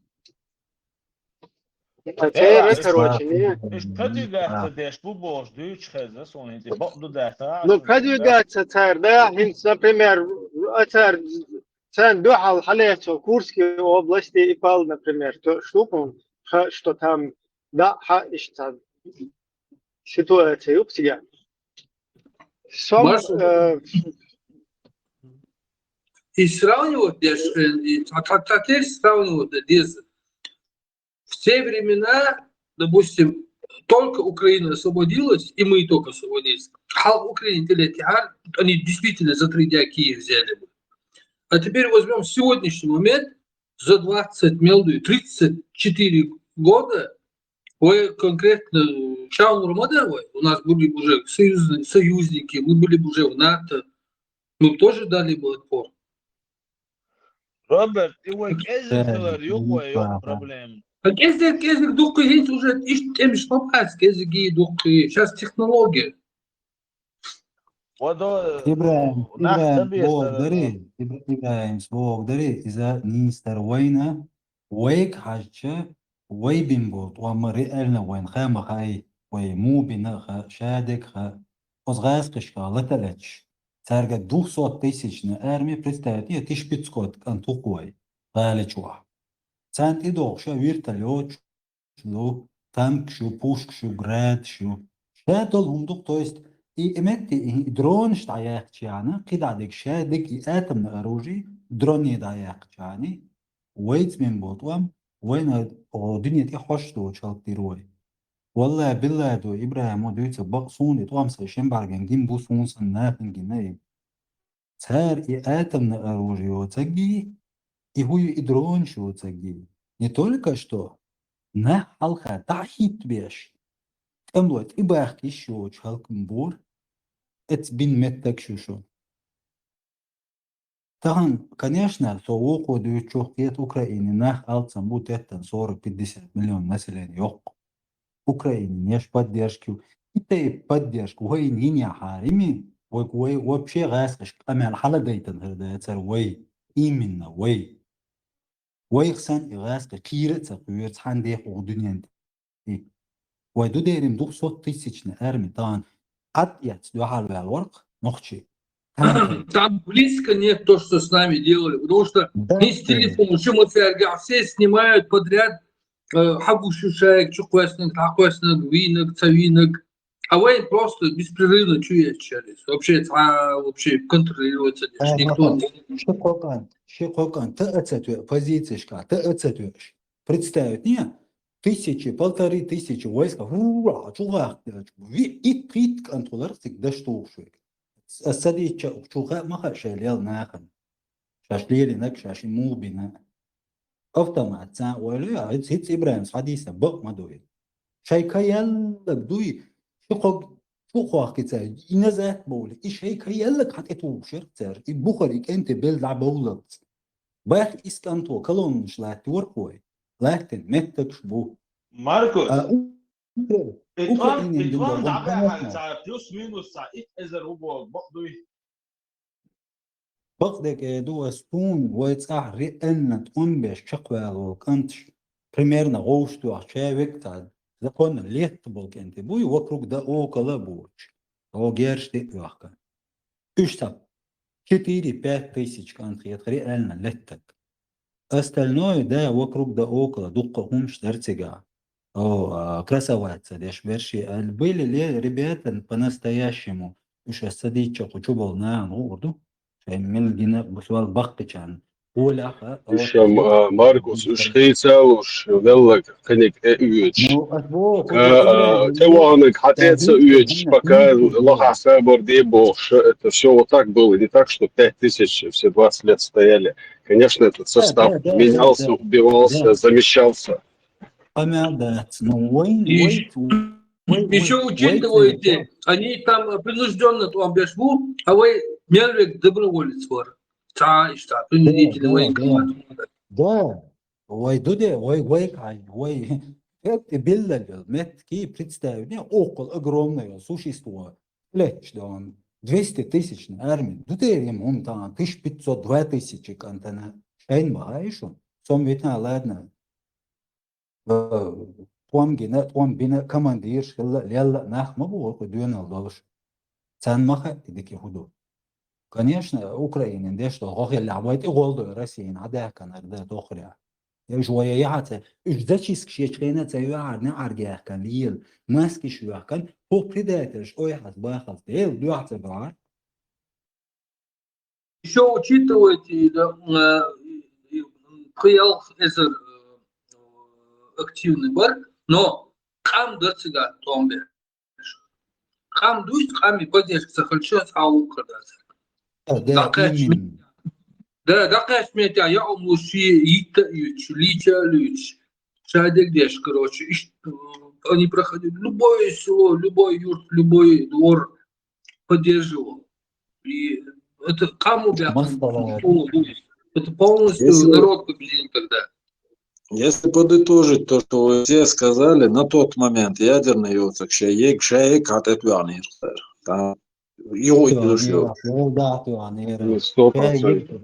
Церан, короче, не. Уж кадуьгаццадеш бу бохуш дуьйцуш хеза суна хӀинца, бакъду дац, а? Ну, кадуьгаццацара, да, хӀинца, например, а цара, царна дуьхьал хьалаьцо Курский области и пал, например, то, что там, да, хьа, иштта ситуация юкъ цига. Сом, Маш-, э, и сравнивать, я ж, э, и та-, та-, та-, теперь сравнивать, э, дез. В те времена, допустим, только Украина освободилась, и мы только освободились, хьалха Украина тӀе летти хьар, они действительно за три дня Киев взяли бы. А теперь возьмём сегодняшний момент, за двадцать, мел ду, тридцать четыре года, вай конкретно чамур ма дар вай, у нас были бы уже союзны-, союзники, мы были бы уже в НАТО, мы бы тоже дали бы отпор. Роберт, и вай кӀезиг хилар юкъе йоккха проблема. КӀезиг, кӀезиг дуккха хӀинца уже иштта тӀемаш ма бац, кӀезиги дуккха. Сейчас технология. Вадо, ИбрахӀим, нах ИбрахӀим, сабе вогӀу сара. Дари, Ибра-, ИбрахӀим, вогӀу дари, иза нийса дар вайна, вайга хьажча, вай бина болу тӀом ма реально вайна ха ма хаьа, вай муха бина а хаьа, шадерг а хаьа. Оцу гӀазкхашкахь лата а лаьтташ, цаьрга двухсот тысячный арми, представить, я тиша пиццакот кӀант ву-кх вай, гӀали чохь. Царна тӀедогӀуш вертолёташ ю, танкаш ю, пушкаш ю, градаш ю. Ша долу хӀума ду-кх, то есть и, и метте, и, и дронаш дӀаяьккхича яхьна, кхидӀа дерг ша дерг и атомное оружие, дроне дӀаяьккхича яхьна, вайца бина болу тӀом, вайна, о, дуьне тӀе хьош доцуш хӀаллакдира вай. Валлай, биллай ду, ИбрахӀима дуьйцу бакъ суна и тӀом сайн шен бӀаьргана гина бу, суна санна нахана гина и. Цара и атомное оружие йоцург а, и хӀу ю, и дронаш йоцург а. Не только что нах хьалха дӀа а хӀиттабеш, тӀемалой тӀебахка йиш йоцуш хӀаллакбина бора, эцца бина меттигаш ю шуна. Тахана, конечно, со вукхо дуьйцучух кхета, Украине нах алсам бу теттина, сорок-пятьдесят миллион население йоккха. Украинин еш поддержка ю. И тайпа поддержка вайна йина яхьара ма ю, вай, вай вообще гӀазкхашка къамел хьаладайтина хир дацара вай, именно вай. Вайх санна и гӀазкхи кхера а ца кхоьру цхьана дехьа ву дуьнен тӀе. И вай ду дерриг двухсот тысячный арми тахана Ӏад эцна дуьхьал ваьлла вара-кх нохчий. Там близко нет то, что с нами делали, потому что из телефона, что мы цаьрга, все снимают подряд, э, хьагуш ю шайга, чу кхоьссинарг, дӀакхоьссинарг, вийнарг, ца вийнарг. А вайн просто беспрерывно чу ечу шерис. Вообще, цхьа, вообще контролировать ца деш. Никто не... Ши кхо кӀант, ши кхо кӀант, та а ца тоьу, позицешка, та а ца тоьуш. Представить, не? Тысячи, полторы тысячи войска, ура, чу гӀахкаделча, ви-, итт, итт кӀант хилар цига даш тухуш верг. Ас ца дийцча, чу хаьа ма хаьа шайн лела нахана. Шаьш лелийнарг, шаьш и муха бина. Автомат цхьаъ ойла а, хӀинца, хӀинца ИбрахӀима схьадийцина бакъ ма ду и. Шайн ка яьлларг дуй, ши кхо чу а хохкий цара, и назад бовлий, и шайн ка яьлларг хьан тӀе тухуш яра цара, и бухара, и кӀентий белла дӀабовллалц. Баьхна исс кӀанто колоннаш латтор-кх вай. Латтийна меттигаш бу. Маркус, а, у-, и тӀом, Украинин и тӀом дӀабаьхьира цара плюс-минус цхьа итт эзар ву боху бакъ дуй? Бакъдерг эр ду ас суна, вай цӀахь реально тӀом беш чекхваьлла волу кӀанташ, примерно вовшах тоьхча век цхьа законна летта болу кӀентий буй, вокруг да около а боцуш. О, герш тӀе а оьхкина. Уьш цхьа четыре-пять тысяч кӀант хетахь реально леттарг. Остальное, да, вокруг да около, дуккха хӀумаш дара цигахь. О, а, красоваться деш берш а. Были ли ребята по-настоящему, уьш ас ца дийцча, кху чу болу нахана хуур ду. Шайн мел гина, бусвал баккхичарна. Олеха, уьш, а, Маркус, уьш хийца а луш, веллаг кхиниг э оьцуш. Ну, ас боху, ка, а, тӀе ваханиг хьан тӀе ца оьцуш, пока лохахь хабар де бохуш, это всё вот так было. Не так, что пять тысяч все двадцать лет стояли. Конечно, этот состав менялся, убивался, замещался. Къамел дац. Ну, вайн, и вайн, вайн, ещё вайн, учитывайте, вайн, они там принуждённо тӀом беш бу, а вай мел верг доброволец вара. Цхьа иштта, принудительно вайн. Да, да, да. Вай ду де, вай, вай, вай. Эти биллал йол, меттигий представление, около огромное существо. Лечь, да он двести тысячный армия. Ду де, им, он там тысяча пятьсот, два тысячи кӀантана. Шайн бахьа и шун. Сом витна, ладно. Э, тӀом гина, тӀом бина командирш хилла, лелла нах ма бу вай кху доьналла долуш. Царна ма хаьа и дика хӀун ду. Конечно, Украинин деш долу гӀо хиллехь, вай тӀе гӀолдой Россияна хьадаьхканара дан тохарехь. Уьш вай яхьа ца, уьш зачистка шечу хенахь ца йоьхьара, неӀарга яьхкана лела, маскаш йоьхкана, хӀокху предательш ойхьаз бахалц Дела дуьхьа ца бахьара. Ещё учитывайте, да, э, и, и, пхи-ялх эзар, э, активный бар, но къам дара цигахь тӀом беш. Къам дуьйцу, къаман поддержка ца хилча, цхьа а вукхар дац. Да, да, дӀакхаьчча именно. Да, дӀакхаьчча метта яа ум луш, шен йитта а йуьтуш, лийча а луьйчуш, ша дерг деш, короче, иштта, э, они проходили, любое село, любой юрт, любой двор поддерживал. И это кому бяхам. Масала. Это полностью, если народ победил тогда. Если подытожить то, что вы все сказали, на тот момент ядерный юцак ша йиг, ша йиг хьатӀетоьхнера. Там его и дошёл. Да, да, да, да. Сто процентов.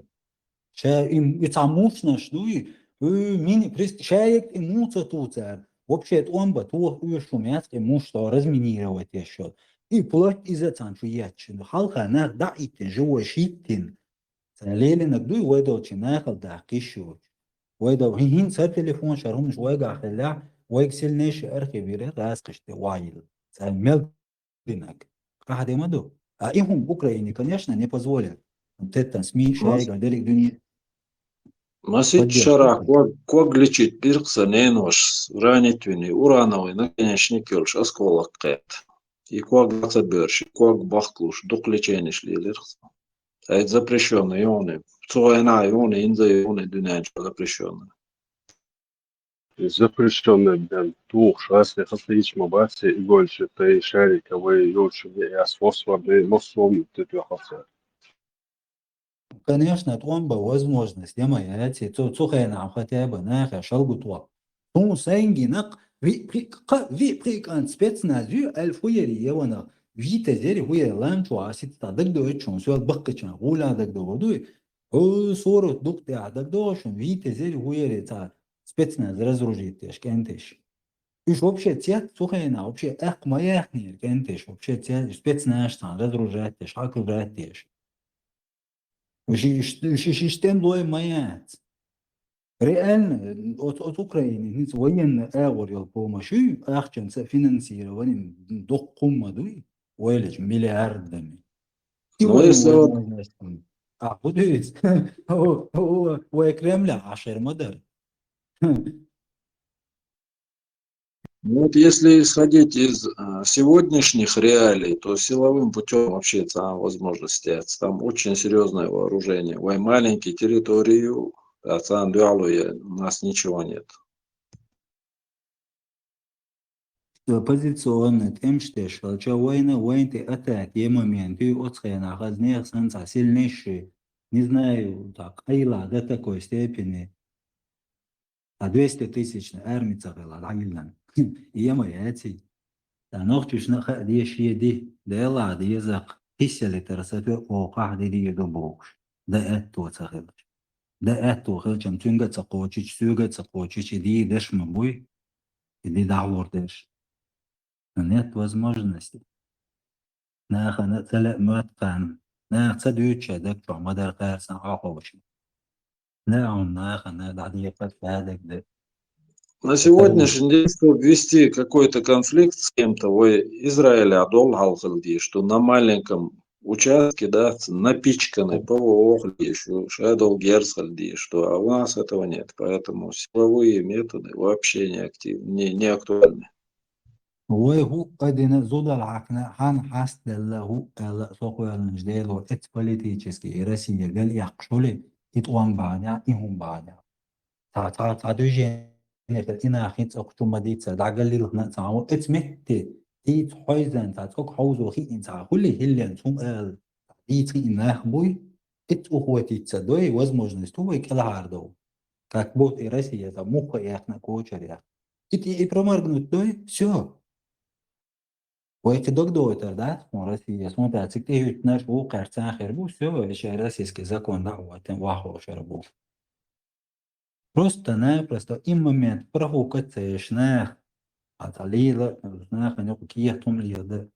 Ша и, и цхьа мушнаш дуй, и мини-, прис-, ша йиг и муха ца ту цара. Вообще тӀом бан, тоха оьшуш хӀума яц, и муш тӀе разминировать еш йолу. И плоть иза цхьана чу етташ. Хьалха нах дӀа а йиттина, живой шиттина. Цара лелийнарг дуй, вай долчу нахала даккха йиш йоцуш. Вай дол-, хӀин-, хӀинца хӀара телефон шара хӀуманаш вайгахь хиллехь, вайга сильнейший архив йира гӀазкхашна тӀе охьайилла. Цара мел динарг. Къахьде ма ду. А и хӀума Украине, конечно, не позволят. Теттан СМИ, шайга, дерриг дуьне. Масийтта шарахь ког, ког лечить дира-кх сан ненош, ранить вина, урановый наконечник йолуш осколок кхетта. И ког ца боьрзуш, и ког бахкалуш, дукха леченеш лелира-кх сан. Ай, запрещённый юни. Цу хенахь юни, инза юни дуьнен чохь запрещённый. Запрещённый бен тухуш, ас тӀе хаза хӀинца ма бац, и игольча тӀе шариковый, йолчу яс фосфорный, массо а тӀе тоьхна цара. Конечно, тӀом бан возможность я ма яц, цу, цу хенахь хотя бы нахе шалгу тӀо. Суна сайна гина-кх, виъ-пхиъ-, кха, виъ-пхиъ кӀант спецназ ю, аьлла хӀу яри я ванах, витазери хӀу яри лам чу а сица дагадоуьйту шуна, соьл баккхичан гӀула дагадогӀу дуй? ХӀу сурат дукха тӀехь дагадогӀу шуна, витазери хӀу яри цхьа спецназ разоружить деш кӀенташ. Уьш вообще цец цу хенахь, вообще эккха ма яхнера кӀенташ, вообще цец, спецназ цхьана разоружать деш, окружать деш. Уьш, уьш, уьш, уьш, уьш тӀем лой ма яц. Реально, оц-, оцу Украине хӀинца военный агӀор йолу помощь ю, ахчанца финансирование доккха хӀумма дуй, ойлачу миллиардами. И Ну, вай если вот возможность. А, хӀу дуьйцу? О, о, вай Кремля Ӏашар ма дара. Ну, вот если исходить из, а, сегодняшних реалий, то силовым путём вообще там возможности, там очень серьёзное вооружение. Вай маленький территорию, а там дуьхьал у нас ничего нет. Позиционный тӀемаш деш хилча, вайна, вайн тӀе атака е момент ю, оцу хенахь хаза нехан санна цхьа сильнейший, не знаю, так, къайла до такой степени. А двести тысячный арми ца хила, дӀайиллина. Е ма яций. Ткъа нохчашна а хаа деза шен ди, Дела а деза-кх, хӀисселитар сатуьа оха ахь ди дийр ду бохуш. Дан аьтто ца хилча. Дан аьтто хилча-м, цуьнга а ца кхочуьйтуш, соьга а ца кхочуьйтуш, и ди деш ма буй, и ди дӀахьур деш. Нет возможности. Нахана а ца лаьа моьтту кхарна. Наха ца дуьйцуча даг чохь ма дара кхаьрца хьо ховшина. Неа хьуна нахана дӀадекъа цхьа а даг дан. На сегодняшний день, чтобы вести какой-то конфликт с кем-то, вай Израиль а долу хьалха хила дезаш, что на маленьком участке, да, ц-, напичканный П В О хила дезаш, ша долу герз хила дезаш, что, а у нас этого нет. Поэтому силовые методы вообще не актив-, не, не актуальны. Вай хӀуъа а дина, зудал хьаькхна, хьан хьастаделла, хӀуъа аьлла, со кхоьллинчу Дело, эца политически и Россия галъяккхаш хуьлий, и тӀом бахьанехь, и хӀума бахьанехь. Цхьа, цхьа, цхьа движение хила, и нах хӀинца а кху чу ма дийцара, дӀагаллилхина а ца хьан ву, эца метте, дийца хьойзан, цхьа цӀог хьовзо хиъна цхьа хуьлий, хӀиллен цхьа хӀума аьлла, дийца хиъна нах буй, эца ухватить ца дой, возможность ву вай кӀелхьардовла. Как будто и Россия цхьа мухха а яьккхина а кочар яьккхина. И, и, и проморгнуть дой, всё. Вай кхин дагадоуьйтур дац хьуна Россия, хьуна тӀе цига тӀехӀуьттинарш вукхаьрца хир бу, всё, и шайн российский закон дӀа а ватан, ваххошар бу. Просто-напросто и момент профукать ца еш нах, Цхьа, цхьа лела, нахана юкъа кехат хӀума леладар.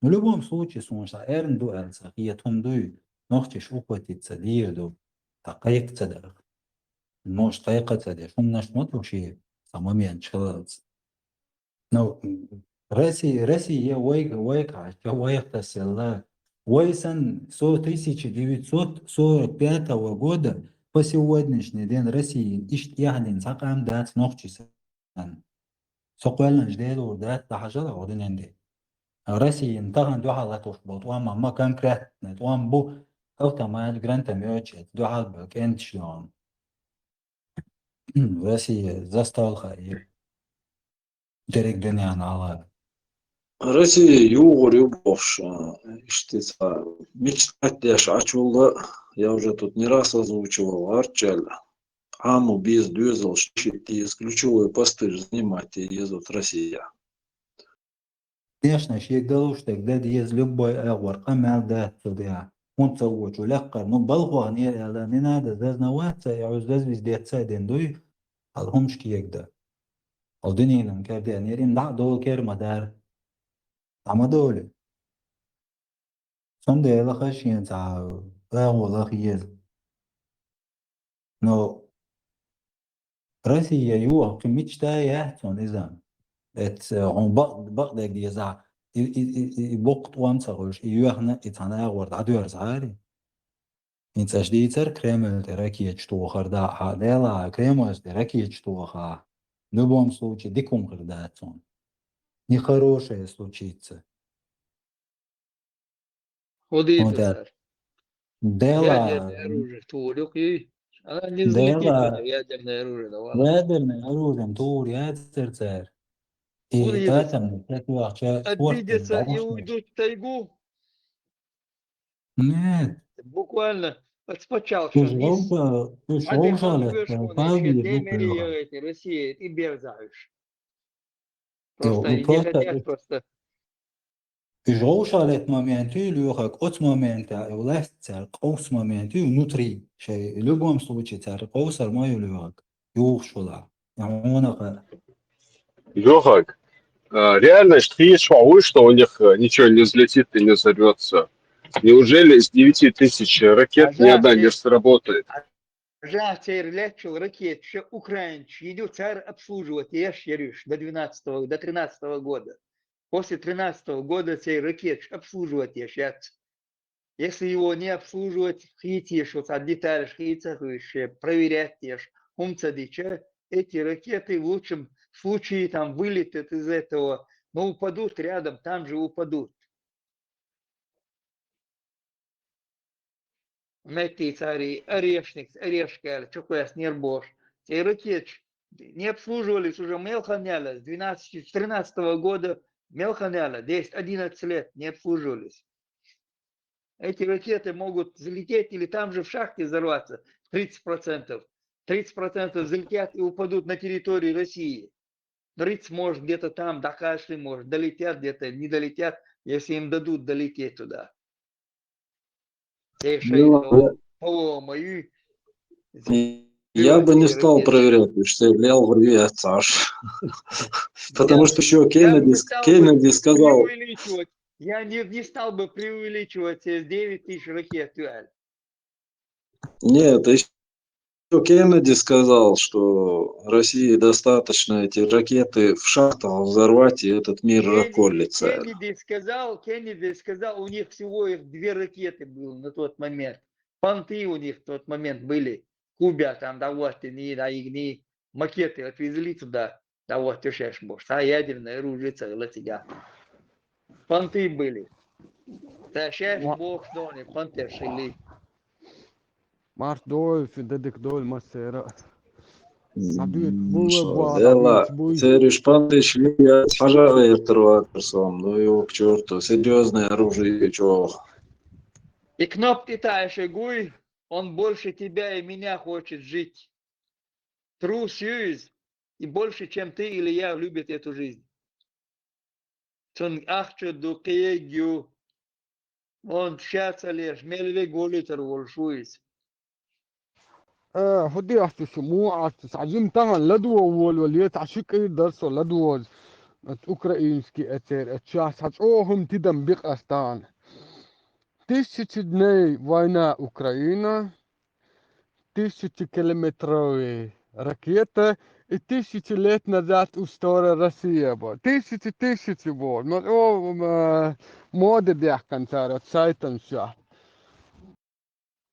Ну, в любом случае, суна ша эрна ду аьлла ца хета хӀума дуй, нохчаш ухватить ца дийр ду, цхьа кхайкха ца дар. Может, кхайкха ца деш, хӀуманаш ма ду ши, цхьа момент хилалца. Ну, Россия, Россия, вайга, вайга, ча вайга тасселла. Вай сан со тысяча девятьсот сорок пятого года по сегодняшний день Россия ишт яхнин цхьа къам дац нохчи сан. Со кхоьллинчу дела ур дац, дахьажал а гӀо динан де. Россиян тахана дуьхьал латуш болу тӀом ма конкретно, тӀом бу автомат, гранатомётчет, дуьхьал бу кӀенташ догӀун. Россия застал хаир. Дерриг дуьненан гӀала. Россия югӀур ю бохуш, а, иштта цхьа мечтать деш Ӏачулла, я уже тут не раз озвучивал, гӀарччаьлла. Ӏамо беза доьзалш дешийта деза, ключевой посты занимать е еза вот Россия. Конечно, шега далуш дерг дан деза, любой агӀор къамел дац цу тӀехь. ХӀунда ца вочу лекхара, ну, балхох нера аьлла, не надо зазнаваться, я уж заза виз деца а дина дуй, хьал хӀумаш кега дан. Хьал дуьненан кара деанера, им дӀа а долу кера ма дара. ДӀа ма долу. Цундела ха шен цхьа агӀо лаха еза. Но Россия юха кхин мечта яц цунна иза. Эц, э, хьуна бакъ-, бакъдерг дезахь, и, и, и, и, и боккха тӀом ца хуьлуш, и юьхна, и цхьана агӀор дӀадоьрзахьара. ХӀинца аша дийцар Кремль тӀе ракеташ тохар да, а Дела Кремль тӀе ракеташ тоха. В любом случае, дика хӀума хир дац цунна. Нехорошее случится. ХӀун дийцар цара? Дела. Ядерное оружие тухур ю кхий? А, не взлетит оно, ядерное оружие, да ладно. Ядерное оружие тухур яцара цара. И атомный противохча. Обидятся и уйдут в тайгу. Нет. Буквально от спочатку. Уж вовша, уж вовша лет, Россия и берзаешь. Просто и не хотят просто. Уж вовша лет момент ю лоьхаг, оцу момента власть цара къовс момент ю внутри. Шай, в любом случае, цара къовсар ма ю лоьхаг. Юхуш вала. Я хьуна ха. Лёхак, а, реальность хьийча хьо вуй, что у них, э, ничего не взлетит и не взорвётся? Неужели из девяти тысяч ракет ни одна не сработает? Жа церан леччул ракеташ Украинчу йиду цара обслуживать еш яриш до двенадцатого, до тринадцатого года. После тринадцатого года церан ракеташ обслуживать еш яц. Если его не обслуживать, хийца еш, вот цхьа деталаш хийца хуьйш, проверять еш, хӀума ца дича, эти ракеты в лучшем случае там вылетят из этого, но упадут рядом, там же упадут. Меттица ари, орешник, орешка аьлла, чу кхоьссинера бохуш. Церан ракеташ не обслуживались уже мелханялла, с двенадцати, с тринадцатого года мелханялла, десять-одиннадцать лет не обслуживались. Эти ракеты могут взлететь или там же в шахте взорваться, тридцать процентов. Тридцать процентов взлетят и упадут на территории России. Тридцать, может, где-то там докашли, может, долетят где-то, не долетят, если им дадут долететь туда. Ну, я, я бы не стал проверять, потому что лел вру я цаш. Потому что ещё Кеннеди, Кеннеди сказал. Я не, не стал бы преувеличивать, э, девять тысяч ракет, Юэль. Нет, ещё Кеннеди сказал, что России достаточно эти ракеты в шахтах взорвать, и этот мир расколется. Кеннеди сказал, Кеннеди сказал, у них всего их две ракеты было на тот момент. Понты у них в тот момент были. Кубя там, да вот, и не, да, и не, макеты отвезли туда. Да вот, ты шеш бошта, ядерное оружие целое тебя. Понты были. Да шеш бох, что они, понты шили. Март дой, фидедик дой, масера. Садует, була, була, цериш понты шили, я хажа вертер ватер сом, ну его к чёрту, серьёзное оружие, чё. И кнопки та ещё гуй, он больше тебя и меня хочет жить. Трус ю иза, и больше, чем ты или я, любит эту жизнь. Цунна ахча ду, кхиег ю, он ша ца леш, мел вег волуьйтур волуш ву иза. Э, хӀу де ахча шу, муха ахча шу? Хьан жима тахана ладугӀа волавала, е цхьа ши кӀира дара со ладугӀаза. оцу украинский эцер, оцу чохь цхьа чӀогӀа хӀума тидам бикъастана. Тысячи дней война Украина, тысячи километровый ракета и тысячи лет назад у стора Россия бо. Тысячи, тысячи бо. Ну, о, м, э, мода дехкан цара сайтан всё.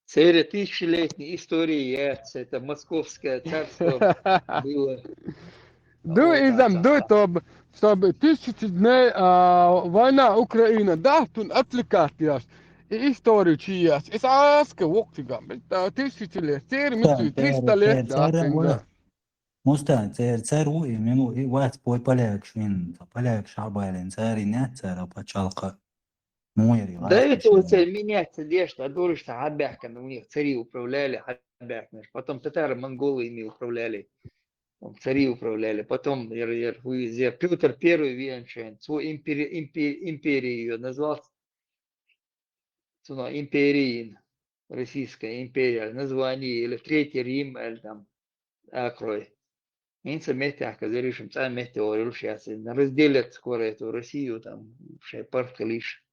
Церан тысячелетняя история яц, это московское царство было. Ду Вот, изам, да, ду, да. Чтоб, чтоб тысячи дней, а, война Украина, да, тун отвлекать яш. И историю чияс. И саска вокти гам. Это тысячи лет. Церан миту триста лет, да, церан, тинга. Мустан, цер, цер ву, и мину, и вац пой поляк швин, поляк шабайлен, цер и нет, цер пачалка. Ну, я Да это вот царь меняться деш, а дорож хьабехкан, у них цари управляли, хьабехкан. Потом татаро-монголы ими управляли. Там цари управляли. Потом яр, яр, хуй, зе Пётр Первый венчен, цу импери-, импе-, империю её назвал. Цуна империин, Российская империя, название или Третий Рим, или там, акрой. Инца метте, а, казалишим, цӀа метте орил сейчас. Разделят скоро эту Россию, там, шей парк лиш.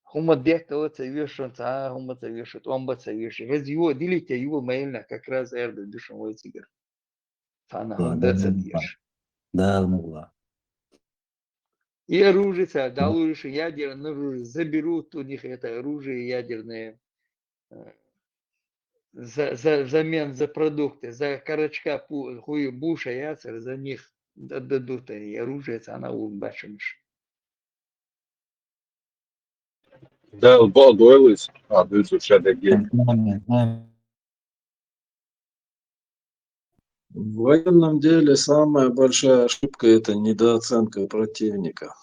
ХӀума детта оца вешан, цӀа хӀума ца вешан, тӀом баца вешан. Хез юо, дилите юо майлна, как раз эрда душан войцигар. Цана Да, хӀума да, даца да, веш. Да, ну ла. И оружие, цара, да, оружие, ядерное оружие, заберут у них это оружие ядерное, э, за, за, взамен за продукты, за корочка пу-, хуи буша яцар, за них отдадут они оружие, цана улбачимш. Дала бакъ дойлуш, а, дуьйцуш ша дерг. Амин, амин. В военном деле самая большая ошибка — это недооценка противника.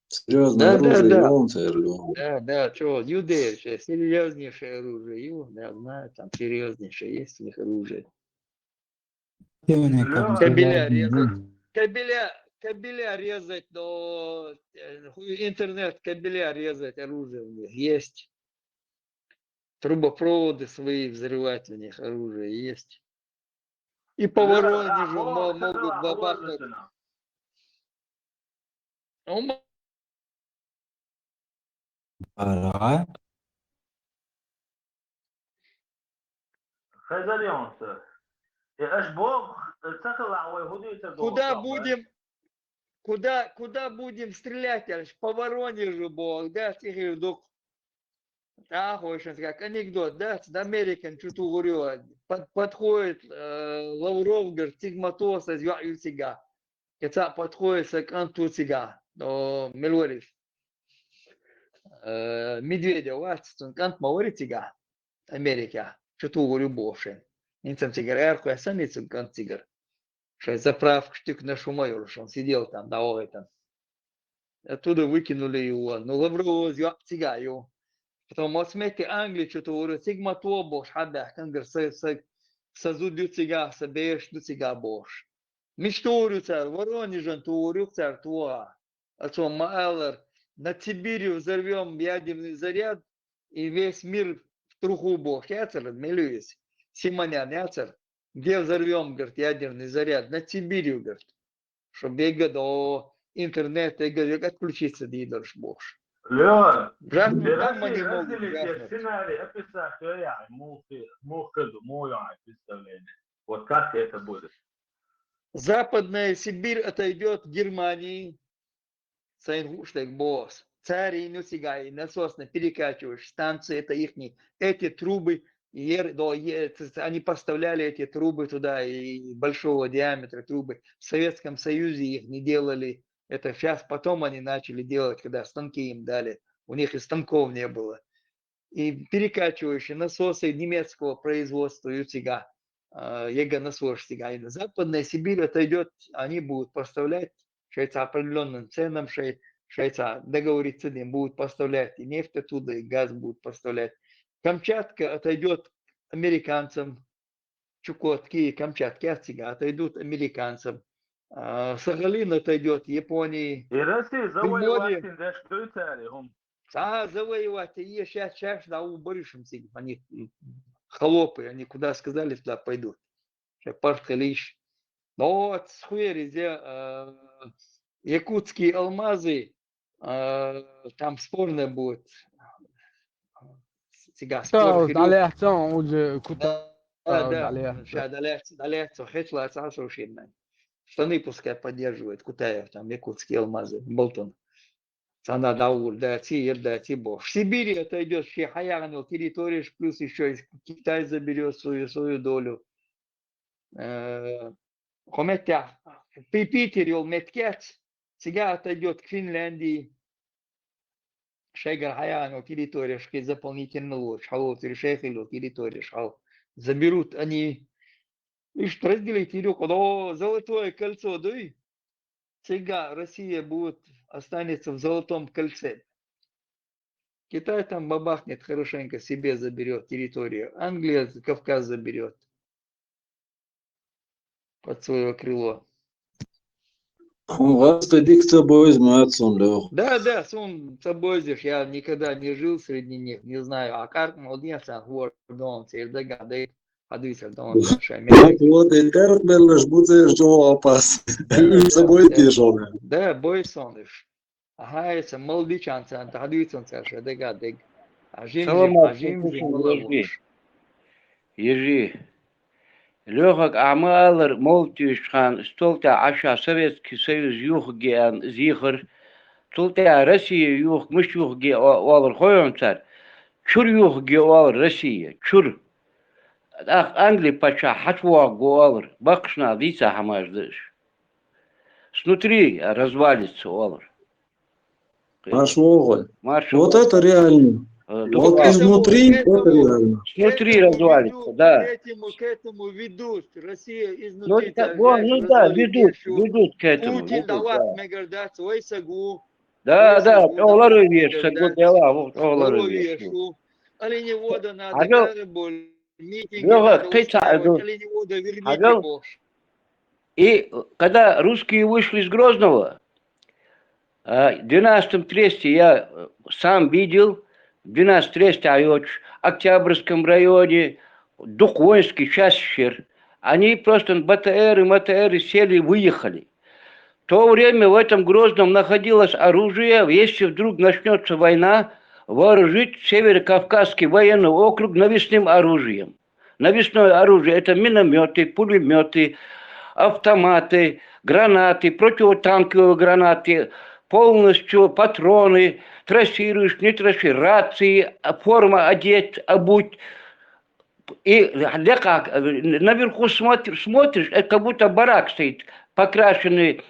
Серьёзное Да, да, оружие, да. и он серьёзный. Да, да, чё, ю дерг, э, серьёзнейшее оружие, ю, я знаю, там серьёзнейшее есть у них оружие. Кабеля резать. Кабеля, кабеля резать, но, э, хуй, интернет, кабеля резать оружие у них есть. Трубопроводы свои взрывать у них оружие есть. И по Воронежу мо-, могут бабахнуть. Ара. Хезарионс. Э, аш бог, э, цахала вай худуйца Куда бог, будем, куда, куда будем стрелять, аш по Воронежу бог, да, тихий дух. Да, хочешь сказать, как анекдот, да, с Американ, что ты говорю, под-, подходит, э, Лавров, говорит, тигматоса, юа юцига. Кеца подходит, са кӀант ву цига, но мел варис. Э, Медведев вац, цун кӀант ма вари цига, Америка, чу тугур ю бохуш. Инцам цигар аьрху ясани цун кӀант цигар. Шай заправка штук на шума йолуш, он сидел там, да, ой, там. Оттуда выкинули его. Ну, Лавров йоӀ цига ю. Потом оцу метте Англи чу тугур ю, цига ма то бохуш, хьабаьхкан гар са, са, са зуда ю цига, са беш ду цига бохуш. Мича тугӀур ю цара? Воронежан тугӀур ю цара тоха. А цо ма-аллара, на Сибирь взорвём ядерный заряд, и весь мир в труху бохуш яцара, мел ю иза? Симонян яцара, где взорвём, говорит, ядерный заряд? На Сибирь, говорит. Шо бегадо, интернет, бегадо, отключиться дийдалаш бохуш. Лёр, Жахнуть там они могут, разделить жахнуть. Сценарий, описать, я, мух, мух, мух, представление. Вот как это будет? Западная Сибирь отойдёт Германии, сайн хууш дерг боху. Цара йина ю цига и насосно-перекачивающие станции, это ихние, эти трубы, ер-, до-, е-, ц-, ц-, они поставляли эти трубы туда, и большого диаметра трубы. В Советском Союзе их не делали. Это щас потом они начали делать, когда станки им дали. У них и станков не было. И перекачивающие насосы немецкого производства ю цига, а, ега насос цига. И Западная Сибирь отойдёт, они будут поставлять, шайца определённым ценам, шай-, шайца договориться дин, будут поставлять и нефть оттуда, и газ будут поставлять. Камчатка отойдёт американцам, Чукотки, Камчатки а цига отойдут американцам. А, Сахалин отойдёт Японии. И Россия Приморье. Завоевать ин деш дуй цари, хӀума. А, завоевать, и щас, щас, да, у барышем цига. Они, м, холопы, они куда сказали, туда пойдут. Щас парт хилиш. Но вот схуери зе, а, якутские алмазы, а, там спорно будет. Цигас Что, спор хирург. Даляцон уже куда? Да, да, Даля. Ща Даляц, Даляц, хеч ла цасо шимнан. Штаны пускай поддерживает Кутаев, там якутские алмазы, болтун. Цана даур, да, ци, ер, да, ци, бо. В Сибири это идет, все хаягнул территории, плюс еще и Китай заберет свою, свою долю. Э, Хометя, Пи-, Питер йол меткец, сега отойдет к Финляндии. Шейгар хаягнул территория, шки заполнительный луч, хало, шейхил территория, шал. Заберут они. Ишт разделить, или куда золотое кольцо, дуй. Сега Россия будет, останется в золотом кольце. Китай там бабахнет хорошенько, себе заберет территорию. Англия Кавказ заберет под свое крыло. Хун гъазта дик ца боз мацун лё. Да, да, сон ца бозишь, я никогда не жил среди них, не знаю. А как молодец, а, вот, да, он, цердага, да, адвисер, да, он, шами. Так вот, и карт беллаш буцер жо апас. Ца боз дешёл. Да, бой сон иш. Ага, это молодичан, ца, да, адвисер, ца, ша, да, да. Ажим, Саламат, ажим, слушай, молодец. Ежи. Ежи. Лёхак амалар молтиш хан столта аша Советский Союз юхге ан зихар. Столта Россия юх, мыш юхге олар хойон цар. Чур юхге олар Россия, чур. Ах Англи пача хатвуа олар. Бакшна дица хамаждыш. Снутри развалится олар. Маш вогъой. Марш Вот это реально. Э, Вот да. изнутри К этому, это реально. Снутри к этому развалится, ведут, да. К этому, к этому ведут. Россия Ну, изнутри да, так, вот, знаешь, ну да, развалит ведут, ещё. Ведут к этому. Путин Ведут, дават да. мегардац, вай сагу. Да, Вай да, сагу, олар дават веш, мегардац. сагу дела, вот олар Здоровье веш. шу. Али не вода надо, Ага. кары бол, митинги Лёха, надо ты та-, устраивать, ну, али не вода, верните ага. Бог. И когда русские вышли из Грозного, а, в двенадцатом тресте я э, сам видел, в двенадцатом тресте, а, в Октябрьском районе, дух воинский часть сер. Они просто на Б Т Р и М Т Р сели и выехали. В то время в этом Грозном находилось оружие, если вдруг начнется война, вооружить Северо-Кавказский военный округ навесным оружием. Навесное оружие — это минометы, пулеметы, автоматы, гранаты, противотанковые гранаты, полностью патроны, трассируешь, не трассируешь, рации, а, форма одеть, обуть. И для как, э, наверху смотр- смотришь, это как будто барак стоит, покрашенный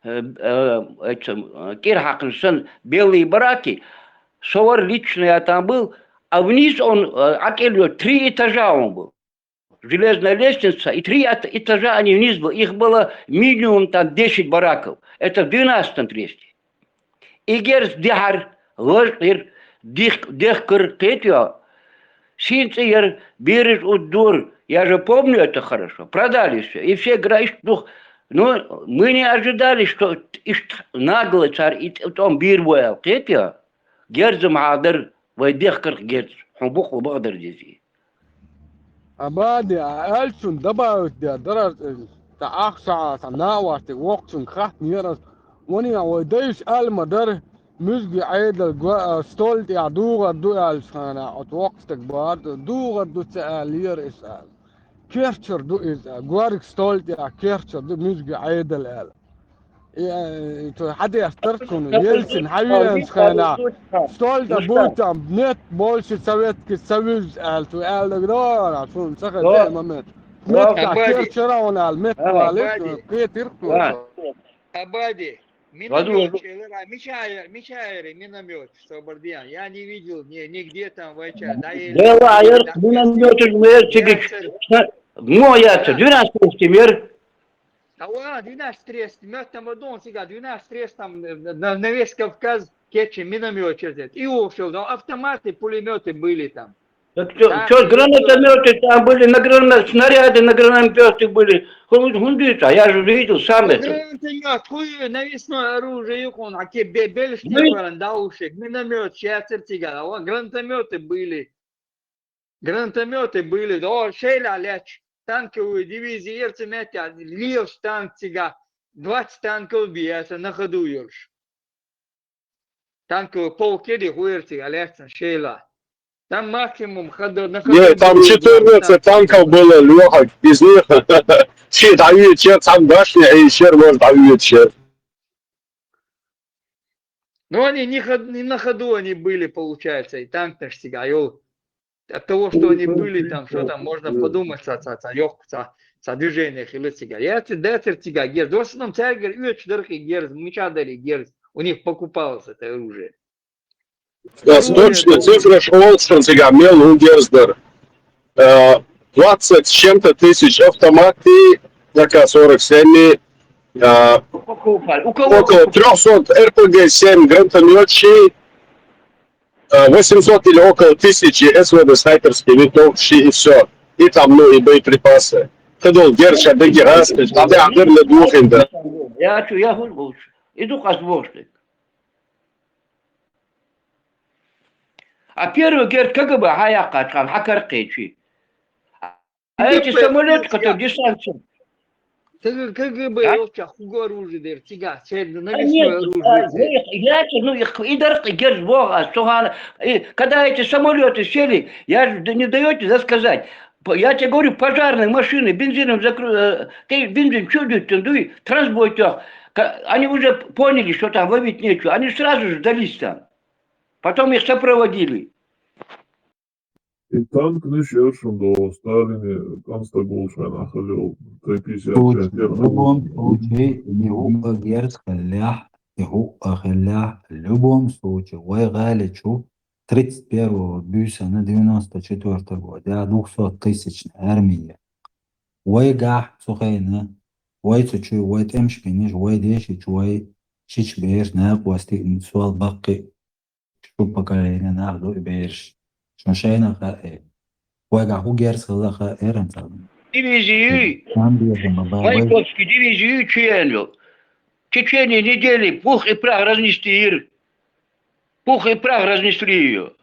э, э, этим, э, кирхакнсан белые бараки. Совар лично я там был, а вниз он, э, акель, три этажа он был. Железная лестница, и три эт- этажа они вниз были. Их было минимум там десять бараков. Это в двенадцатом тресте. Игер сдяхар, ложир, дих, дехкыр, кэтё. Синцер, береж удур. Я же помню это хорошо. Продали все. И все граиш дух. Ну, мы не ожидали, что ишт наглый цар и т- том бир воял. Кэтё. Герзм хадыр, вай дехкыр герз. Хубук лубагдыр дези. Абади, а эльчун добавить де, дарар, э, та ахса, та наварти, вокчун хат нерас. Вони а вай дейш альма дар, мюзги айдал гва, а, столь я дуга ду эльсхана, от вокстак бар, дуга ду ца алир ис ал. Керчер ду из, а, гварик столь я керчер ду мюзги айдал ал. И, э, то хадяс таркун, Ельцин, хавиенс хана. Столь да бутам, нет больше Советский Союз, ал, то ал да грора, сун, саха Да. де момент. Да. Нет, да, Абади. Керчера он ал, нет, Да. валит, Абади. кветир, Да. Абади, Владимир. миномет, мичайер, мичайер, миномет, Собордиан. Я не видел ни, нигде там вайча. Да, или- Дела, а я да, миномет из Мерсигич. Яцер. Ну, я это, двенадцать пример. Ава, двенадцать тридцать, мёт там одон сега, двенадцать тридцать там на, на, на весь Кавказ кетчи миномет через это. И ушел, да, автоматы, пулеметы были там. Так что, что, гранатометы там были, на гранат, снаряды на гранатометы были. Хун- хундуется, а я же видел сам это. Гранатомет, хуй, навесное оружие, он, а ке бе- бельшки Ну и- баран, да, ушек, миномет, сейчас цигара, а вон гранатометы были. Гранатометы были, да, шейла леч, танковые дивизии, ерцеметя, лиос танк цига, двадцать танков бе, яц, на ходу йолуш. Танковый полк кеди гӀуьрциг, а лаьцна шайла. Там максимум ходу, на Не, ходу там бе, четырнадцать танков было, Лёха, из них ши дӀавоьдуш яра, цхьана башня и шер вож дӀавоьдуш яра. Но они не, ход- не на ходу они были, получается, и танк наш цига йол. От того, что они были там, что там, можно подумать, ца, ца, ца, йох, ца, ца движение хилла цига. Я ца, да, ца цига, герз. В основном царь, говорит, оьцу дархи герз, мича дали герз. У них покупалось это оружие. Сейчас точно цифра школшин цига мел у герз дар. Э, двадцать с чем-то тысяч автоматы, А К сорок семь, э, Покупали. У кого? около трёхсот Р П Г семь гранатометчи, э, восемьсот или около тысячи С В Д снайперские винтовки и все. И там, ну, и боеприпасы. Хадол герша деги раскаш, а ты адыр на двух инда. Я чу, я гур гуш. Иду къас бошли. А первый герд К Г Б хьа яккхачкъан, хьа каркхечи. А эти самолеты, которые десант. Т Г Б Да? Йолча хуго оружие дер, цига, церь, А навесное нет, оружие. я, ну, их, и даркъи герз бога, а, сугана. И когда эти самолеты сели, я же, да не даете засказать. П- Я тебе говорю, пожарные машины бензином закру... э, Ты бензин чудит, ты дуй, транспортёр. Ка- Они уже поняли, что там ловить нечего. Они сразу же сдались там. Потом их сопроводили. И танк ниш ершун до Сталине констагул шайн ахалил Т пятьдесят Случай, пять в любом случае, и хӀуъа герз хиллехь, и хӀуъа хиллехь, в любом случае, вай гӀали чу тридцать первого буьйсанна девяносто четвёртого года двухсот тысячная армия. Вайгахь цу хенна, вай цу чу, вай тӀемаш бинаш, вай деши чу, вай чич бераш, накъостий, сол баккхи шу поколение нах ду и бераш. Шун шайна хаьа. Вайгахь хӀу герз хилла хаьа, эран ца. Дивизию, Там безам, ба, вай. Маяковский дивизию чу яьннил. В течение недели пух и прах разнесли ир. Пух и прах разнесли ее.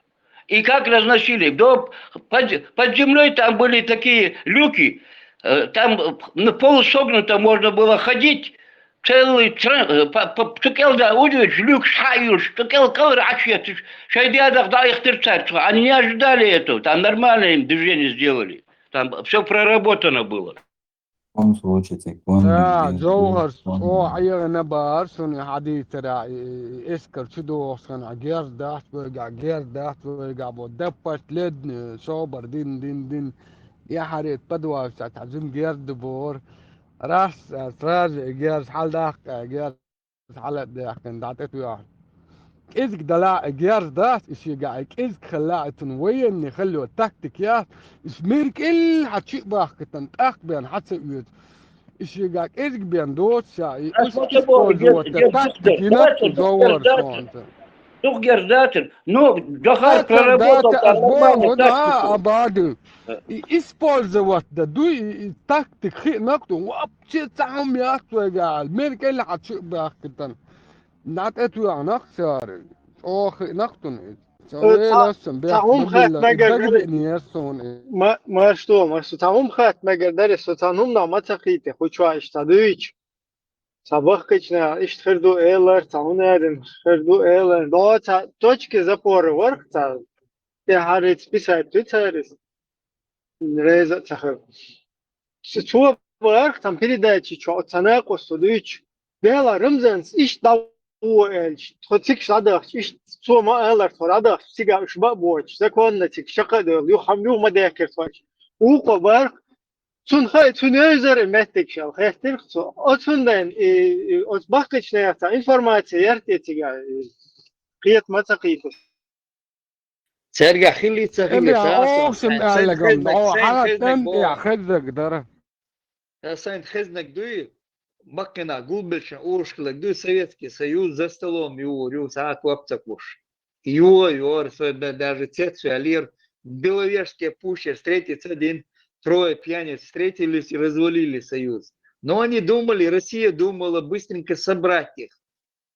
И как разносили? До, под, под землей там были такие люки, э, там, э, на полусогнуто можно было ходить, целый тра- э, по- по- цукел да удивить, люк шхаюш, цукел ковр ачьетыш, шайдядах да их терцать. Они не ожидали этого, там нормальное им движение сделали. Там все проработано было. Он случай, цик, он Да, герз, Джовхар, он о, Ӏайгӏана баар, шуни хьадийцара, и, и, эскар чу дохуш хана, герз дац вайга, герз дац вайга, бо, да последний, шобар, дин, дин, дин. Я харет подвал, ша, та зун герз ду бор. Раз, а, сразу и герз хьалдаккха, герз хьалдаккха, да, тет вяхь. КӀезиг дала, и герз дац, и шига, и кӀезиг хилла, и цун военный хилла, тактик яц, и смерк ил хьа чу бахкатан, тӀаккха бен хьа ца оьцу. И шига кӀезиг бен доцуша, и А уьш что тобой использовать идёт, идёт тактик доктор, и нах давайте зовар доктор, сонца. Дух герз датир. Ну, Джохар Датир, проработал датир, там а бо, нормально вот, а, тактику. а баду. Э. И использовать да дуй, и, и тактик хи нах ту, вообще цахьум яц вайга, смерк ил хьа чу бахкатан. Нат эт вяхь нах цара. Ох, нах тун. Ца Э, ца- велассам, бехк цахьум бабилла, хатт мегар и гали. дагабиъни яр сон, и. Ма- Марш ду, марш ду. Цхьа хӀума хатта мегар дара, со цхьа хӀума ма ца кхийти, хӀу чу иштта дуьйцу. Цхьа бахкачна иштта хир ду элар, цхьа хӀуна аьлла хир ду элар. До цхьа точки запора варх, цхьа тӀехьаррица писать ду царис. Реза а ца хир. С- Цо бахар, там передачи чу, цхьа накъост дуьйцу. Дела Рамзанс иштта дӀа во аьлча, тхо цигаш дӀадахча, иштта цо ма алар тхо дӀадахча, цига уьш баа боцуш, законно цига шакха а девлла, юха хьама юха ма даьккхира тхо. Вукхо барх, цунна хаьа, цунна евзара и меттиг шел, хеттирх цо. Оцундан и, и оцу баккхачу нехан цхьа информация яр те цига, и кхета ма ца кхийта. Цаьрга хилли ца хилли Эбя, ца охшим аьллигам, о, хьагӀаттан, я, хеззаг дара. Сайн хезнаг дуй, баккхина гулбелчан ушкалаг дуй, Советский Союз за столом юр, ю, сагӀат вапцакуш. Ю, юр, со да- даже цец ялир, Беловежская пуща, встретиться один, трое пьяниц встретились и развалили союз. Но они думали, Россия думала быстренько собрать их.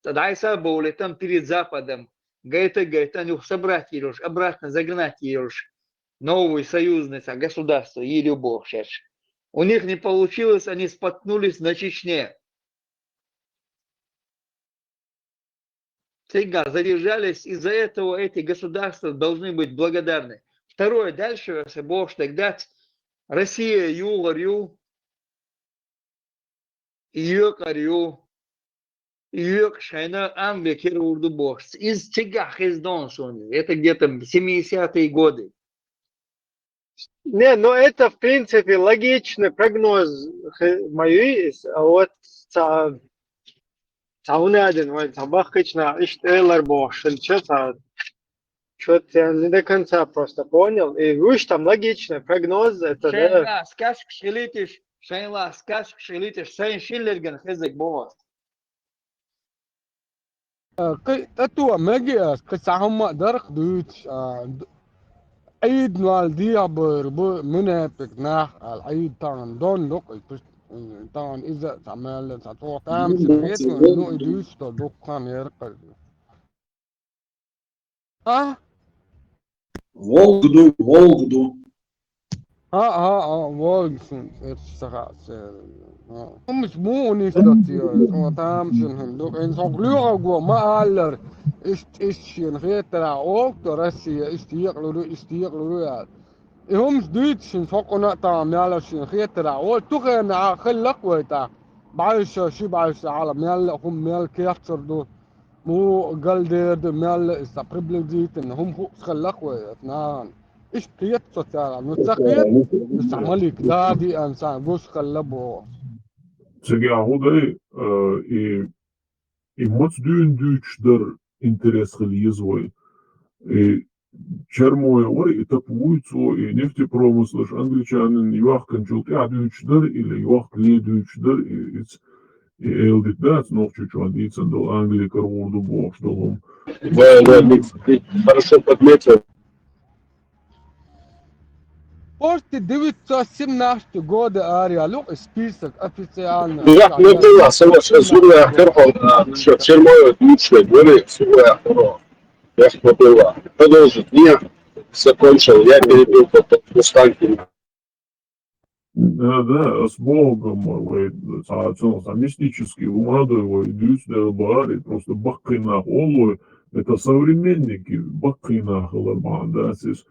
Тогда и собрали там перед Западом. Гайта, гайта, ну, собрать её ж, обратно загнать её ж. Новый союзный ца- государство, и любовь сейчас. У них не получилось, они споткнулись на Чечне. цигахь задержались, из-за этого эти государства должны быть благодарны. Второе, дальше, если богу так дать, Россия югъар ю, юкъар ю, юкъ шайна Англи кера вур ду бохуш. Из цигахь хеза дон суна. Это где-то семидесятые годы. Не, ну это, в принципе, логичный прогноз, ма юй, а вот ца, ца унадин, вай, ца бахкична, ишт элар бохуш, или чё ца, чё-то я не до конца просто понял. И уж там логичный прогноз, это, да. Шайла скашкаш хилитиш, шайла скашкаш хилитиш, шайн шиллерган хезаг бохуш. Кхы тӀето меги ас, кхы цхьа хӀумма а дарх дуьйцуш, а, д-, Ӏийд нал дехьа бара бу мунепик нах аьлла, Ӏийд тахана дон ду-кх, и пуст-, тахана иза а цхьа мел, цхьа чӀогӀа тамашийна хеташ, ну, и дуьйцуш долу дуккха хан яра-кх. А? Волга ду, Волга ду. А, а, а, Волга шун, это саха, а. Хумс муунис дати, а, тамшин хин ду, ин сок луга го, ма аллар, ишт, ишт шин хетара, олто Россия, ишт екълуру, ишт екълуру, я. И хумс дуьйцу шин сокъуна а там, яла шин хетара, ол тухена а хиллак вай та. Баьша, ши баьша, ала мел, хум мел кехцар ду. Му галдер ду мел, и са приблизительно, хум ху схаллах вай, нан. Иш кхет социала, ну, ца кхет, и са малик, да, ди ан са, гус халла бо. Цига хӀу дай, э, и, и мац дуьйна дуьйцуш дар интерес хила еза вай. И Чермоев вара и тап вуй цо, и нефтепромыслаш англичанин йохканчул тӀаьхьа дуьйцуш дара, или йохка ле дуьйцуш дара, и, и, и эл дита дац, нохчочун дийцан долу Англи каргӀур ду бохуш долу хӀума. Да, да, ты, ты хорошо подметил. После девятьсот семнадцатого года ария, лук, список официально. Яхь ма билла, сама сейчас зурвая ахкар хьо, а, что, Чермоев дуьйцуш вай, говори, зурвая ахкар хьо. Яхь ма билла. Продолжить. Не, закончил. Я перебил потом Мустанкина. Да, да, с Богом, вай, цхьа, цхьа, цхьа мистический хӀума ду вай дуьйцу дела бахара, и просто баккхий нах олу вай, это современники, баккхий нах хилар бахьана дац иза.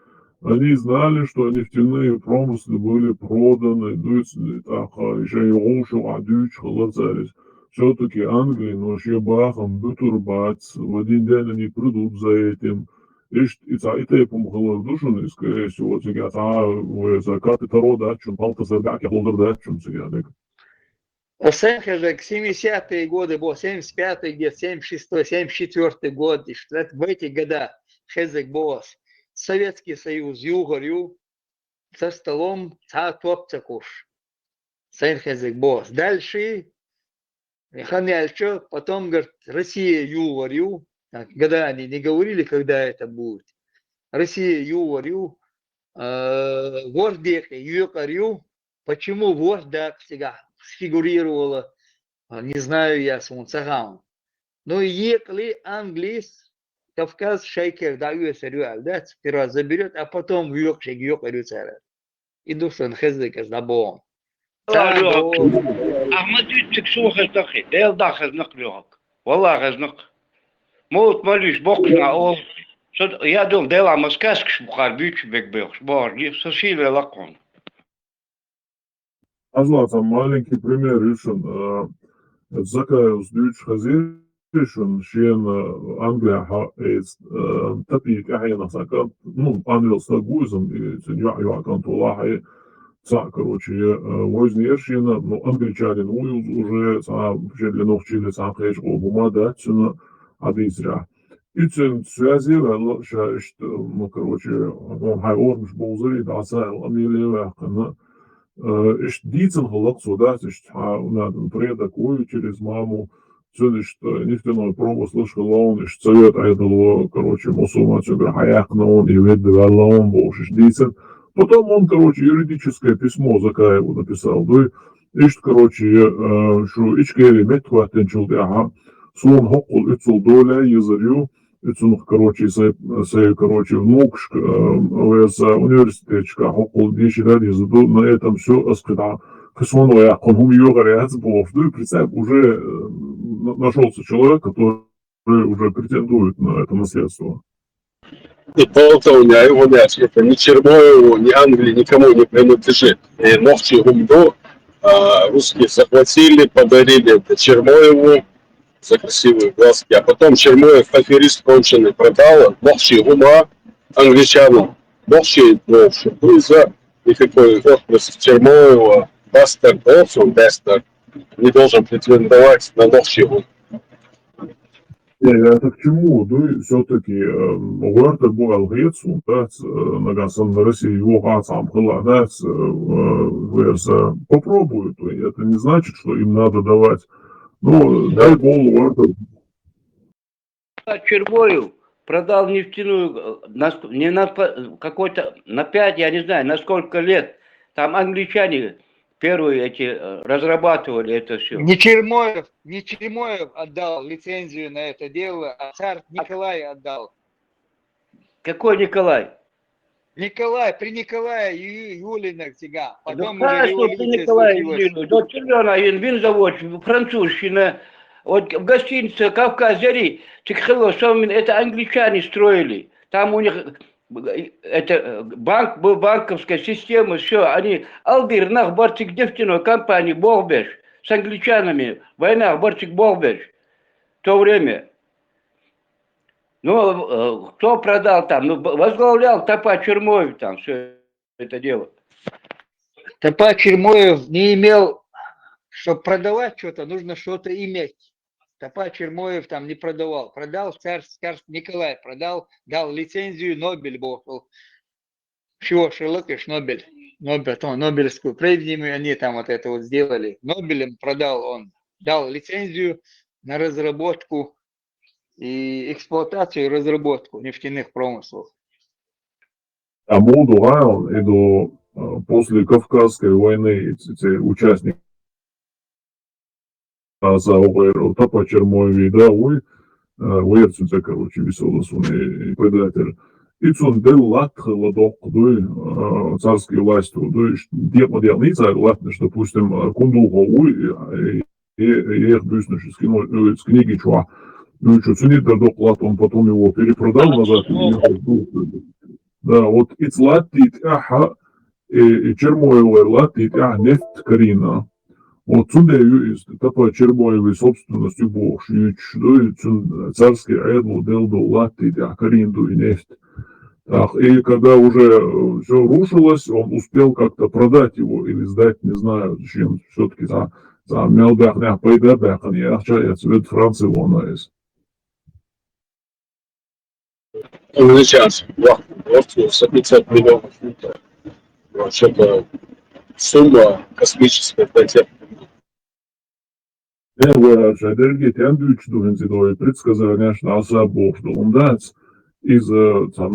Они знали, что нефтяные промыслы были проданы, дуьйцу, тӀаккха шайн гӀулчу а дуьйцуш хилла цара иза. Всё-таки Англи, ну, шен бахам буьтур бац, в один день они придут за этим. Иштта и цхьа и тайпа хӀума хилар ду шуна, и, скорее всего, цига цхьа, вай, цхьа карта таро дац шуна, палтасар баьхкех лолар дац шуна цига дерг. А сайн хезаг, семидесятые годы бо, семьдесят пятый где-то, семьдесят шестой, семьдесят четвёртый год, и что это в эти года хезаг бо, Советский Союз югъар ю, за столом цхьа а топ ца кхуш. Сайн хезаг бо. Дальше, хан яьлча, потом, говорит, Россия югъар ю. Так, года они не говорили, когда это будет. Россия югъар ю. Э, ворхӀ декъе юкъар ю. Почему ворхӀ дакъа цигахь сфигурировало? А, не знаю я, суна ца хаьа. Ну, екъале Англис Кавказ шайкара дӀаоьцур ю аьлла дац, сперва заберёт, а потом вуьйкъ шайга юкъар ю цара. И ду сан хезаг ас дӀабоху. Ца Алло, боху. Ахьмад, цига суна хезна-кх, Дела дӀа хезна-кх лоьхург. Валлахь хезна-кх. Мовлат Малвиш боккхуш нах олу. Со я ду, Дела, ма сказкаш бу кхара буьйцуш бег бехуш бохуш, со сийлахь лакхахьуна. Аз лаца маленький пример ю шуна, а, Закаевс дуьйцуш хезира шуна, шена Англияхьа эца, а, тапи тӀаьхьенах цхьа кӀант, ну, къанвелла стаг ву иза, и цуьнан йоӀ-йоӀ кӀант валахь, и цхьаъ, короче, а, вевзинера шена, ну, англичанин ву иза уже, цхьа шен нохчийла цхьа кхечу къоман хӀума дац цуьнан, Ӏа дийцарехь. И цуьнан связи а ваьлла, ша иштта, ну, короче, хьайн орамаш бовзарий, дӀа ца аьлла, къамеле а ваьккхина. Э, иштта дийцина хилла-кх цо, дац, иштта хьан надан предок вуй через маму, цуьнан иштта нефтяной промыслаш хилла вон, иштта совет Ӏедало, короче, мусулман цуьнгара хьаяьккхина вон, и ведда ваьлла вон бохуш, иштта дийцина. Потом он, короче, юридическое письмо Закаеву написал, дуй. Иштта, короче, э, шу Ичкери меттахӀоьттинчул тӀаьхьа, суна хӀоккхул уьцул доля езар ю, и цунах, короче, сай, сай, короче, внукашка, э, вай аса университетчика хӀоккхул деширар езар ду, на этом всё, ас кхидӀа, кхин суна вай хӀума йогӀар яц бохуш ду, представь, уже, э, на-, нашёлся человек, который уже, уже претендуют на это наследство. И более того, не, его нет, это ни Чермоеву, ни Англии, никому не принадлежит. И нохчий хӀума ду, а, русские захватили, подарили это Чермоеву за красивые глазки. А потом Чермоев, аферист конченый, продал нохчий хӀума англичанам. Нохчий, ну, в общем, ну, за никакой отпрыск Чермоева, бастард, он бастард, не должен претендовать на нохчий хӀума. Не, я это к чему? Ну, и всё-таки, эм, гӀертар бу аьлла хет суна, дац, э, нагахь санна Россия йохац, цхьа хӀума хилла дац, э, э, верса попробуют. Это не значит, что им надо давать. Ну, дай Богу, гӀертар. Чермоев продал нефтяную, э, на ск-, не на п-, какой-то, на пять, я не знаю, на сколько лет. Там англичане первые эти, э, разрабатывали это всё. Не Чермоев, не Чермоев отдал лицензию на это дело, а царь Николай отдал. Какой Николай? Николай, при Николае Ю-, Юлинах всегда. Ну, потом уже хорошо, при революция Николае случилась. Юлинах. Да, Чермоев, вин завод, французщина. Вот в гостинице «Кавказ зари», цигахь хилла сомин, это англичане строили. Там у них, э, это, э, банк был, банковская система, всё. Они, алдийр нах бара цига нефтяной компании болх беш, с англичанами войнах бара цига болх беш. В то время. Ну, э, кто продал там? Ну, б-, возглавлял Топа Чермоев там всё это дело. Топа Чермоев не имел, чтоб продавать что-то, нужно что-то иметь. Топа Чермоев там не продавал. Продал царь, царь Николай, продал, дал лицензию, Нобель боху. Чего, Шерлок, ишь Нобель? Нобель, то, Нобелевскую премию они там вот это вот сделали. Нобелем продал он, дал лицензию на разработку и эксплуатацию, и разработку нефтяных промыслов. А муду гӀаун, и до, э, после Кавказской войны, и ц-, ц-, участник А, за угӀер, Топа Чермоев, да, вуй, э, вуй цунца, короче, висела суна и предатель. И цун делла латта хилла доккха дуй, э, царский власть дуй, ш-, декъа-декъа ницкъ латтанаш, допустим, э, Кундулхо вуй, э, э, э, эх буьйсанаш из кино, э, из книги чохь. Ну, что, цунна дар доккха латта, он потом его перепродал назад, и ехал в Турцию. Да, вот и цу латта тӀехь, и, и Чермоевой латта тӀехь нефть карийна. Вот цундела ю иза, Топа Чермоевой собственность ю бохуш, юьйцуш ду, и цун царский Ӏедало делла долу латта тӀехь карийна ду и нефть. Так, и когда уже, э, всё рушилось, он успел как-то продать его или сдать, не знаю, зачем, всё-таки за, за мел баьхнехь пайда баьккхина, и ахча эца ведда Франция вахана иза. Ну, сейчас, вот, вот сто пятьдесят миллионов фунтов. Вообще-то сумма космическая для тех времён. Э, вай ша дерриге тен дуьйцуш ду хӀинца и предсказанеш, наса бохуш ду, хӀума дац. Иза, э, цхьа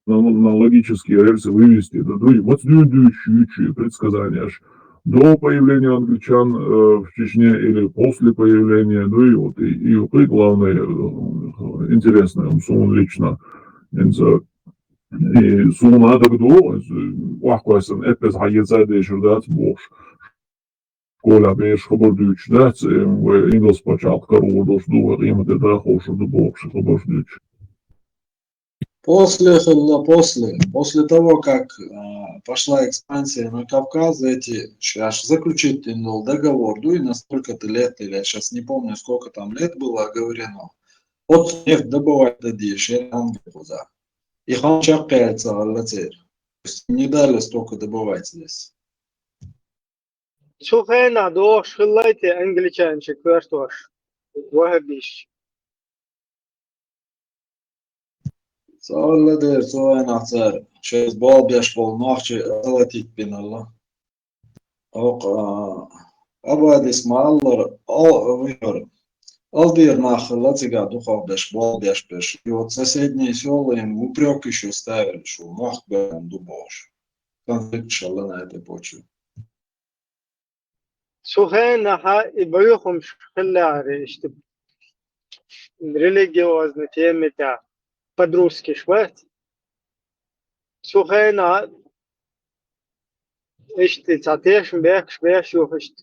на, на логические рельсы вывести, да, дуй, маца дуьйна дуьйцуш юьйцуш предсказанеш. До появления англичан, э, в Чечне или после появления, ну и вот и, и юкъе главный, э, интересный, м, суна лично. Инза, и суна дага ду, э, вахкой сан эппес хьаеца дешар дац бохуш. Школехь бераш хабар дуьйцуш дац, э, вай ингалс пачхьалкх карор долуш ду, вай къематде дахошур ду бохуш хабарш дуьйцуш. После хилла, после, после того, как, а, пошла экспансия на Кавказ, эти, щас заключить ин долу договор, ну и на столько-то лет, или я щас не помню, сколько там лет было оговорено. Вот нефть добывать дадийша, я там кхуза. И хан чекхъяьлла ца гӀалла церан. То есть не дали столько добывать здесь. Цу хенахь догӀуш хиллай те англичанаш коьртош, ваххабисташ? Ца гӀалла дера, цу хенахь цара шайца болх беш болу нохчий золотить бина хилла. Оха, а, Абадис ма-аллара, ал-, вуьйхира, алдийр нах хилла цигахь дукхах беш, болх беш берш. И вот соседние сёла им упрёк ещё ставили, что мохк бен ду бохуш. Конфликт шалла на этой почве. Цу хенахьа и боьхамаш хиллехьара, иштта религиозный теми тӀехь подружкаш бац. Цу хенахь иштта цхьа тешам бехкаш беш юха иштта,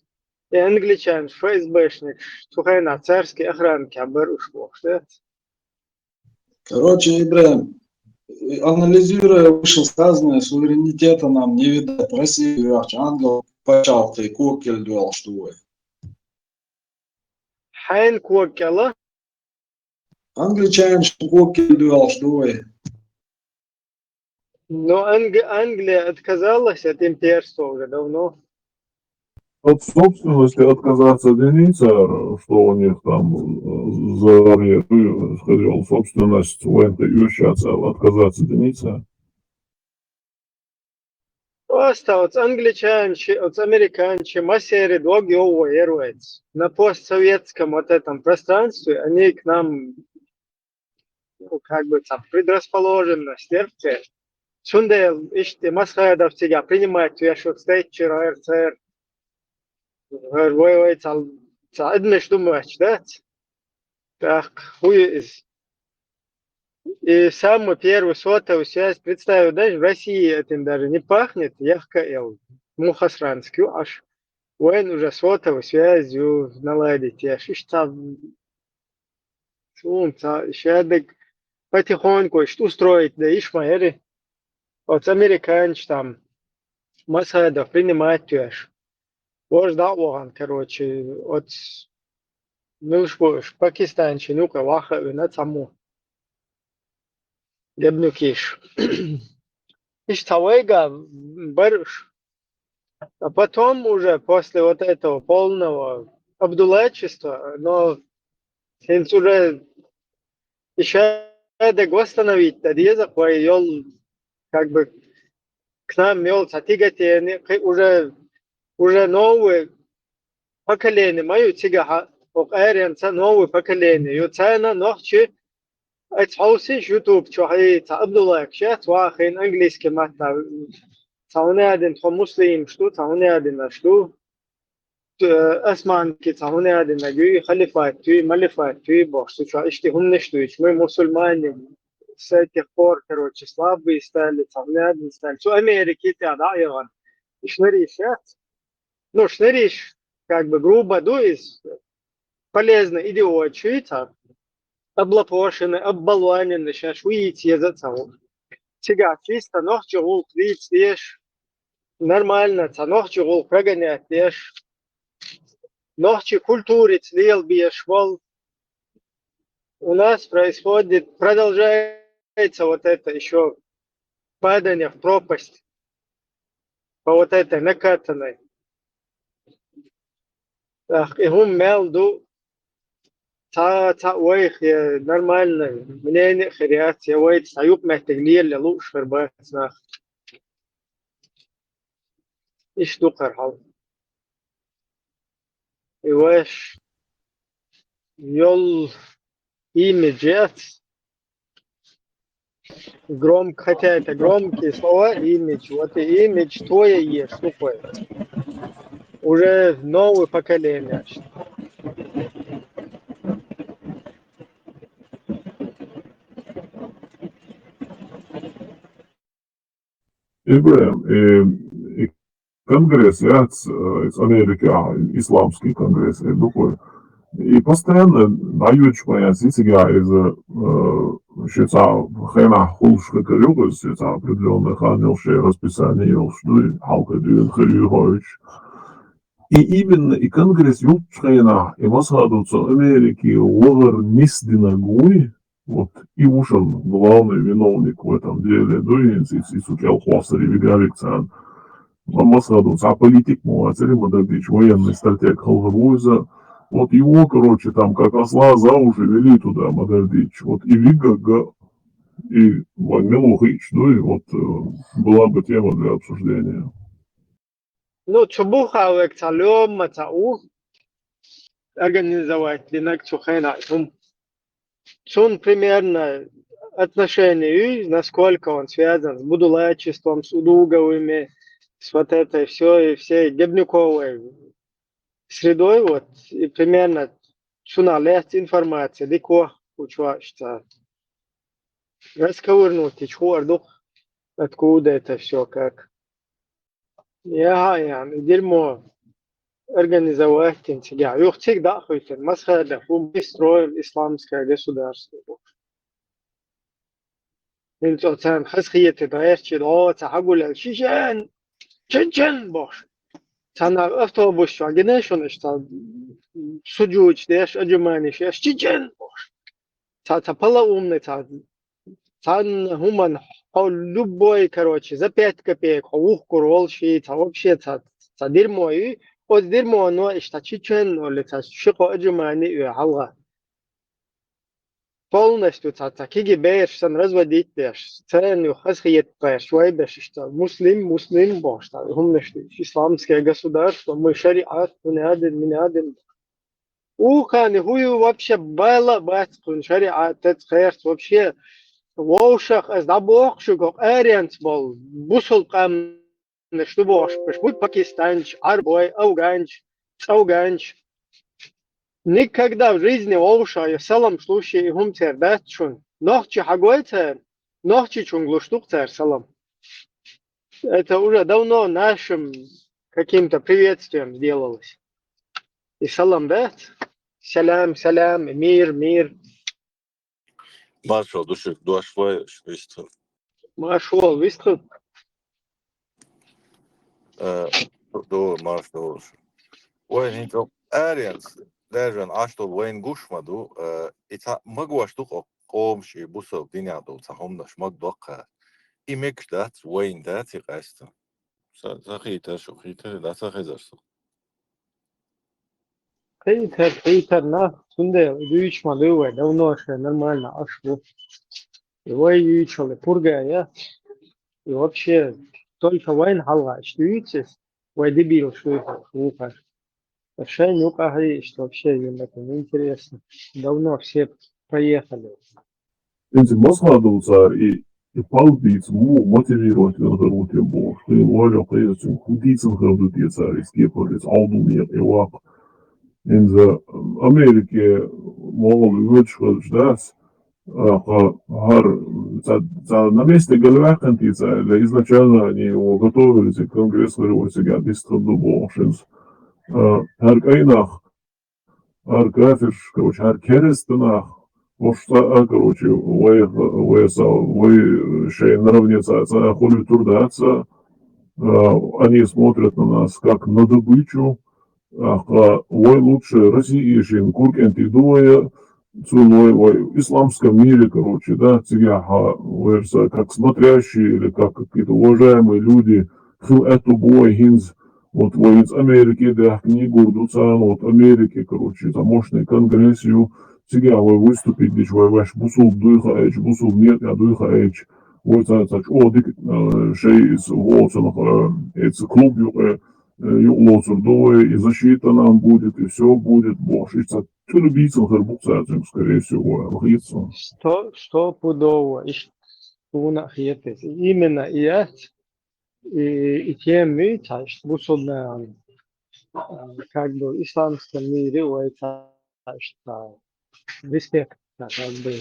и англичанаш, ФСБшникаш, цу хенахь царский охранникехь бара уьш бохуш, дац? Короче, Ибрахим, анализируя вышесказанное, суверенитета нам не видать. Россия, Ангел пачалты, кокель дуэл, что вы. Хайн кокела. Англичане, что кокель дуэл, что вы. Но Анг- Англия отказалась от имперства уже давно. От собственности отказаться дениться, что у них там э, за, сходил собственность в этой юрщаться, отказаться дениться. Просто от англичанчи, от американчи, масери дог йоу ервец. На постсоветском вот этом пространстве они к нам, ну, как бы там, предрасположенность, терпте. Цунде ишти масхадов тига принимать вешут стейчер, РЦР. Вой, вой, цал, цал, эдмеш думач, да? Так, хуй из. И самую первую сотовую связь, представь, даже в России этим даже не пахнет, яхка эл. Мухасранский, аж войн уже сотовую связь наладить, я шишта. Сунца, шедек потихоньку что устроить, да ишмаэри. Вот американч там, масхадов принимать тюэш. Вож да воган, короче, от милшбуш, Пакистанчи, ну-ка, ваха, вина цаму. Гебнюкиш. Иш цавайга барыш. А потом уже после вот этого полного абдулачества, но сенс уже ишадек восстановить, да деза квай йол, как бы, к нам йол сатигатени, уже, уже новые поколение маю тига ха, ок эренца новое поколение. Ю цена нохчи, эц хаусиш YouTube чохи, ца Абдулла кшет, вахин английский матта. Цауне один хо муслим, что цауне один, что Османки цауне один, гюи халифат, тюи малифат, тюи бох, что чо ишти хумнеш, что ич мы мусульмане с этих пор, короче, слабые стали, цауне один стали. Цу Америки тя да, Иван. Ишнери шет. Ну, шнериш, как бы грубо, дуис, полезно идиотчуйца, облапошены, оббалванены, сейчас уйти за цау. Тига чисто нохчи гулк виц деш, нормально, ца нохчи гулк прогонять деш, нохчи культуриц лел беш вол. У нас происходит, продолжается вот это еще падание в пропасть по вот этой накатанной. Так, и гум мел ду, ца, ца, ой, нормально, мнение херят, я ой, ца юб меттиг лиер ле луш хербацнах. Иш ду кархал. И ваш йол имиджец. Громко, хотя это громкие слова, имидж. Вот и имидж твой есть, такой. Уже новое поколение. Ибрахим, и, и конгресс, я, из Америки, а, исламский конгресс, я такой. И постоянно дають моя ситига из, э, щица хена хулш хакарюк, щица определённый ханил ше расписание йолш, ну, и халка дюн херюхович. И именно и конгресс юлчхена, и масхадуца Америки логар нис динагуй, вот, и ушан главный виновник в этом деле, дуинс, и, и сукел хвастари вигавикцан. Масхадуца политик муацери мадардич, военный стратег халгабуйза. Вот его, короче, там как осла за уши вели туда, мадардич. Вот и вигага, и ванилухич, ну и вот э, была бы тема для обсуждения. Ну, цу бухавек ца лёма ца у организовать динак цу хена. Цун примерно отношение, насколько он связан с будулачеством, с удуговыми, с вот этой всё и всей гебнюковой средой, вот, и примерно цуна лест информация, дико учвашца. Расковырнуть и чуар дух, откуда это всё, как. Я, я, дерьмо организовать тем тебя. Юх цик да хуйтен, масхада, хум строим исламское государство. ХӀинца царна хазахетар гӀертачи, о, ца хьагулел, чечен, чечен бохуш. Цхьана автобус чохь гина шуна, иштта сужуд деш, отжиманеш еш, чечен бохуш. Ца, ца пала умный, ца, цхьана хӀуманна хьо любой, короче, за пять копеек хьо вухкур волуш, и ца вообще ца, ца дерьмо ю, оцу дерьмоно иштта чечен олу, ца ши-кхо отжимани ю хьалха. Полностью ца, ца кегий бераш санна разводить деш, царна ю хазахетарш вай беш, иштта муслим, муслим бохуш, ца хӀуманаш ду, исламское государство, мы шариат, мы не один, мы не один. Ухани хӀу ю вообще, бала а бац кхуьнан шариатаца, кхерца вообще. Вовшах аса дӀабоху шуьга хӀокху аренца болу бусалба къам наш ду бохуш, уьш бу пакистанча, Ӏарбой, афганча, цӀавганча. Никогда в жизни вовшах я салам слушай, и хӀума церан дац шуна. Нохчи хьагой цара, нохчичунга луш ду-кх цара салам. Это уже давно нашим каким-то приветствием сделалось. И салам дац. Салам, салам, мир, мир. Маршалла ду шуьга, дош вай, вистхила. Маршалла, вистхила. Э, ду, маршалла ду. Вай хӀинца аренца, даже Ӏаш долу вайна гуш ма ду, э, и цхьа магош ду-кх къомаш, и бусалба динехь долу цхьа хӀуманаш магадо-кх. И мегаш дац, вайна дац и къаьстина. Сан, сан хийтар шу, хийтар дац, сан хезар сан. Хийтар, хийтар нах, цундела дуьйцуш ма ду вай, давно шайн нормально Ӏаш ду. И вай юьйцуш йолу пургая, и вообще только вайна хьалха иштта юьйцу иза, вай дебилаш ду вукхар. Шайна юкъахь иштта вообще им это неинтересно. Давно все проехали. ХӀинца масхадо цара и, и пал дийца муха мотивировать вина хир ву те бохуш. Кхин валло кхин цуьнга хӀун дийцина хир ду те цара, иза кепара, иза Ӏовдал некъа и ваккха. ХӀинца Америке могӀал воьдуш хилча дац, а, кха, хӀара, ца, ца на месте галваьккхина те цара, или изначально они его готовили, цигахь конгресс хир ву, цигахь дистхир ду бохуш хӀинца. А, хӀара кӀайн нах, хӀара кафирш, короче, хӀара керста нах, уьш цкъа а, короче, вай, вай са, вай шайн наравне цкъа, цкъа а хуьлуьйтур дац, а, они смотрят на нас как на добычу, а, кха, вай лучше России шина куркӀен тӀе ду вай, цунна вай, вай в исламском мире, короче, да, цигахь, а, вай са как смотрящие или как какие-то уважаемые люди, хила аьтту бу вай хӀинца, Вот вай иза Америке даьхкина гур ду царна, вот Америке, короче, иза мощный конгресс ю, цигахь вай выступить дича, вай ваьш бусулба дуй хаьча, бусулба некъа дуй хаьча, вай царна ца чӀогӀа дика, э, шай иза воцунах, э, иза клуб юкъе, э, юкъа лоцур ду вай, и защита нам будет, и всё будет, бохуш, и ца тӀуьлу бийцина хир бу-кх цара цуьнга, скорее всего, вай, ма хета суна. Сто, стопудово, иштта суна а хета иза. Именно и яц, и, и тема ю, цхьаьш бусулба нахана, а, как бы, исламском мире вай цхьаьш респект, цхьа, как бы,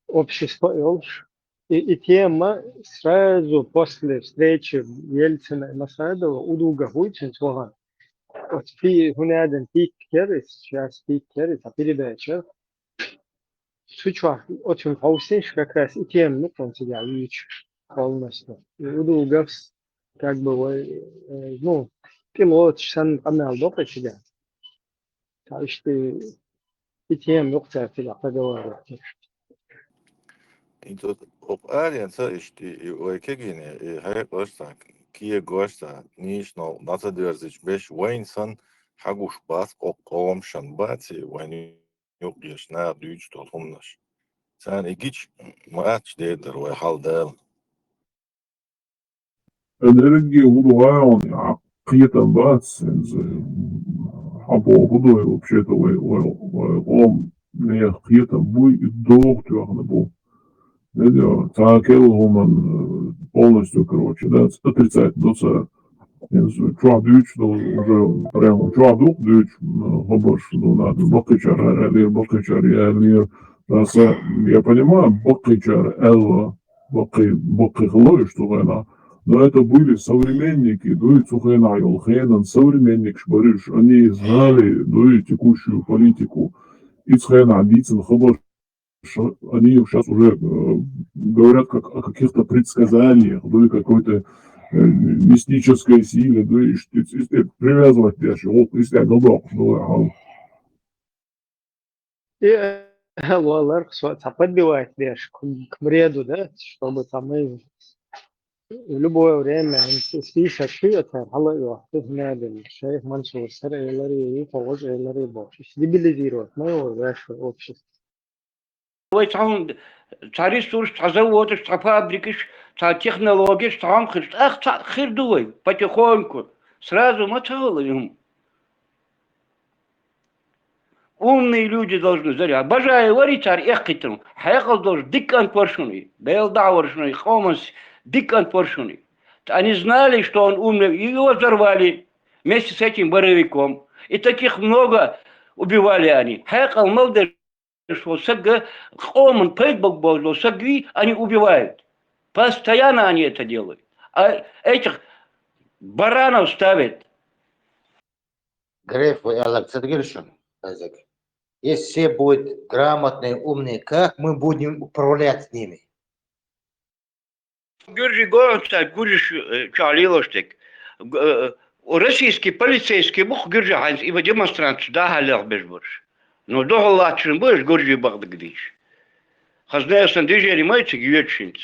общество йолуш. И, и тема сразу после встречи Ельцина и Масхадова у Дугов вуй цуьнца вахана. Оцу пи-, хӀун аьлла, пиккер, сейчас пиккер, цхьа передача. Цу чохь оцунна хьовсийша как раз и тема ю-кх цигахь юьйцуш полностью. И у Дуговс, как бы, вай, э, ну, пилоташ санна къамел до-кх цигахь. Ца иштта и тема ю-кх цара цигахь проговаривать. И тут хӀокху аренца иштта и вай кегийне, и хьекъалш цхьа, кегош цхьа, нийсонал дӀа ца дерзича беш, вайна санна хьагуш бац, хӀокху къомашна бац, и вайна юкъеш наха дуьйцуш долу хӀуманаш. Царна и гича ма аьтташ дер дара вай хьал Дала. Энергия хӀун ду вай хьуна, а, кхетам бац, хӀинца, хьан боху хӀун ду, вообще-то вай, вай, вай къоман нехан кхетам буй, и догӀа тоьхна бу. Видео, цхьа кхел хӀуманна, э, полностью, короче, да, отрицать ду цара. Иза чохь дуьйцуш долу, уже прямо чохь ду-кх дуьйцуш, м, хабарш, ну, надо, баккхийчара аьллера, баккхийчара аьллера. Аса, я понимаю, баккхийчара аьлла, баккхий, баккхий хилла уьш цу хенахь. Но это были современники, дуй, цу хенахь йолу хенан современникаш бара уьш. Они знали, дуй, текущую политику. И цу хенахь дийцина хабарш Они сейчас уже э, говорят как о каких-то предсказаниях, да и какой-то э, мистической силе, да и ш- и- и- и привязывать дальше. Вот, если я добавлю, ну, а, И валар цхьа подбивать деш к, к мреду, да, чтобы там и в любое время слышать, что это, хала и вахты надо, шейх Мансур, сэр Эллари, и Фаваж Эллари, бо, стабилизировать моего ваше общество. Вай цхьа хӀума, цхьа ресурс, цхьа заводаш, цхьа фабрикаш, цхьа технологияш, цхьа хӀума хир, ах, цхьа хир ду вай, потихоньку. Сразу ма ца хала юм. Умные люди должны заря. Бажая вари цар эккхитам. Хьекъал долаш диккан поршуни. Бел да варшуни, къомас диккан поршуни. Они знали, что он умный, и его взорвали вместе с этим боровиком. И таких много убивали они. Хьекъал мал деш, что сага, къоман пайдбаг болаш сагви, они убивают. Постоянно они это делают. А этих баранов ставят. Греф, вы Алекс Гершин, Айзек. Если все будут грамотные, умные, как мы будем управлять с ними? Гуржи горанца гуржи чалилоштек. Российский полицейский бух гуржи ханс ива демонстрант да халях бежбурш. Но дохлачын буш гуржи багдагдич. Хазнесан движение майцы гиёчинц.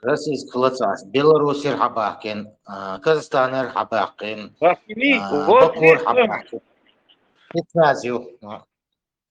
Российский флотсас Беларусьер хабахкин, Казахстанер хабахкин, Бахтини, Бакур хабахкин. Спецназию.